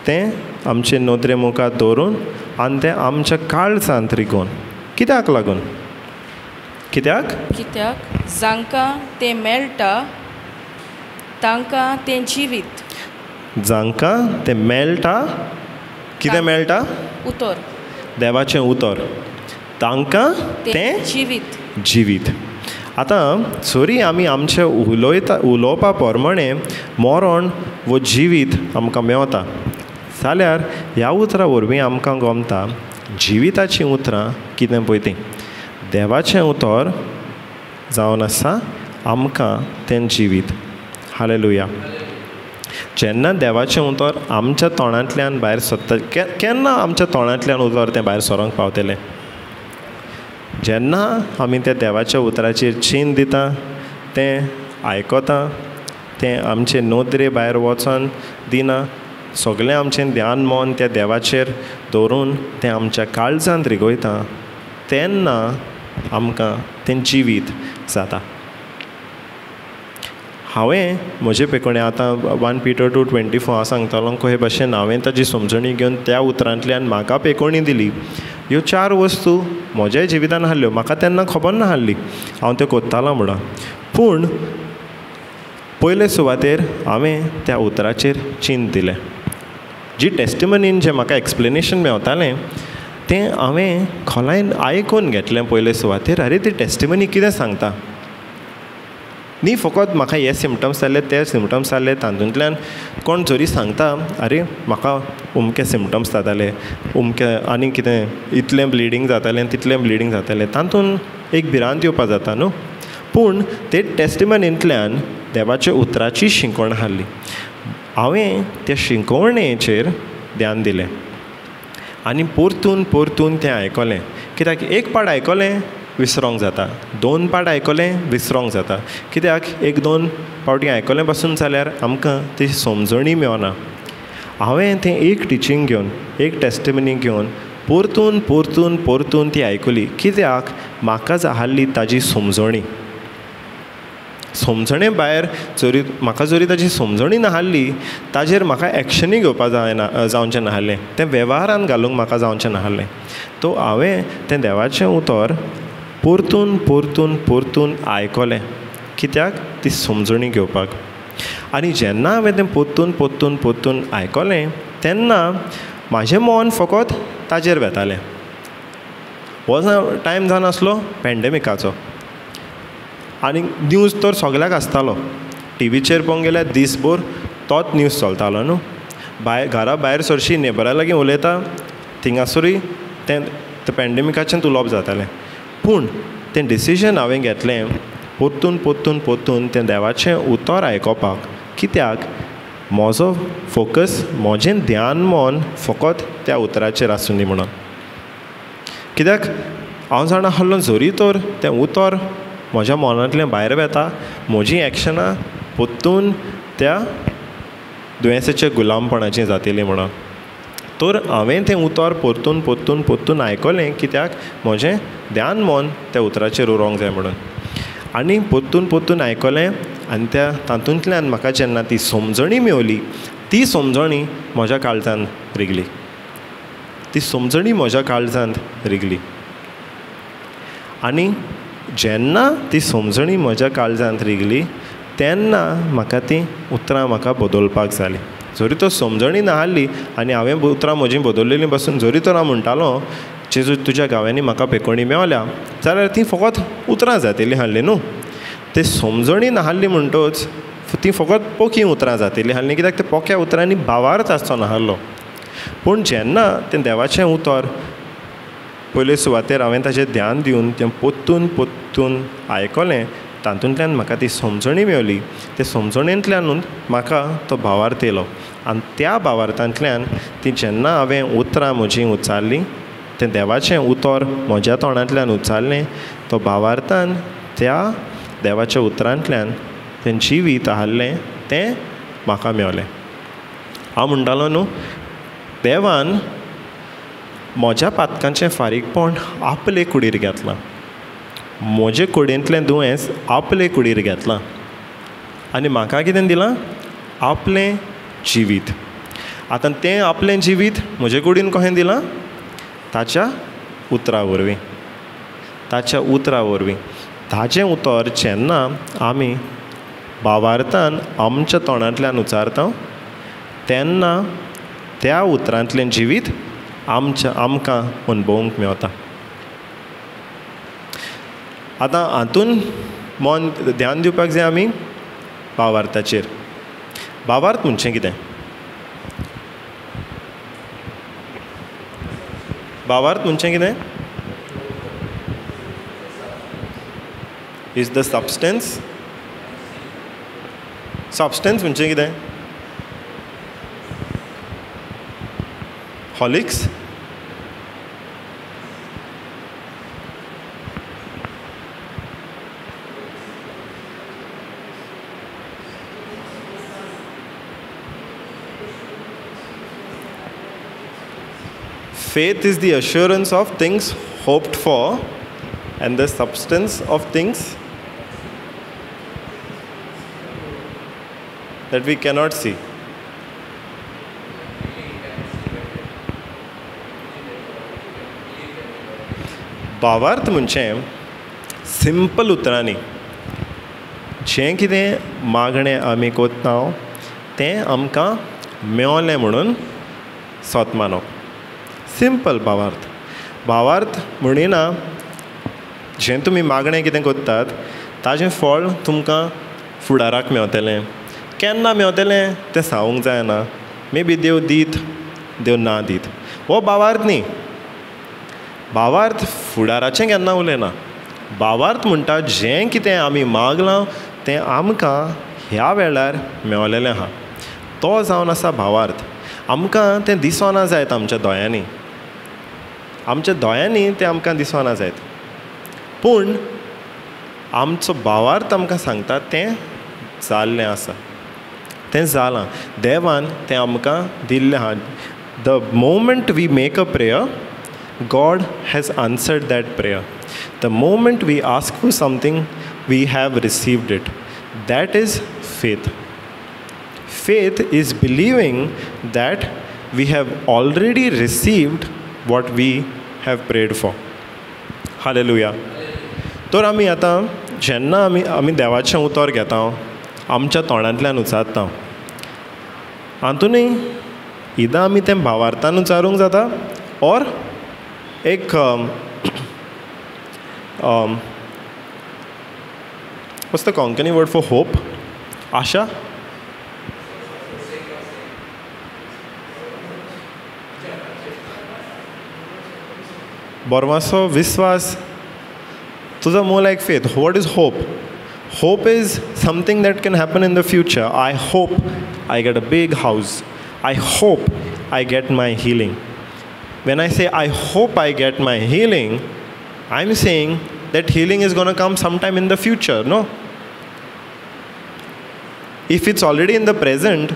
तें आमचे नदरे मुखार दवरून आनी तें आमच्या काळजांत रिगोवन. कित्याक लागून? कित्याक? कित्याक जांकां तें मेळटा तांकां तें जिवीत. जांकां तें मेळटा, कितें मेळटा? उतर, देवाचें उतर. तांकां तें जिवीत. जिवीत. आतां सरी आमी आमचे उलयता उलोवपा प्रमाणे मरण वो जिवीत आमकां मेवता जाल्यार ह्या उतरां वरवीं आमकां गमता जिविताचीं उतरां कितें पळय तीं देवाचें उतर जावन आसा आमकां तें जिवीत. हालेलुया. जेन्ना देवाचें उतर आमच्या तोंडांतल्यान भायर सरता, केन्ना आमच्या तोंडांतल्यान उतर तें भायर सरोंक पावतलें? जेन्ना आमी त्या देवाच्या उतराचेर चीन दिता, तें आयकता, तें आमचे नदरे भायर वचोन दिना, सगळें आमचें ध्यान मन त्या देवाचेर दवरून तें आमच्या काळजांत रिगयता, तेन्ना आमकां तें जिवीत जाता. हांवें म्हजे पेकोणे आतां 1 Peter 2:24 हांव सांगतालो कहे भशेन हांवें ताजी समजणी घेवन त्या उतरांतल्यान म्हाका पेकोणी दिली. ह्यो 4 वस्तू म्हज्याय जिवितान आहल्यो, म्हाका तेन्ना खबर नाहली हांव त्यो कोत्तालो म्हणून. पूण पयले सुवातेर हांवें त्या उतराचेर चिंत दिलें. जी टेस्टिमनीन जें म्हाका एक्सप्लेनेशन मेवतालें तें हांवें खोलायेन आयकून घेतलें पयले सुवातेर. आरे ती टेस्टिमनी कितें सांगता? न्ही फकत म्हाका हे सिमटम्स जाल्ले ते सिमटम्स जाल्ले, तातूंतल्यान कोण जरी सांगता अरे म्हाका अमके सिमटम्स जाताले, अमके आनी कितें इतलें ब्लिडींग जातालें तितलें ब्लिडींग जातालें, तातूंत एक भिरांत येवपा जाता न्हू. पूण ते टेस्टिमनींतल्यान देवाच्या उतराची शिकवण आहली. हांवें त्या शिकवणेचेर ध्यान दिलें आनी परतून परतून तें आयकलें. कित्याक एक पाट आयकलें विसरोंक जाता, 2 पाट आयकलें विसरोंक जाता. कित्याक 1-2 पावटी आयकलें पासून जाल्यार आमकां ती समजणी मेवना. हांवें तें एक टिचींग घेवन, एक टेस्टिमनी घेवन परतून परतून परतून ती आयकली. कित्याक म्हाका जाल्ली ताजी समजणी. समजणे भायर जरी म्हाका जरी ताजी समजणी नाहली ताजेर म्हाका एक्शनूय घेवपा जायना जावचें नाहलें, तें वेव्हारान घालूंक म्हाका जावचें नाहलें. तो हांवें तें देवाचें उतर परतून परतून परतून आयकलें. कित्याक ती समजणी घेवपाक. आनी जेन्ना हांवें तें परतून परतून परतून आयकलें तेन्ना म्हाजें मन फकत ताजेर वेतालें. हो टायम जावन आसलो पेंडेमिकाचो आनी न्यूज तर सगल्याक आसतालो. टिवीचेर पळोवंक गेल्यार दीसभर तोच न्यूज चलतालो न्हू. भायर घरा भायर सरशी नेबरा लागीं उलयता थिंगासरूय तें पेंडेमिकाचें उलोवप जातालें. पूण तें डिसिजन हांवें घेतलें परतून परतून परतून तें देवाचें उतर आयकोपाक. कित्याक म्हजो फोकस, म्हजें ध्यान मन फकत त्या उतराचेर आसूं दी म्हणून. कित्याक हांव जाणा आहलो जरी तर तें उतर म्हज्या मनांतल्यान भायर वेता, म्हजीं एक्शनां परतून त्या दुयेंसाच्या गुलामपणाचीं जातलीं म्हणून. तर हांवें तें उतर परतून परतून परतून आयकलें. कित्याक म्हजें ध्यान मन त्या उतराचेर उरोंक जाय म्हणून. आनी परतून परतून आयकलें आनी त्या तातूंतल्यान म्हाका जेन्ना ती समजणी मेवली, ती समजणी म्हज्या काळजांत रिगली. ती समजणी म्हज्या काळजांत रिगली. आनी जेन्ना ती समजणी म्हज्या काळजांत रिगली तेन्ना म्हाका तीं उतरां म्हाका बदलपाक जालीं. जरी तो समजणी नाहली आनी हांवें उतरां म्हजीं बदललेलीं पासून जरी तर हांव म्हणटालो जेजू तुज्या गांवांनी म्हाका पेकोणी मेवल्या जाल्यार ती फकत उतरां जातलीं आहलीं न्हू. ते समजणी नाहली म्हणटच ती फकत पोकीं उतरां जातलीं आहलीं. कित्याक ते पोक्या उतरांनी भावार्थ आसचो नाहलो. पूण जेन्ना तें देवाचें उतर पयले सुवातेर हांवें ताचेर ध्यान दिवन तें परतून परतून आयकलें, तातूंतल्यान म्हाका ती समजणी मेवली. ते समजणेंतल्यानूच म्हाका तो भावार्थ येयलो. आनी त्या भावार्थांतल्यान ती जेन्ना हांवें उतरां म्हजीं उच्चारलीं, तें देवाचें उतर म्हज्या तोंडांतल्यान उच्चारलें, तो भावार्थान त्या देवाच्या उतरांतल्यान तें जिवीत आहलें तें म्हाका मेवलें. हांव म्हणटालो न्हू, देवान म्हज्या पातकांचें फारीकपण आपले कुडीर घेतलां, म्हजे कुडींतलें दुयेंस आपले कुडीर घेतलां आनी म्हाका कितें दिलां? आपलें जिवीत. आतां तें आपलें जिवीत म्हजे कुडीन कशें दिलां? ताच्या उतरा वरवीं. ताच्या उतरा वरवीं. ताचें उतर जेन्ना आमी भावार्थान आमच्या तोंडांतल्यान उच्चारता तेन्ना त्या उतरांतलें जिवीत आमच्या आमकां अणभवूंक मेवता. आतां हातून मन ध्यान दिवपाक जाय आमी भावार्थाचेर. भावार्थ म्हणचें कितें? भावार्थ म्हणचें कितें? Is the substance. Substance म्हणचें कितें? Horlicks? Faith is the assurance of things hoped for and the substance of things that we cannot see. भावार्थ म्हणचें सिंपल उतरांनी जें कितें मागणें आमी कोत्ता तें आमकां मेवलें म्हणून सोत मानप. सिंपल भावार्थ. भावार्थ म्हणिना जें तुमी मागणें कितें कोत्तात ताजें फळ तुमकां फुडाराक मेवतलें. केन्ना मेवतलें तें सांगूंक जायना. मे बी देव दीत, देव ना दीत. हो भावार्थ न्ही. भावार्थ फुडाराचें केन्ना उलयना. भावार्थ म्हणटा जें कितें आमी मागलां तें आमकां ह्या वेळार मेवलेलें आहा. तो जावन आसा भावार्थ. आमकां तें दिसना जायत आमच्या दोळ्यांनी, आमच्या दोळ्यांनी तें आमकां दिसना जायत, पूण आमचो भावार्थ आमकां सांगता तें जाल्लें आसा, तें जालां, देवान तें आमकां दिल्लें आहा. The moment we make a prayer, God has answered that prayer. The moment we ask for something, we have received it. That is faith. Faith is believing that we have already received what we have prayed for. Hallelujah. तर आमी आतां जेन्ना आमी आमी देवाचें उतर घेता, आमच्या तोंडांतल्यान उच्चारता, हातूनय इदां आमी तें भावार्थान उच्चारूंक जाता ऑर एक what's the Konkani word for hope? Asha? Borvaso, viswas, those are more like faith. What is hope? Hope is something that can happen in the future. I hope I get a big house. I hope I get my healing. When I say I hope I get my healing, I'm saying that healing is going to come sometime in the future, no? If it's already in the present,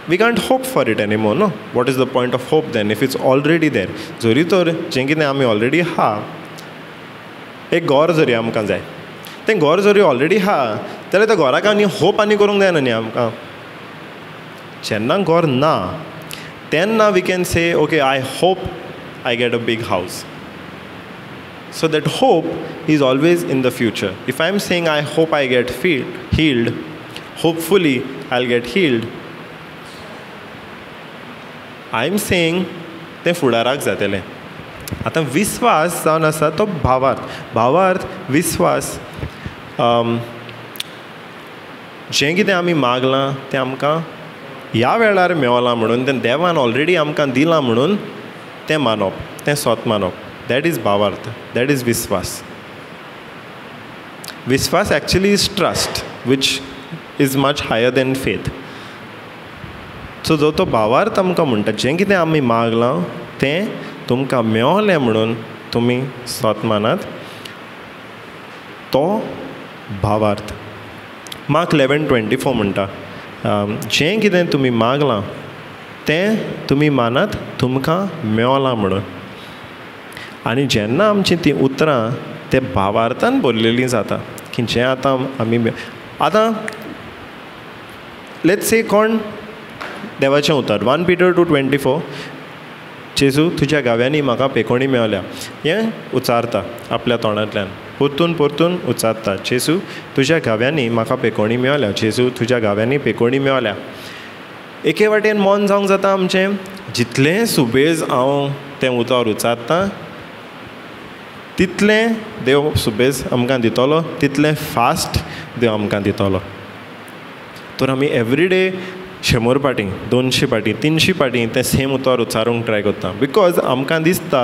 we can't hope for it anymore, no? What is the point of hope then if it's already there? Zori tor जें कितें आमी already हा, एक घर जरी आमकां जाय, तें घर जरी ऑलरेडी हा जाल्यार त्या घराक आनी होप आनी करूंक जायना न्ही आमकां. जेन्ना घर ना तेन्ना we can say okay, I hope I get a big house. So that hope is always in the future. If I am saying I hope I get healed, hopefully I get healed, I am saying तें फुडाराक जातलें. आतां विस्वास जावन आसा तो भावार्थ. भावार्थ विस्वास, जें कितें आमी मागलां तें आमकां ह्या वेळार मेवलां म्हणून, तें देवान ऑलरेडी आमकां दिलां म्हणून तें मानप, तें सोत मानप. That is भावार्थ, that is विस्वास. विस्वास actually is trust, which is much higher than faith. So जो तो भावार्थ आमकां म्हणटा जें कितें आमी मागलां तें तुमकां मेवलें म्हणून तुमी सोत मानात, तो भावार्थ. मार्क 11:24 म्हणटा जें कितें तुमी मागलां तें तुमी मानात तुमकां मेवलां म्हणून. आनी जेन्ना आमचीं तीं उतरां ते भावार्थान बरलेलीं जाता की जें आतां आमी आतां let's से कोण देवाचें उतर 1 Peter 2:24, जेजू तुज्या गाव्यांनी म्हाका पेकोणी मेवल्या, हें उच्चारता आपल्या तोंडांतल्यान, परतून परतून उच्चारता, जेजू तुज्या गाव्यांनी म्हाका पेकोणी मेवल्या, जेजू तुज्या गाव्यांनी पेकोणी मेवल्या. एके वाटेन मन जावंक जाता आमचें, जितलें सुबेज हांव तें उतर उच्चारता तितलें देव सुबेज आमकां दितलो, तितलें फास्ट देव आमकां दितलो. तर आमी एवरीडे 100 पाटी, 200 पाटी, 300 पाटी तें सेम उतर उच्चारूंक ट्राय करता, because आमकां दिसता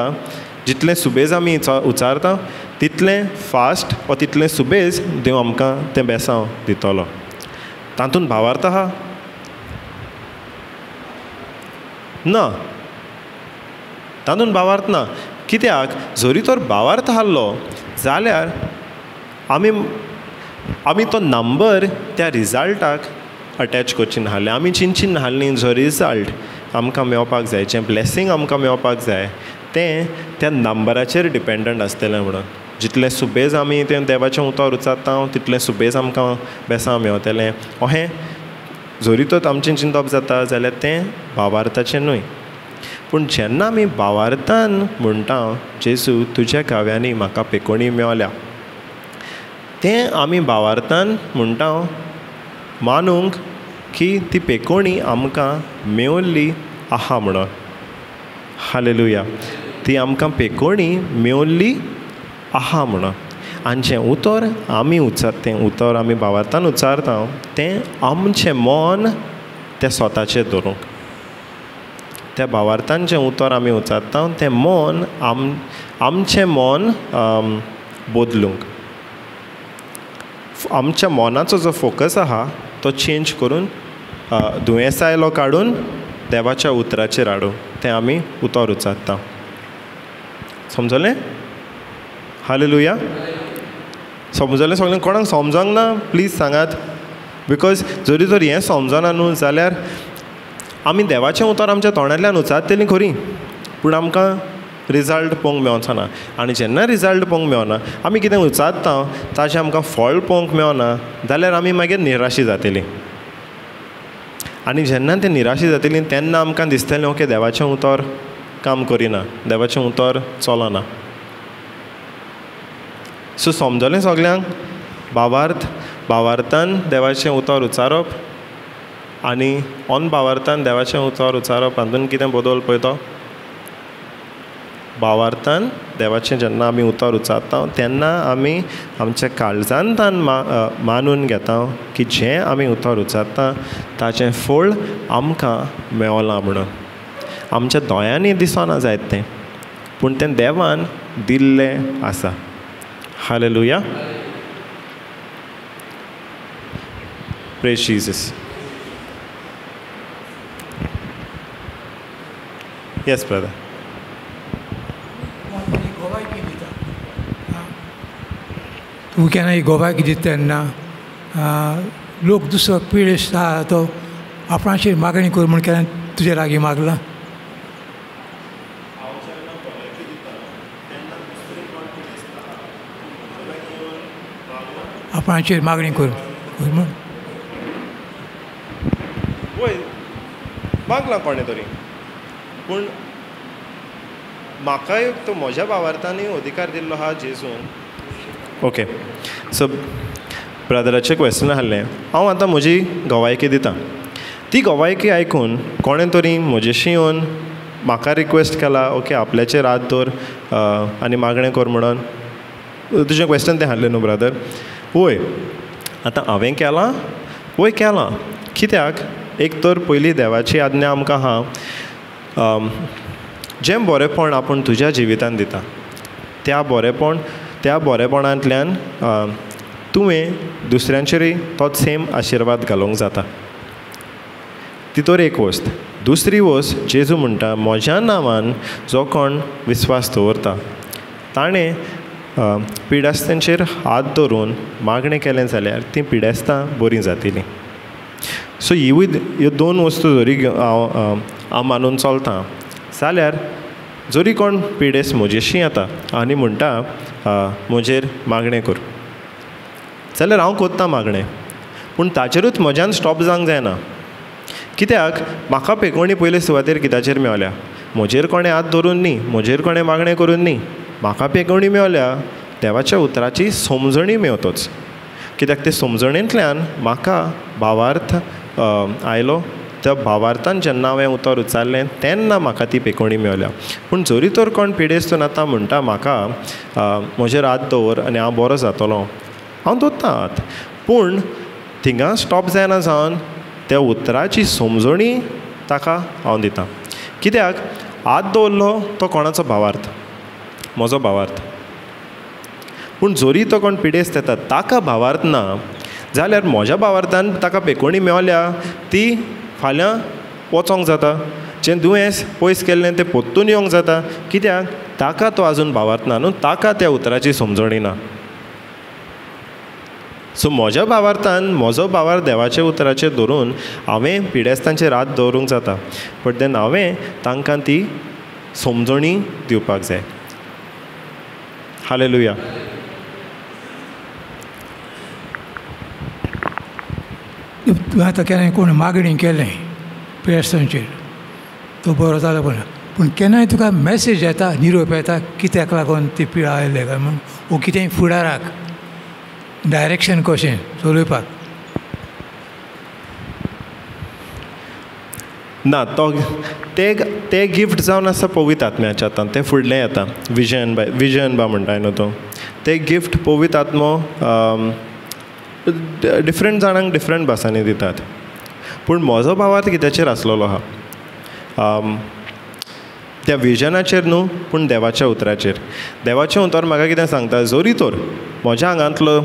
जितलें सुबेज आमी उच्चारता तितलें फास्ट वा तितलें सुबेज देव आमकां तें बेसांव दितलो. तातूंत भावार्थ आहा ना, तातूंत भावार्थ ना. कित्याक जरी तर भावार्थ आहलो जाल्यार आमी आमी तो नंबर त्या रिजल्टाक अटॅच करची नासली. आमी चिंतची नासली जो रिजल्ट आमकां मेवपाक जाय, जें ब्लेसींग आमकां मेवपाक जाय तें त्या नंबराचेर डिपेंडंट आसतलें म्हणून. जितलें सुबेज आमी तें देवाचें उतर उच्चारता तितलें सुबेज आमकां बेसांव मेवतलें. अहें जरी तर आमचें चिंतप जाता जाल्यार तें भावार्थाचें न्हय. पूण जेन्ना आमी भावार्थान म्हणटा जेजू तुज्या काव्यांनी म्हाका पेकोणी मेवल्या, तें आमी भावार्थान म्हणटा मानूंक की ती पेकोणी आमकां मेवल्ली आहा म्हणून. हालेलुया. ती आमकां पेकोणी मेवल्ली आहा म्हणून. आनी जें उतर आमी उच्चार, तें उतर आमी भावार्थान उच्चारता तें आमचें मन तें स्वताचेर दवरूंक, त्या भावार्थान जें उतर आमी उच्चारता तें मन आमचें मन बदलूंक, आमच्या मनाचो जो फोकस आहा तो चेंज करून दुयेंसायलो काडून देवाच्या उतराचेर हाडूंक तें आमी उतर उच्चारता. समजलें? हालेलुया. समजलें सगळें? कोणाक समजोंक ना प्लीज सांगात, because जरी जर हें समजना न्हू जाल्यार आमी देवाचें उतर आमच्या तोंडांतल्यान उच्चारतलीं खरी, पूण आमकां रिजल्ट पळोवंक मेवचो ना. आनी जेन्ना रिजल्ट पळोवंक मेवना, आमी कितें उच्चारता ताचें आमकां फळ पळोवंक मेवना जाल्यार आमी मागीर निराशी जातलीं. आनी जेन्ना तें निराशी जातलीं तेन्ना आमकां दिसतलें ओके देवाचें उतर काम करिना, देवाचें उतर चलना. सो समजलें सगल्यांक? भावार्थ, भावार्थान देवाचें उतर उच्चारप आनी अनभावार्थान देवाचें उतर उच्चारप हातूंत कितें बदल पळय तो. भावार्थान देवाचें जेन्ना आमी उतर उच्चारता तेन्ना आमी आमच्या काळजांतान मानून घेता की जें आमी उतर उच्चारता ताचें फळ आमकां मेवलां म्हणून. आमच्या दोळ्यांनी दिसना जायत तें, पूण तें देवान दिल्लें आसा. Hallelujah. Praise Jesus. Yes brother. तूं केन्ना ही गोवायकी दिता तेन्ना लोक दुसरो पिडेस्त आहा तो आपणाचेर मागणी कर म्हूण केन्ना तुजे लागीं मागला? आपणाचेर मागणी कर म्हूण वय मागला कोणें तरी, पूण म्हाकाय तो म्हज्या भावार्थांनी अधिकार दिल्लो आहा जेजून. ओके, सो ब्रदराचें क्वेश्चन आहलें, हांव आतां म्हजी गवायकी दिता, ती गवायकी आयकून कोणें तरी म्हजेशी येवन म्हाका रिक्वेस्ट केला ओके आपल्याचेर हात दवर आनी मागणें कर म्हणून. तुजें क्वेश्चन तें आहलें न्हू ब्रदर? वय, आतां हांवें केलां? वय केलां. कित्याक एक तर पयलीं देवाची आज्ञा आमकां आहा, जें बरेंपण आपूण तुज्या जिवितान दिता त्या बरेंपण, त्या बरेपणांतल्यान तुवें दुसऱ्यांचेरूय तोच सेम आशिर्वाद घालूंक जाता. ती तर एक वस्त. दुसरी वस्त, जेजू म्हणटा म्हज्या नांवान जो कोण विस्वास दवरता ताणें पिडेस्तांचेर हात धरून मागणें केलें जाल्यार तीं पिडेस्तां बरीं जातलीं. सो हिवूय ह्यो दोन वस्तू जरी हांव हांव मानून चलतां जाल्यार जरी कोण पिडेस्त म्हजेशी येता आनी म्हणटा म्हजेर मागणें कर जाल्यार हांव करता मागणें, पूण ताचेरूच म्हज्यान स्टॉप जावंक जायना. कित्याक म्हाका पेकोवणी पयले सुवातेर कित्याचेर मेवल्या, म्हजेर कोणें हात धरून न्ही, म्हजेर कोणें मागणें करून न्ही, म्हाका पेकोवणी मेवल्या देवाच्या उतराची समजणी मेवतोच. कित्याक ते समजणेंतल्यान म्हाका भावार्थ आयलो, त्या भावार्थान जेन्ना हांवें उतर उच्चारलें तेन्ना म्हाका ती पेकोवणी मेवल्या. पूण जरी तर कोण पिडेस्त आतां म्हणटा म्हाका म्हजेर हात दवर आनी हांव बरो जातलो, हांव दवरतां हात, पूण थिंगा स्टॉप जायना जावन त्या उतराची समजणी ताका हांव दितां. कित्याक हात दवरलो तो कोणाचो भावार्थ, म्हजो भावार्थ. पूण जरी तो कोण पिडेस्त येता ताका भावार्थ ना जाल्यार म्हज्या भावार्थान ताका पेकोवणी मेवल्या ती फाल्यां वचोंक जाता, जें दुयेंस पयस केल्लें तें पोत्तून येवंक जाता. कित्याक ताका तो आजून भावार्थ ना न्हू, ताका त्या उतराची समजणी ना. सो म्हज्या भावार्थान म्हजो भावार्थ देवाच्या उतराचेर धरून हांवें पिडेस्तांचेर हात दवरूंक जाता, बट then हांवें तांकां ती समजणी दिवपाक जाय. हालेलुया. तुवें आतां केन्नाय कोण मागणी केलें पिडेस्तांचेर तो बरो जालो पण, पूण केन्नाय तुका मॅसेज येता, निरोप येता कित्याक लागून ती पिडा आयले काय म्हूण, वो कितेंय फुडाराक डायरेक्शन कशें चलोवपाक ना? तो ते गिफ्ट जावन आसा पवित्र आत्म्याच्या हातान, तें फुडलें येता विजन बाय विजन बा म्हणटा न्हू तो, ते गिफ्ट पवित्र आत्मो डिफरंट जाणांक डिफरंट भासांनी दितात. पूण म्हजो भावार्थ कित्याचेर आसलेलो आहा, त्या विजनाचेर न्हू पूण देवाच्या उतराचेर. देवाचें उतर म्हाका कितें सांगता, जरी तर म्हज्या आंगांतलो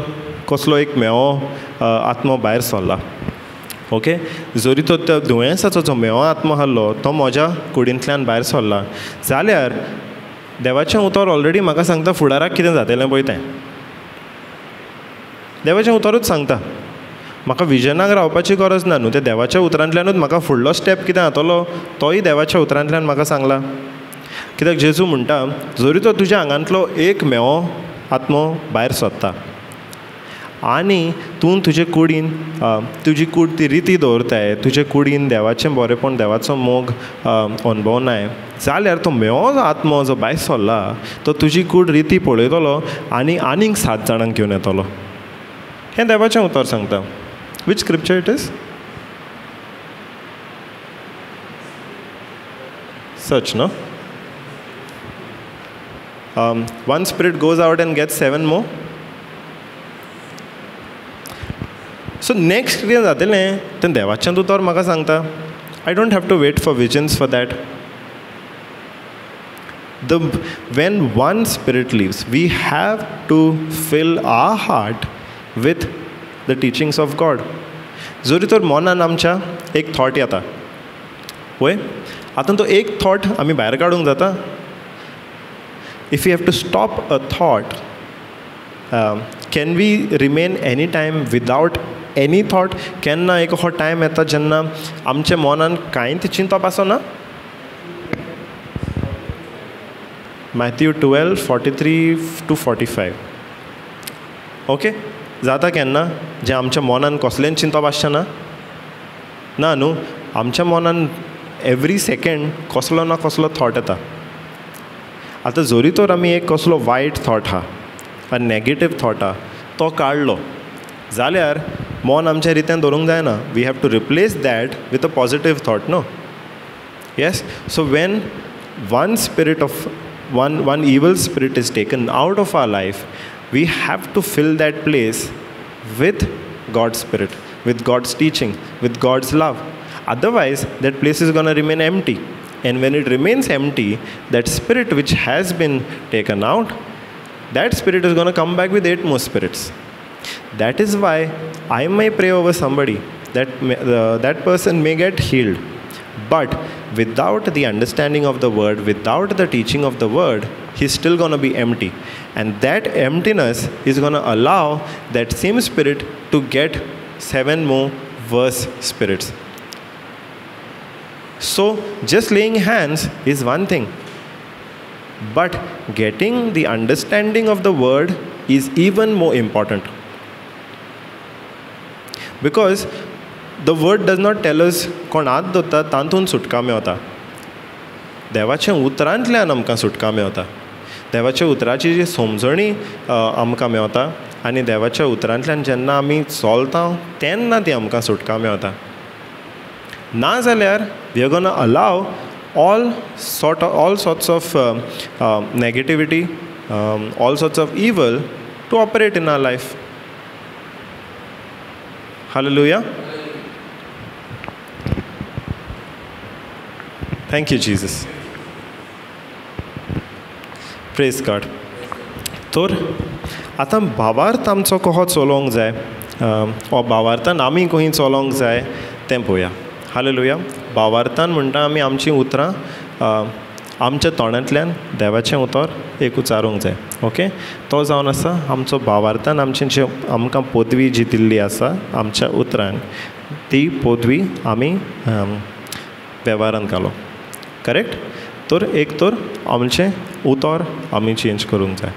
कसलो एक मेवो आत्मो भायर सरला, ओके, जरी तर त्या दुयेंसाचो जो मेवो आत्मो आहलो तो म्हज्या कुडींतल्यान भायर सरला जाल्यार देवाचें उतर ऑलरेडी म्हाका सांगता फुडाराक कितें जातलें पळय तें. देवाचें उतरूच सांगता, म्हाका विजनाक रावपाची गरज ना न्हू, तें देवाच्या उतरांतल्यानूच म्हाका फुडलो स्टेप कितें जातलो तोय देवाच्या उतरांतल्यान म्हाका सांगला. कित्याक जेजू म्हणटा जरी तो तुज्या आंगांतलो एक मेवो आत्मो भायर सरता आनी तूं तुजे कुडीन तुजी कूड ती रिती दवरताय, तुजे कुडीन देवाचें बरेंपण देवाचो मोग अणभवनाय जाल्यार तो मेवो आत्मो जो भायर सरला तो तुजी कूड रिती पळयतलो आनी आनीक 7 जाणांक घेवन येतलो. हें देवाचें उतर सांगता. Which scripture it is? Search no. One spirit goes out and gets 7 more. So next कितें जातलें तें देवाचें उतर म्हाका सांगता. I don't have to wait for visions for that. When one spirit leaves, we have to fill our heart with the teachings of God. जरी तर मनान आमच्या एक थॉट येता वय, आतां तो एक थॉट आमी भायर काडूंक जाता. If you have to stop a thought, can we remain any time without any thought? केन्ना एक हो टायम येता जेन्ना आमच्या मनान कांयच चिंतप आसना? Matthew 12:43-45. Okay, जाता केन्ना जें आमच्या मनान कसलेंच चिंतप आसचें ना? ना न्हू, आमच्या मनान एवरी सेकेंड कसलो ना कसलो थॉट येता. आतां जरी तर आमी एक कसलो वायट थॉट आहा, a negative thought आहा, तो काडलो जाल्यार मन आमच्या रित्यान दवरूंक जायना. We have to replace that with a positive thought no. Yes, so when one spirit of one evil spirit is taken out of our life, we have to fill that place with God's spirit, with God's teaching, with God's love. Otherwise that place is going to remain empty, and when it remains empty, that spirit which has been taken out, that spirit is going to come back with 8 more spirits. That is why I may pray over somebody, that that person may get healed, but without the understanding of the word, without the teaching of the word, he's still going to be empty, and that emptiness is going to allow that same spirit to get 7 more worse spirits. So just laying hands is one thing, but getting the understanding of the word is even more important, because the word does not tell us कोण हात दवरता तातूंत सुटका मेवता. देवाच्या उतरांतल्यान आमकां सुटका मेवता, देवाच्या उतराची जी समजणी आमकां मेवता आनी देवाच्या उतरांतल्यान जेन्ना आमी चलता तेन्ना ती आमकां सुटका मेवता. ना जाल्यार we are gonna allow all sorts of negativity, all sorts of evil to operate in our life. Hallelujah. Thank you Jesus. Praise God. तर आतां भावार्थ आमचो कसो चलोवंक जाय वा भावार्थान आमी खंय चलोवंक जाय तें पळोवया. हालेलुया. भावार्थान म्हणटा आमी आमचीं उतरां आमच्या तोंडांतल्यान देवाचें उतर एक उच्चारूंक जाय. ओके, तो जावन आसा आमचो भावार्थान आमची जी आमकां पदवी जी दिल्ली आसा आमच्या उतरान ती पदवी आमी वेव्हारान घालो. करेक्ट. तर एक तर आमचें उतर आमी चेंज करूंक जाय.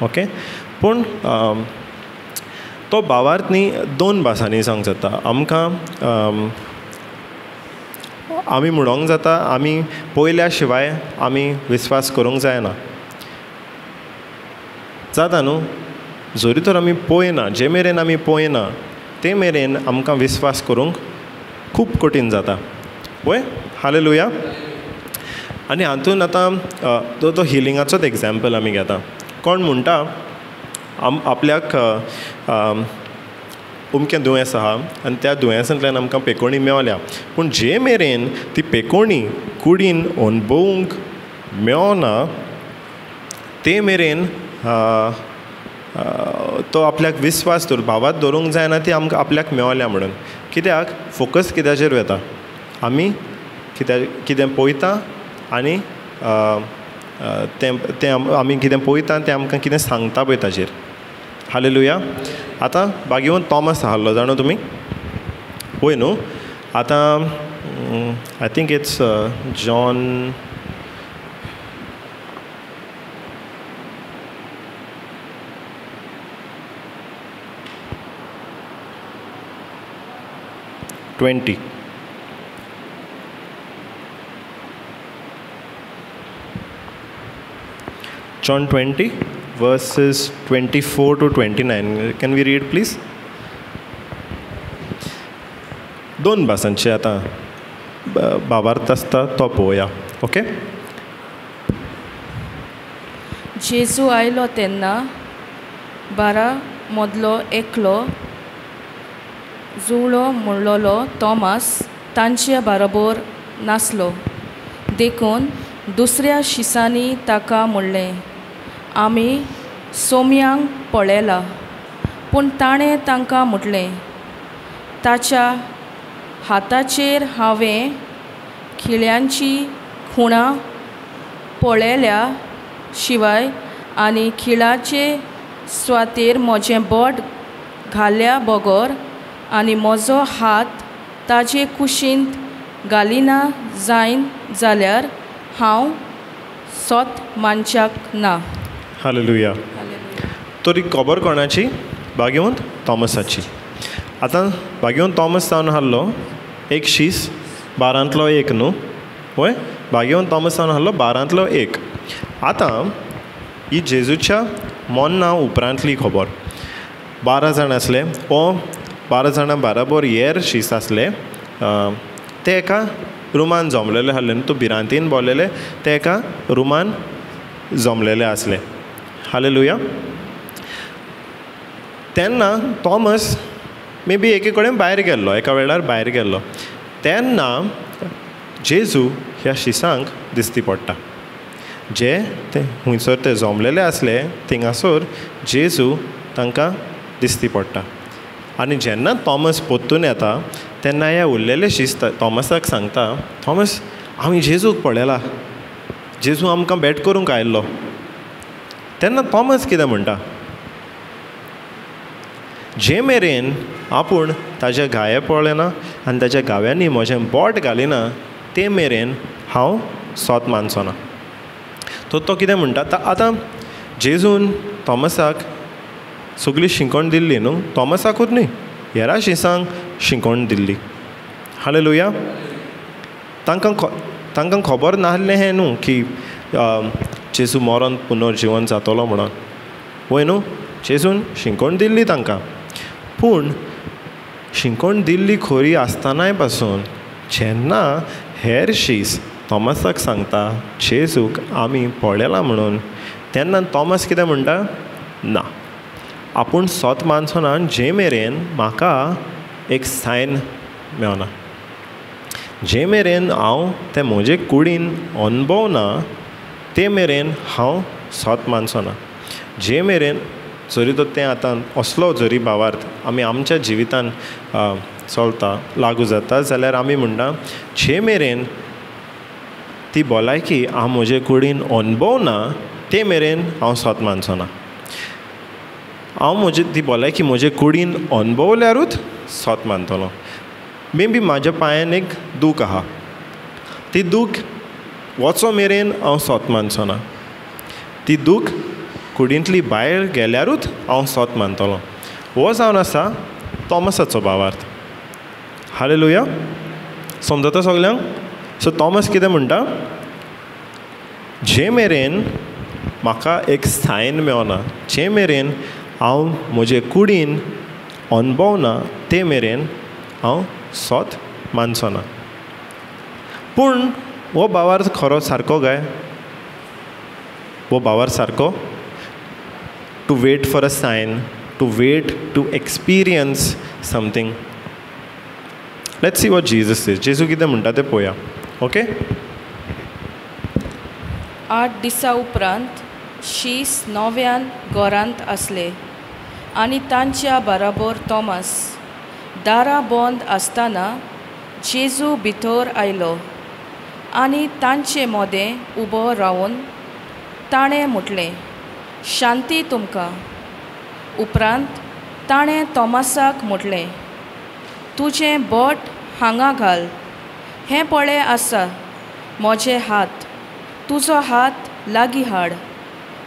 ओके, पूण तो भावार्थ न्ही दोन भासांनी सांग जाता आमकां. आमी म्हणोंक जाता आमी पयल्या शिवाय आमी विस्वास करूंक जायना. जाता न्हू? जरी तर आमी पळयना, जे मेरेन आमी पळयना ते मेरेन आमकां विस्वास करूंक खूब कठीण जाता. वय? हालेलुया. आनी हातून आतां तो हिलिंगाचोच एग्जाम्पल आमी घेता. कोण म्हणटा आपल्याक अमकें दुयेंस आहा आनी त्या दुयेंसांतल्यान आमकां पेकोणी मेवल्या, पूण जे मेरेन ती पेकोणी कुडीन अणभवूंक मेवना ते मेरेन तो आपल्याक विस्वास दवर भावात दवरूंक जायना ती आमकां आपल्याक मेवल्या म्हणून. कित्याक फोकस कित्याचेर वता? आमी कितें पळयता आनी तें तें आमी कितें पळयता तें आमकां कितें सांगता पळय ताजेर. हालेलुया. आतां बागेवन थॉमस आहलो जाणा तुमी? वय न्हू? आतां I think it's John 20. John 20 verses 24 to 29. Can we read please? दोन भासांचे आतां भावार्थ आसता तो पळोवया. ओके. जेजू आयलो तेन्ना 12 मदलो एकलो जुळो म्हणलोलो थॉमस तांचे बरोबर नासलो. देखून दुसऱ्या शिसांनी ताका म्हणलें, आमी सोम्यांक पळयला. पूण ताणें तांकां म्हटलें, ताच्या हाताचेर हांवें खिळ्यांची खुणां पळयल्या शिवाय आनी खिळाचे सुवातेर म्हजें बोट घाल्या बगर आनी म्हजो हात ताजे कुशींत घालिना जायन जाल्यार हांव सोत मानच्याक ना. हालेलुया. तरी खबर कोणाची? भाग्यवंत थॉमसाची. आतां भाग्यवंत थॉमस जावन आहलो एक शीस 12 एक न्हू? वय? भाग्यवंत थॉमस जावन आहलो 12 एक. आतां ही जेजूच्या मोन्ना उपरांतली खबर. 12 जाण आसले ओ 12 जाणां बराबर हेर शीस आसले ते एका रुमान जमलेले आहले न्हू, तो भिरांतीन बोल्लेले ते एका रुमान जमलेले आसले. हालेलुया. तेन्ना थॉमस मे बी एके कडेन भायर गेल्लो, एका वेळार भायर गेल्लो. तेन्ना जेजू ह्या शिसांक दिसती पडटा. जे ते हुंयसर ते जमलेले आसले थिंगासर जेजू तांकां दिसती पडटा. आनी जेन्ना थॉमस परतून येता तेन्ना हे उरलेले शीस थॉमसाक सांगता, थॉमस आमी जेजूक पळयला, जेजू आमकां भेट करूंक आयिल्लो. तेन्ना थॉमस कितें म्हणटा? जे मेरेन आपूण ताजे घाये पळयना आनी ताच्या घाव्यांनी म्हजें बोट घालिना ते मेरेन हांव सोत मानचो ना. तो तो कितें म्हणटा? आतां जेजून थॉमसाक सगळी शिंकण दिल्ली न्हू, थॉमसाकूच न्ही हेरा शिसांक शिंकण दिल्ली. हालेलुया. तांकां खबर नासलें हें न्हू की जेजू मरोन पुनर्जिवन जातलो म्हणून. वय न्हू? जेजून शिंकण दिल्ली तांकां. पूण शिंकण दिल्ली खरी आसतनाय पासून जेन्ना हेर शीस थॉमसाक सांगता जेजूक आमी पळयला म्हणून, तेन्ना थॉमस कितें म्हणटा, ना, आपूण सोत मानचो ना जे मेरेन म्हाका एक सायन मेवना, जे मेरेन हांव तें म्हजे कुडीन अणभव ना ते मेरेन हांव सोत मानचो ना. जे मेरेन जरी तर तें आतां असलो जरी भावार्थ आमी आमच्या जिवितान चलता लागू जाता जाल्यार आमी म्हणटा जे मेरेन ती भलायकी हांव म्हजे कुडीन अणभव ना ते मेरेन हांव सोत मानचो ना. हांव म्हजी ती भलायकी म्हजे कुडीन अणभवल्यारूच सोत मानतलो. मे बी म्हाज्या पांयान एक दूख आहा, ती दूख वचो मेरेन हांव सोत मानचो ना, ती दूख कुडींतली भायर गेल्यारूच हांव सोत मानतलो. हो जावन आसा थॉमसाचो भावार्थ. हालेलुया. समजता सगल्यांक? सो थॉमस कितें म्हणटा, जे मेरेन म्हाका एक सायन मेवना, जे मेरेन हांव म्हजे कुडीन अणभवना ते मेरेन हांव सोत मानचो ना. पूण हो भावार्थ खरो सारको काय? हो भावार्थ सारको? To wait for a sign, to wait to experience something. Let's see what Jesus says. जेजू कितें म्हणटा तें पळोवया. ओके. 8 दिसा उपरांत शीस नव्यान घरांत आसले आनी तांच्या बराबर थॉमस. दारां बंद आसतना जेजू भितर आयलो आनी तांचे मदें उबो रावन ताणें म्हटलें, शांती तुमकां. उपरांत ताणें थॉमसाक म्हटलें, तुजें बोट हांगा घाल, हें पळय आसा म्हजे हात, तुजो हात लागीं हाड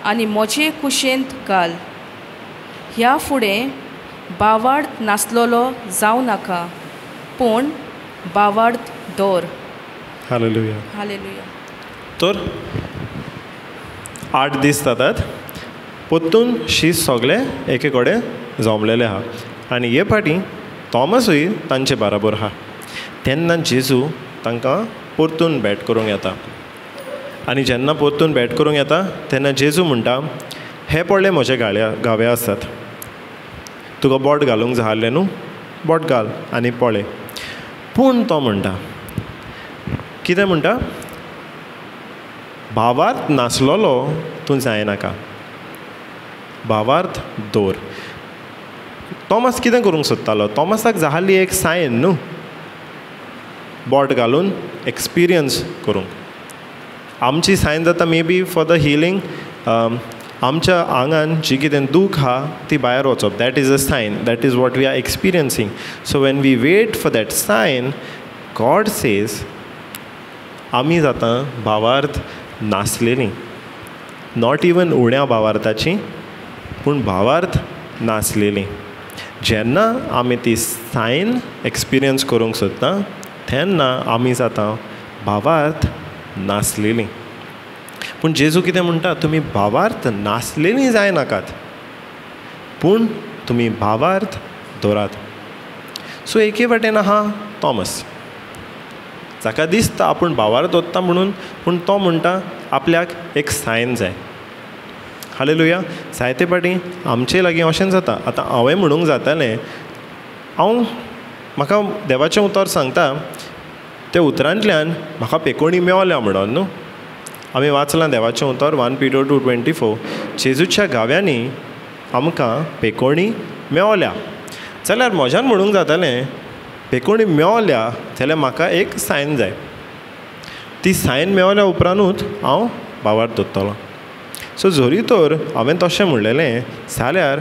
आनी म्हजे कुशेंत घाल. ह्या फुडें बावार्थ नासलेलो जावं नाका, पूण बावार्थ दवर. हालेलुया. हालेलुया. तर 8 दीस जातात, परतून शीस सगळे एके कडेन जमलेले आहा आनी हे फाटीं थॉमसूय तांचे बराबर आहा. तेन्ना जेजू तांकां परतून भेट करूंक येता आनी जेन्ना परतून भेट करूंक येता तेन्ना जेजू म्हणटा, हे पळय म्हजे घावे आसात, तुका बोट घालूंक जाय आसलें न्हू, बोट घाल आनी पळय. पूण तो म्हणटा, कितें म्हणटा, भावार्थ नासलेलो तूं जायनाका, भावार्थ दवर. थॉमस कितें करूंक सोदतालो? थॉमसाक जाय आसली एक सायन न्हू, बोट घालून एक्सपिरियन्स करूंक. आमची सायन जाता may be for the healing, आमच्या आंगान जी कितें दूख आहा ती भायर वचप, that is a sign, that is what we are experiencing. So when we wait for that sign, God says आमी जाता भावार्थ नासलेलीं, not even उण्या भावार्थाची, पूण भावार्थ नासलेलीं. जेन्ना आमी ती सायन एक्सपिरियन्स करूंक सोदता तेन्ना आमी जाता भावार्थ नासलेलीं. पूण जेजू कितें म्हणटा, तुमी भावार्थ नासलेलीं जायनाकात, पूण तुमी भावार्थ दवरात. सो एके वाटेन आहा थॉमस, जाका दिसता आपूण भावार्थ दवरता म्हणून, पूण तो म्हणटा आपल्याक एक सायन जाय. हालेलुया. जायते फाटीं आमचे लागीं अशें जाता. आतां हांवें म्हणूंक जातालें, हांव म्हाका देवाचें उतर सांगता त्या उतरांतल्यान म्हाका पेकोणी मेवल्या म्हणून न्हू. आमी वाचलां देवाचें उतर 1 Peter 2:24, जेजूच्या गाव्यांनी आमकां पेकोणी मेवल्या. जाल्यार म्हज्यान म्हणूंक जातालें पेकोणी मेवल्या जाल्यार म्हाका एक सायन जाय, ती सायन मेवल्या उपरांतूच हांव भावार्थ दवरतलो. सो जरी तर हांवें तशें म्हणलेलें जाल्यार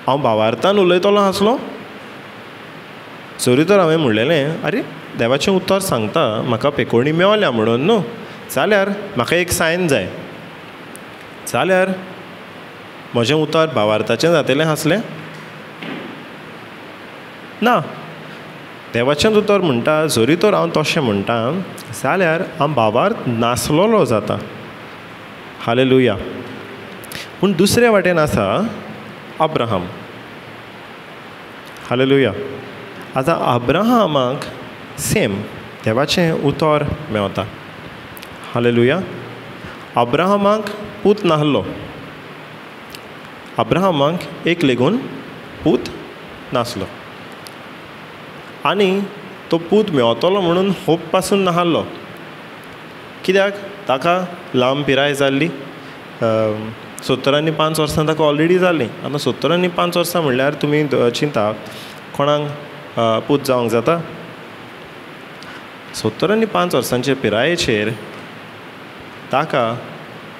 हांव भावार्थान उलयतलो आसलो. जरी तर हांवें म्हणलेलें आरे देवाचें उतर सांगता म्हाका पेकोणी मेवल्या म्हणून न्हू, जाल्यार म्हाका एक सायन जाय, जाल्यार म्हजें उतर भावार्थाचें जातलें आसलें ना. देवाचें उतर म्हणटा जरी तर हांव तशें म्हणटा जाल्यार हांव भावार्थ नासलेलो जाता. हालेलुया. पूण दुसरे वाटेन आसा अब्राहम. हालेलुया. आतां अब्राहमाक सेम देवाचें उतर मेवता. हालेलुया. अब्राहमाक पूत नासलो, अब्राहमाक एक लेगून पूत नासलो आनी तो पूत मेवतलो म्हणून होप पासून नासलो. कित्याक ताका लांब पिराय जाल्ली, 75 वर्सां ताका ऑलरेडी जालीं. आतां 75 वर्सां म्हणल्यार तुमी चिंता कोणाक पूत जावंक जाता? 75 वर्सांचे पिरायेचेर ताका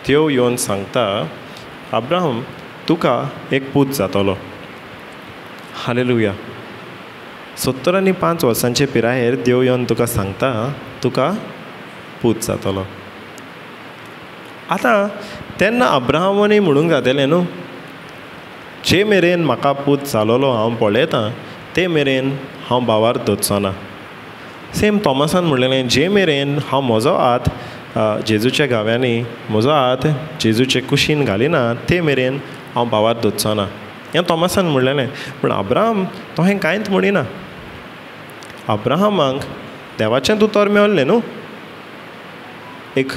देव येवन सांगता, अब्राहम तुका एक पूत जातलो. हालेलुया. 75 वर्सांचे पिरायेर देव येवन तुका सांगता तुका पूत जातलो. आतां तेन्ना अब्राहमानूय म्हणूंक जातलें न्हू, जे मेरेन म्हाका पूत जालोलो हांव पळयतां ते मेरेन हांव भावार्थ दवरचो ना. सेम थॉमसान म्हणलेलें, जे मेरेन हांव म्हजो हात जेजूच्या गाव्यांनी, म्हजो हात जेजूचे कुशीन घालिना ते मेरेन हांव भावार्थ दवरचो ना, हें थॉमसान म्हणलेलें. पूण अब्राहम तो हें कांयच म्हणिना. अब्राहमाक देवाचें उतर मेवल्लें न्हू, एक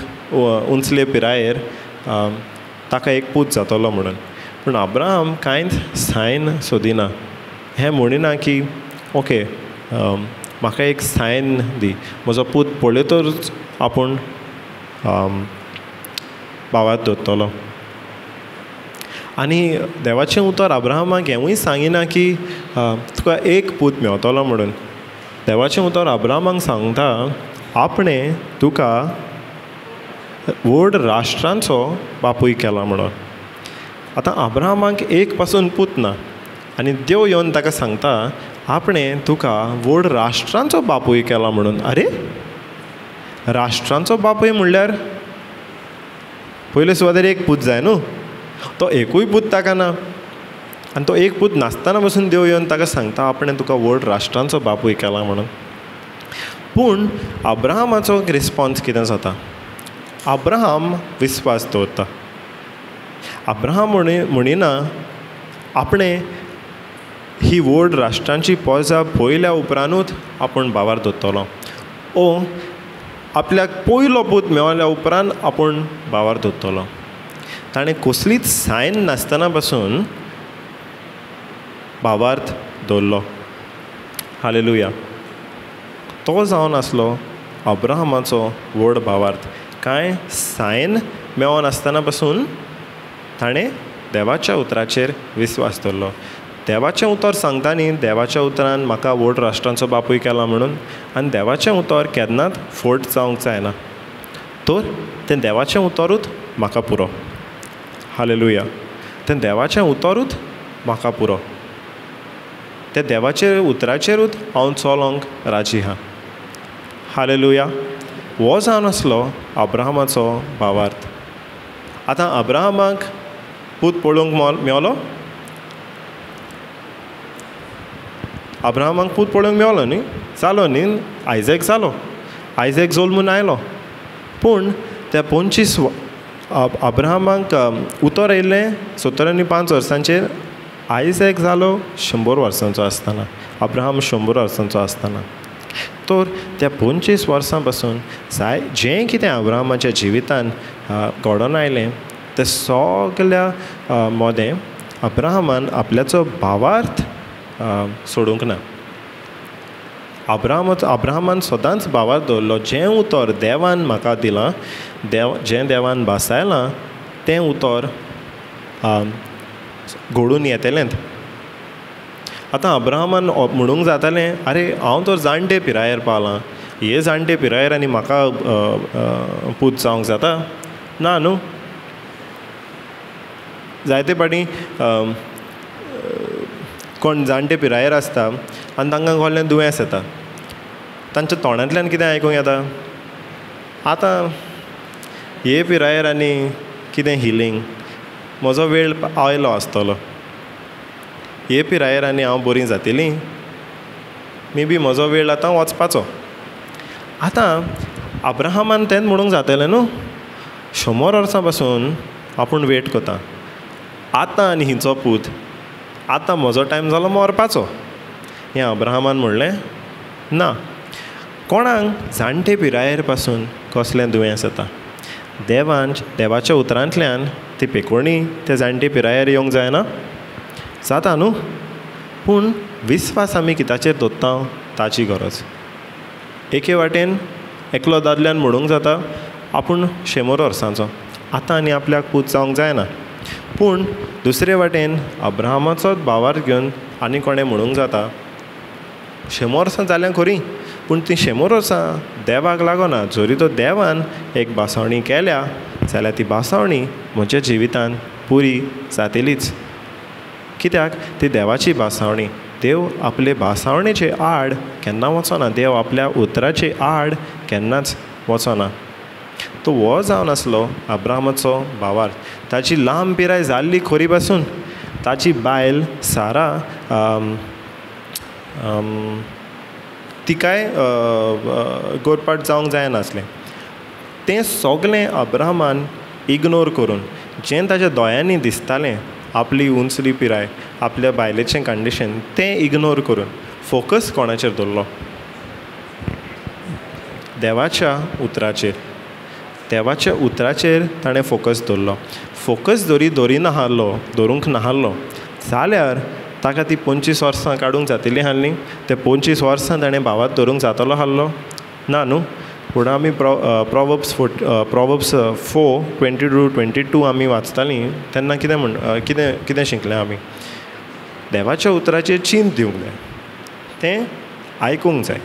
उंचले पिरायेर ताका एक पूत जातलो म्हणून. पूण अब्राहम कांयच सायन सोदिना, हें म्हणिना की ओके म्हाका एक सायन दी, म्हजो पूत पळयतच आपूण भावार्थ दवरतलो. आनी देवाचें उतर अब्राहमाक हेंवूय सांगिना की तुका एक पूत मेवतलो म्हणून. देवाचें उतर अब्राहमाक सांगता आपणें तुका व्हड राष्ट्रांचो बापूय केला म्हणून. आतां अब्राहमाक एक पासून पूत ना आनी देव येवन ताका सांगता आपणें तुका व्हड राष्ट्रांचो बापूय केला म्हणून. अरे, राष्ट्रांचो बापूय म्हणल्यार पयले सुवातेर एक पूत जाय न्हू, तो एकूय पूत ताका ना. आनी तो एक पूत नासतना पसून देव येवन ताका सांगता आपणें तुका व्हड राष्ट्रांचो बापूय केला म्हणून. पूण अब्राहमाचो रिस्पोन्स कितें जाता? अब्राहम विस्वास दवरता. अब्राहम म्हणिना आपणें ही व्हड राष्ट्रांची पोजा पळयल्या उपरांतूच आपूण भावार्थ दवरतलो, ओ आपल्याक पयलो पूत मेवल्या उपरांत आपूण भावार्थ दवरतलो. ताणें कसलीच सायन नासतना पासून भावार्थ दवरलो. हालेलुया. तो जावन आसलो अब्राहमाचो व्हड भावार्थ. कांय सायन मेवनासतना पासून ताणें देवाच्या उतराचेर विस्वास दवरलो. देवाचें उतर सांगता न्ही, देवाच्या उतरान म्हाका व्हड राष्ट्रांचो बापूय केला म्हणून, आनी देवाचें उतर केन्नाच फट जावंक जायना, तर तें देवाचें उतरूच म्हाका पुरो. हालेलुया. तें देवाचें उतरूच म्हाका पुरो, तें देवाचे उतराचेरूच हांव चलोंक राजी आहा. हालेलुया. हो जावन आसलो अब्राहमाचो भावार्थ. आतां अब्राहमाक पूत पळोवंक मेवलो? अब्राहमाक पूत पळोवंक मेवलो न्ही, जालो न्ही, आयजॅक जालो, आयजॅक जल्मून आयलो. पूण त्या 25 अब्राहमाक उतर आयिल्लें 75 वर्सांचेर, आयजॅक जालो 100 वर्सांचो आसतना, अब्राहम 100 वर्सांचो आसतना. तर त्या 25 वर्सां पासून जाय जें कितें अब्राहमाच्या जिवितान घडोवन आयलें तें सगल्या मोदें अब्राहमान आपल्याचो भावार्थ सोडूंक ना. अब्राहमान सदांच भावार्थ दवरलो, जें उतर देवान म्हाका दिलां, देव जें देवान भासायलां तें उतर घडून येतलेंच. आतां अब्राहमान म्हणूंक जातालें, आरे हांव तर जाणटे पिरायेर पावलां, हे जाणटे पिरायेर आनी म्हाका पूत जावंक जाता ना न्हू. जायते फावटी कोण जाणटे पिरायेर आसता आनी तांकां कसलें दुयेंस येता, तांच्या तोंडांतल्यान कितें आयकूंक येता, आतां हे पिरायेर आनी कितें हिलींग, म्हजो वेळ आयलो आसतलो, हे पिरायेर आनी हांव बरी जातली, मे बी म्हजो वेळ आतां वचपाचो. आतां अब्राहमान तेंच म्हणूंक जातलें न्हू, 100 वर्सां पासून आपूण वेट करता, आतां आनी हिचो पूत, आतां म्हजो टायम जालो मरपाचो, हें अब्राहमान म्हणलें ना. कोणाक जाणटे पिरायेर पासून कसलें दुयेंस येता, देवान देवाच्या उतरांतल्यान ती पेकोवणी ते जाणटे पिरायेर येवंक जायना, जाता न्हू. पूण विस्वास आमी कित्याचेर दवरता ताची गरज. एके वाटेन एकलो दादल्यान म्हणूंक जाता आपूण 100 वर्सांचो, आतां आनी आपल्याक पूत जावंक जायना. पूण दुसरे वाटेन अब्राहमाचोच भावार्थ घेवन आनी कोणें म्हणूंक जाता 100 वर्सां जाल्यां खरी, पूण ती 100 वर्सां देवाक लागना. जरी तो देवान एक भासावणी केल्या जाल्यार ती भासावणी म्हज्या जिवितान पुरी जातलीच. कित्याक ती देवाची भासावणी. देव आपले भासावणेचे आड केन्ना वचना, देव आपल्या उतराचे आड केन्नाच वचना. तो हो जावन आसलो अब्राहमाचो भावार्थ. ताची लांब पिराय जाल्ली खोरी पासून ताची बायल सारा तिकाय गोरपाट जावंक जायनासलें. तें सगलें अब्राहमान इग्नोर करून जें ताच्या दोळ्यांनी दिसतालें आपली उंचली पिराय, आपल्या बायलेचें कंडिशन, तें इग्नोर करून फोकस कोणाचेर दवरलो? देवाच्या उतराचेर. देवाच्या उतराचेर ताणें फोकस दवरलो. फोकस जरी दवरिनासलो, दवरूंक नासलो जाल्यार ताका ती 25 वर्सां काडूंक जातली आसली. ते 25 वर्सां ताणें भावात धरूंक जातलो आसलो ना न्हू. पूण आमी प्रोवर्ब्स 4:22 आमी वाचतालीं तेन्ना कितें म्हण कितें कितें शिकलें आमी? देवाच्या उतराचेर चिंत दिवंक जाय, तें आयकूंक जाय,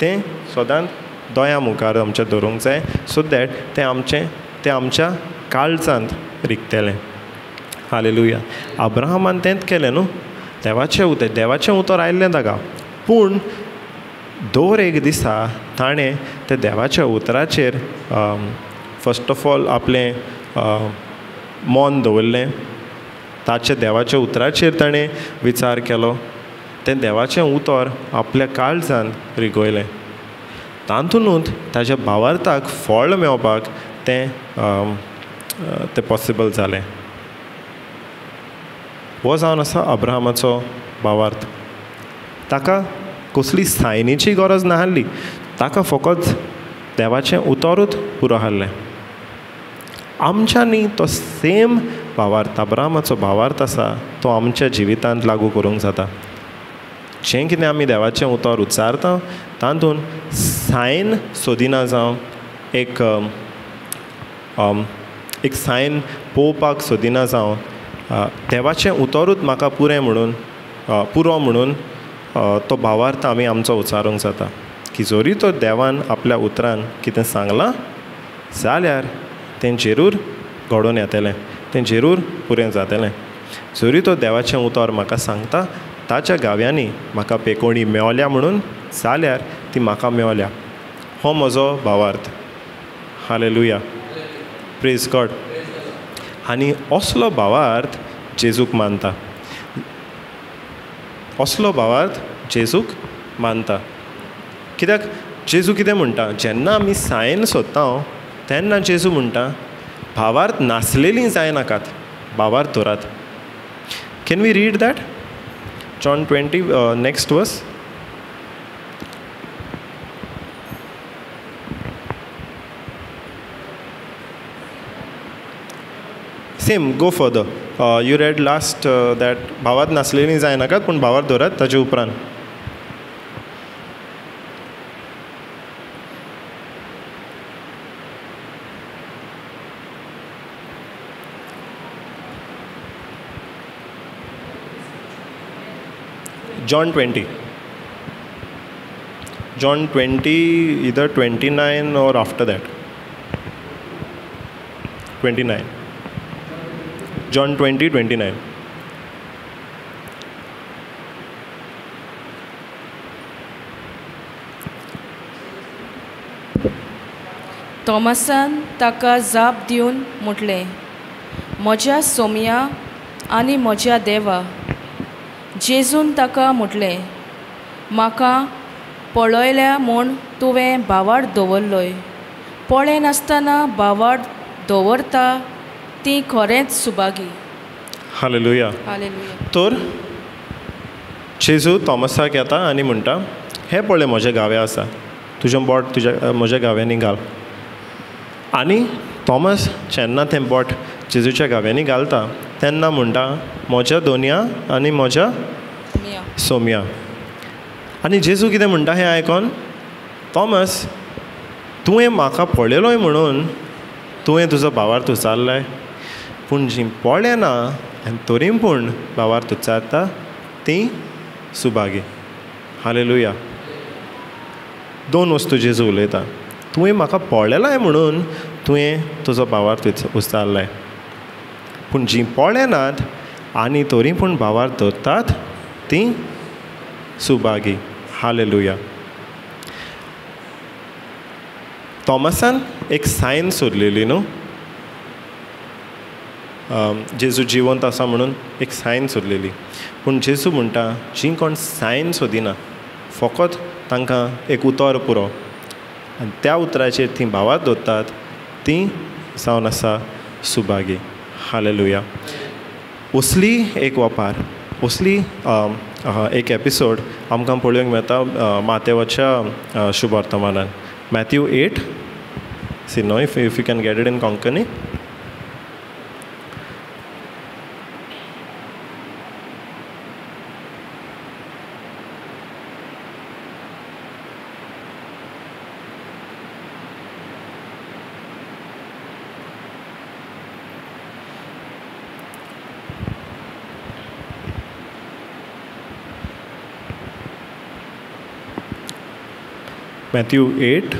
तें सदांच दोळ्यां मुखार आमच्या दवरूंक जाय, सो that तें आमचें तें आमच्या काळजांत रिगतलें. हालेलुया. अब्राहमान तेंच केलें न्हू. देवाचें उतर, देवाचें उतर आयिल्लें ताका, पूण दर एक दिसा ताणें ते देवाच्या उतराचेर फर्स्ट ऑफ ऑल आपलें मन दवरलें. ताचे देवाच्या उतराचेर ताणें विचार केलो, तें देवाचें उतर आपल्या काळजान रिगयलें. तातूंतच ताच्या भावार्थाक फळ मेळपाक तें तें पॉसिबल जालें. हो जावन आसा अब्राहमाचो भावार्थ. ताका कसली सायनीची गरज नासली, ताका फकत देवाचें उतरूच पुरो आसलें. आमच्यांनी तो सेम भावार्थ, अब्राहमाचो भावार्थ आसा तो आमच्या जिवितांत लागू करूंक जाता. जें कितें आमी देवाचें उतर उच्चारता तातूंत सायन सोदिना जावं, एक एक सायन पळोवपाक सोदिना जावं, देवाचें उतरूच म्हाका पुरें म्हणून पुरो म्हणून तो भावार्थ आमी आमचो उच्चारूंक जाता. की जरी तो देवान आपल्या उतरान कितें सांगलां जाल्यार तें जरूर घडोवन येतलें, तें जरूर पुरें जातलें. जरी तो देवाचें उतर म्हाका सांगता ताच्या गाव्यांनी म्हाका पेकोणी मेवल्या म्हणून जाल्यार ती म्हाका मेवल्या. हो म्हजो भावार्थ. हालेलुया. Praise God. आनी असलो भावार्थ जेजूक मानता, असलो भावार्थ जेजूक मानता. कित्याक जेजू कितें म्हणटा, जेन्ना आमी सायन सोदता तेन्ना जेजू म्हणटा भावार्थ नासलेली जायनाकात, भावार्थ दवरात. Can we read that? John 20 next verse. Same, go further. You read last that भावार्थ नासलेली जायनाकात पूण भावार्थ दवरात ताचे उपरांत. John 20. John 20, either 29 or after that. 29. John 20, 29. थॉमसान ताका जाप दिवन म्हटलें, म्हज्या सोम्या आनी म्हज्या देवा. जेजून ताका म्हटलें, म्हाका पळयल्या म्हूण तुवें भावार्थ दवरलोय, पळयनासतना भावार्थ दवरता ती खरेंच सुभागी. हालेलुया. हालेलुया. तर जेजू थॉमसाक येता आनी म्हणटा, हें पळय म्हजें घावे आसा, तुजें बोट तुज्या म्हज्या घाव्यांनी घाल. आनी थॉमस जेन्ना तें बोट जेजूच्या घाव्यांनी घालता तेन्ना म्हणटा, म्हज्या दोनया आनी म्हज्या सोमया. आनी जेजू कितें म्हणटा हें आयकोन, थॉमस तुवें म्हाका पळयलोय म्हणून तुवें तुजो भावार्थ उचारलाय, पूण जीं पळयना आनी तरी पूण भावार्थ उचारता तीं सुभागी. हालेलुया. दोन वस्तू जेजू उलयता, तुवें म्हाका पळयलाय म्हणून तुवें तुजो भावार्थ उचारलाय, पूण जीं पळयनात आनी तरी पूण भावार्थ दवरतात तीं सुभागी. हालेलुया. थॉमसान एक सायन सोदलेली न्हू, जेजू जिवंत आसा म्हणून एक सायन सोदलेली. पूण जेजू म्हणटा, जीं कोण सायन सोदिना, फकत तांकां एक उतर पुरो आनी त्या उतराचेर तीं भावार्थ दवरतात तीं जावन आसा सुभागी. हालेलुया. असली एक वपार, असली एक एपिसोड आमकां पळोवंक मेळटा मातेवाच्या शुभवर्तमानान. Matthew 8, see no if you can get it in Konkani. Matthew 8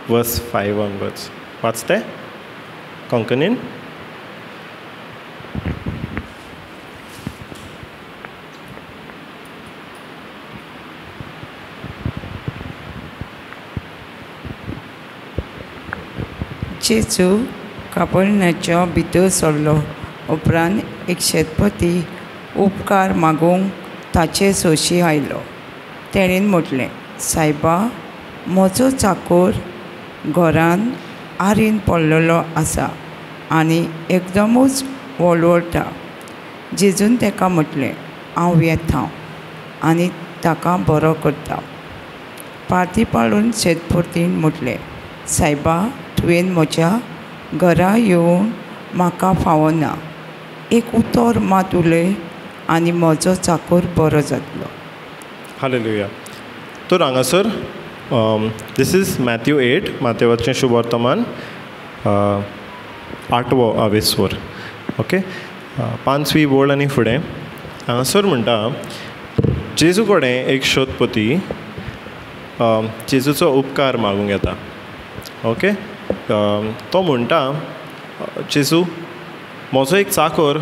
verse 5 onwards. वाचते कोंकणीन. जेजू कापरनाच्या भितर सरलो उपरांत एक शेतपती उपकार मागूंक ताचे सोशी आयलो. तेणेन म्हटलें, सायबा, म्हजो चाकोर घरान आरीन पडलेलो आसा आनी एकदमूच वळवळटा. जेजून ताका म्हटलें, हांव येता आनी ताका बरो करता. पार्ती पाडून शेतपोतीन म्हटलें, सायबा, तुवें म्हज्या घरा येवन म्हाका फावना, एक उतर मात उलय आनी म्हजो चाकोर बरो जातलो. हालेलुया. तर हांगासर this is Matthew 8, मातेवाचें शुभवर्तमान, 8वो आवेस्वर. ओके, 5वी वळ आनी फुडें हांगासर म्हणटा, जेजू कडेन एक शोधपती जेजूचो उपकार मागूंक येता. ओके, तो म्हणटा, जेजू, म्हजो एक चाकोर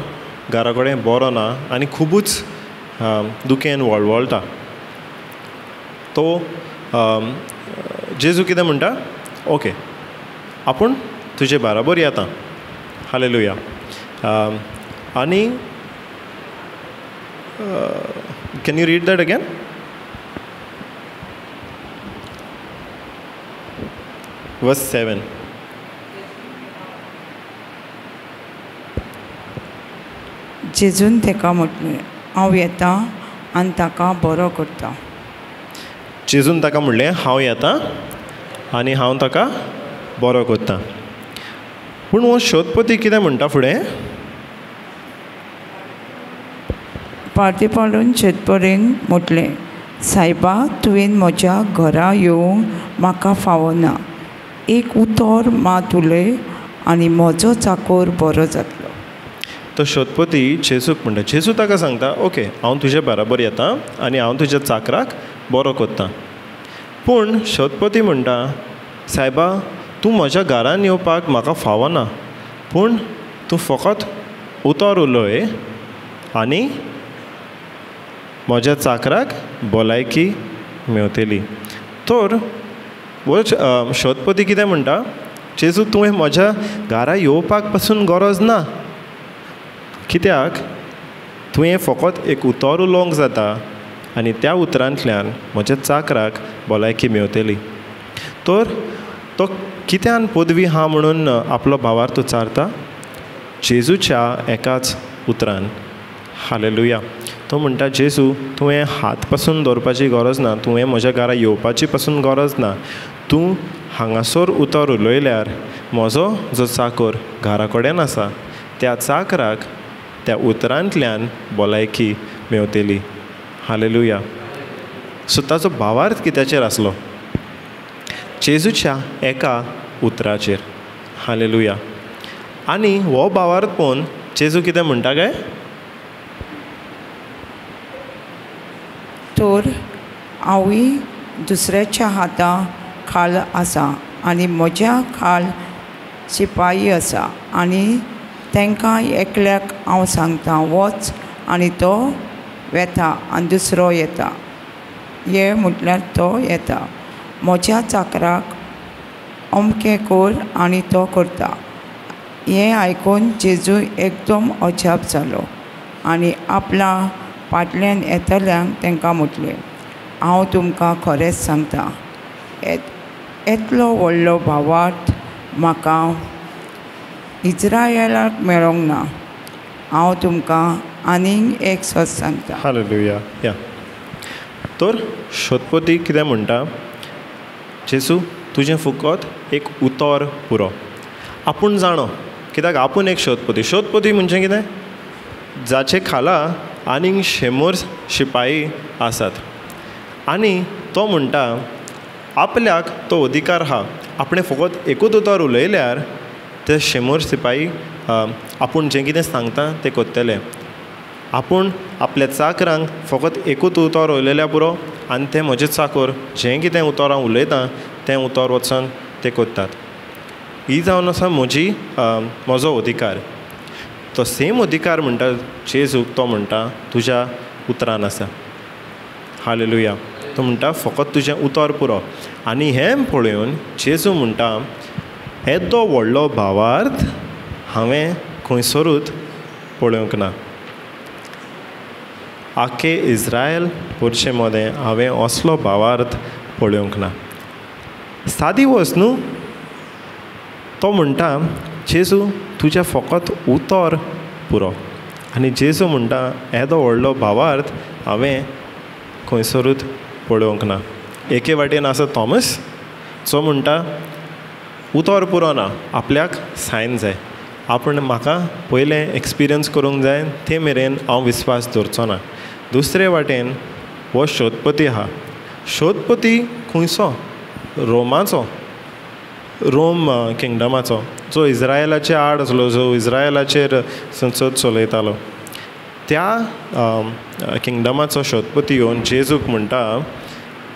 घरा कडेन बरो ना आनी खुबूच दुखेन वळवळटा. तो जेजू कितें म्हणटा, ओके, आपूण तुजे बराबर येता. हालेलुया. आनी can you read that again? Verse 7. जेजून ताका म्हटलें, हांव येता आनी ताका बरो करता. जेजून ताका म्हणलें, हांव येता आनी हांव ताका बरो करता. पूण हो शोधपती कितें म्हणटा फुडें? पार्टी पाडून शेतपरीन म्हटलें, सायबा, तुवें म्हज्या घरा येवंक म्हाका फावना, एक उतर मात उलय आनी म्हजो चाकोर बरो जातलो. तो शोधपती जेजूक म्हणटा, जेजू ताका सांगता, ओके, हांव तुजे बराबर येता आनी हांव तुज्या चाकराक बरो करता. पूण शोधपती म्हणटा, सायबा, तूं म्हज्या घरान येवपाक म्हाका फावना, पूण तूं फकत उतर उलय आनी म्हज्या चाकराक भलायकी मेवतली. तर हो शोधपती कितें म्हणटा, जेजू, तुवें म्हज्या घरा येवपाक पासून गरज ना, कित्याक तुवें फकत एक उतर उलोवंक जाता आनी त्या उतरांतल्यान म्हज्या चाकराक भलायकी मेवतली. तर तो कित्यान पदवी आहा म्हणून आपलो भावार्थ उचारता? जेजूच्या एकाच उतरान. हालेलुया. तो म्हणटा, जेजू तुवें हात पासून दवरपाची गरज ना, तुवें म्हज्या घरा येवपाची पासून गरज ना, तूं हांगासर उतर उलयल्यार म्हजो जो चाकर घरा कडेन आसा त्या चाकराक त्या उतरांतल्यान भलायकी मेवतली. हालेलुया. सो ताचो भावार्थ कित्याचेर आसलो? जेजूच्या एका उतराचेर. हालेलुया. आनी हो भावार्थ पळोवन जेजू कितें म्हणटा काय? तर हांवूय दुसऱ्याच्या हाता खाल आसा आनी म्हज्या खाल शिपाई आसा आनी तांकां एकल्याक हांव सांगता वच आनी तो वेता आनी दुसरो येता, ये म्हटल्यार तो येता. म्हज्या चाकराक अमकें कर आनी तो करता. हें आयकून जेजू एकदम अजाप जालो आनी आपल्या फाटल्यान येतल्यांक तांकां म्हटलें, हांव तुमकां खरेंच सांगता, येतलो व्हडलो भावार्थ म्हाका इज्रायलाक मेळोंक ना. हांव तुमकां आनीक एक सत सांगता. हालेलुया. या तर शोधपती कितें म्हणटा? जेजू तुजें फकत एक उतर पुरो. आपूण जाणो, कित्याक आपूण एक शोधपती. शोधपती म्हणजे कितें? जाचे खाला आनीक 100 शिपाई आसात. आनी तो म्हणटा आपल्याक तो अधिकार आहा, आपणें फकत एकूच उतर उलयल्यार ते 100 सिपाही आपूण जें कितें सांगता तें करतले. आपूण आपल्या चाकरांक फकत एकूच उतर उलयल्यार पुरो आनी ते म्हजे चाकर जें कितें उतर हांव उलयतां तें उतर वचोन ते करतात. ही जावन आसा म्हजी म्हजो अधिकार. तो सेम अधिकार म्हणटा जेजूक, तो म्हणटा तुज्या उतरान आसा. हालेलुया. तो म्हणटा फकत तुजें उतर पुरो. आनी हें पळोवन जेजू म्हणटा येदो व्हडलो भावार्थ हांवें खंयसरूच पळोवंक ना. आखे इज्रायल पुरशे मदें हांवें असलो भावार्थ पळोवंक ना. सादी वस्त न्हू. तो म्हणटा जेजू तुजें फकत उतर पुरो. आनी जेजू म्हणटा येदो व्हडलो भावार्थ हांवें खंयसरूच पळोवंक ना. एके वाटेन आसा थॉमस जो म्हणटा उतर पुरो ना, आपल्याक सायन जाय, आपूण म्हाका पयलें एक्सपिरियन्स करूंक जाय, ते मेरेन हांव विस्वास दवरचो ना. दुसरे वाटेन हो शोधपती आहा. शोधपती खंयचो? रोमाचो, रोम किंगडमाचो, जो इज्रायलाचे आड आसलो, जो इज्रायलाचेर संसद चलयतालो. त्या किंगडमाचो शोधपती येवन जेजूक म्हणटा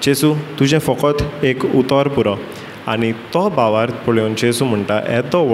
जेजू तुजें फकत एक उतर पुरो. आनी तो भावार्थ पळोवन जेजू म्हणटा येदो व्हड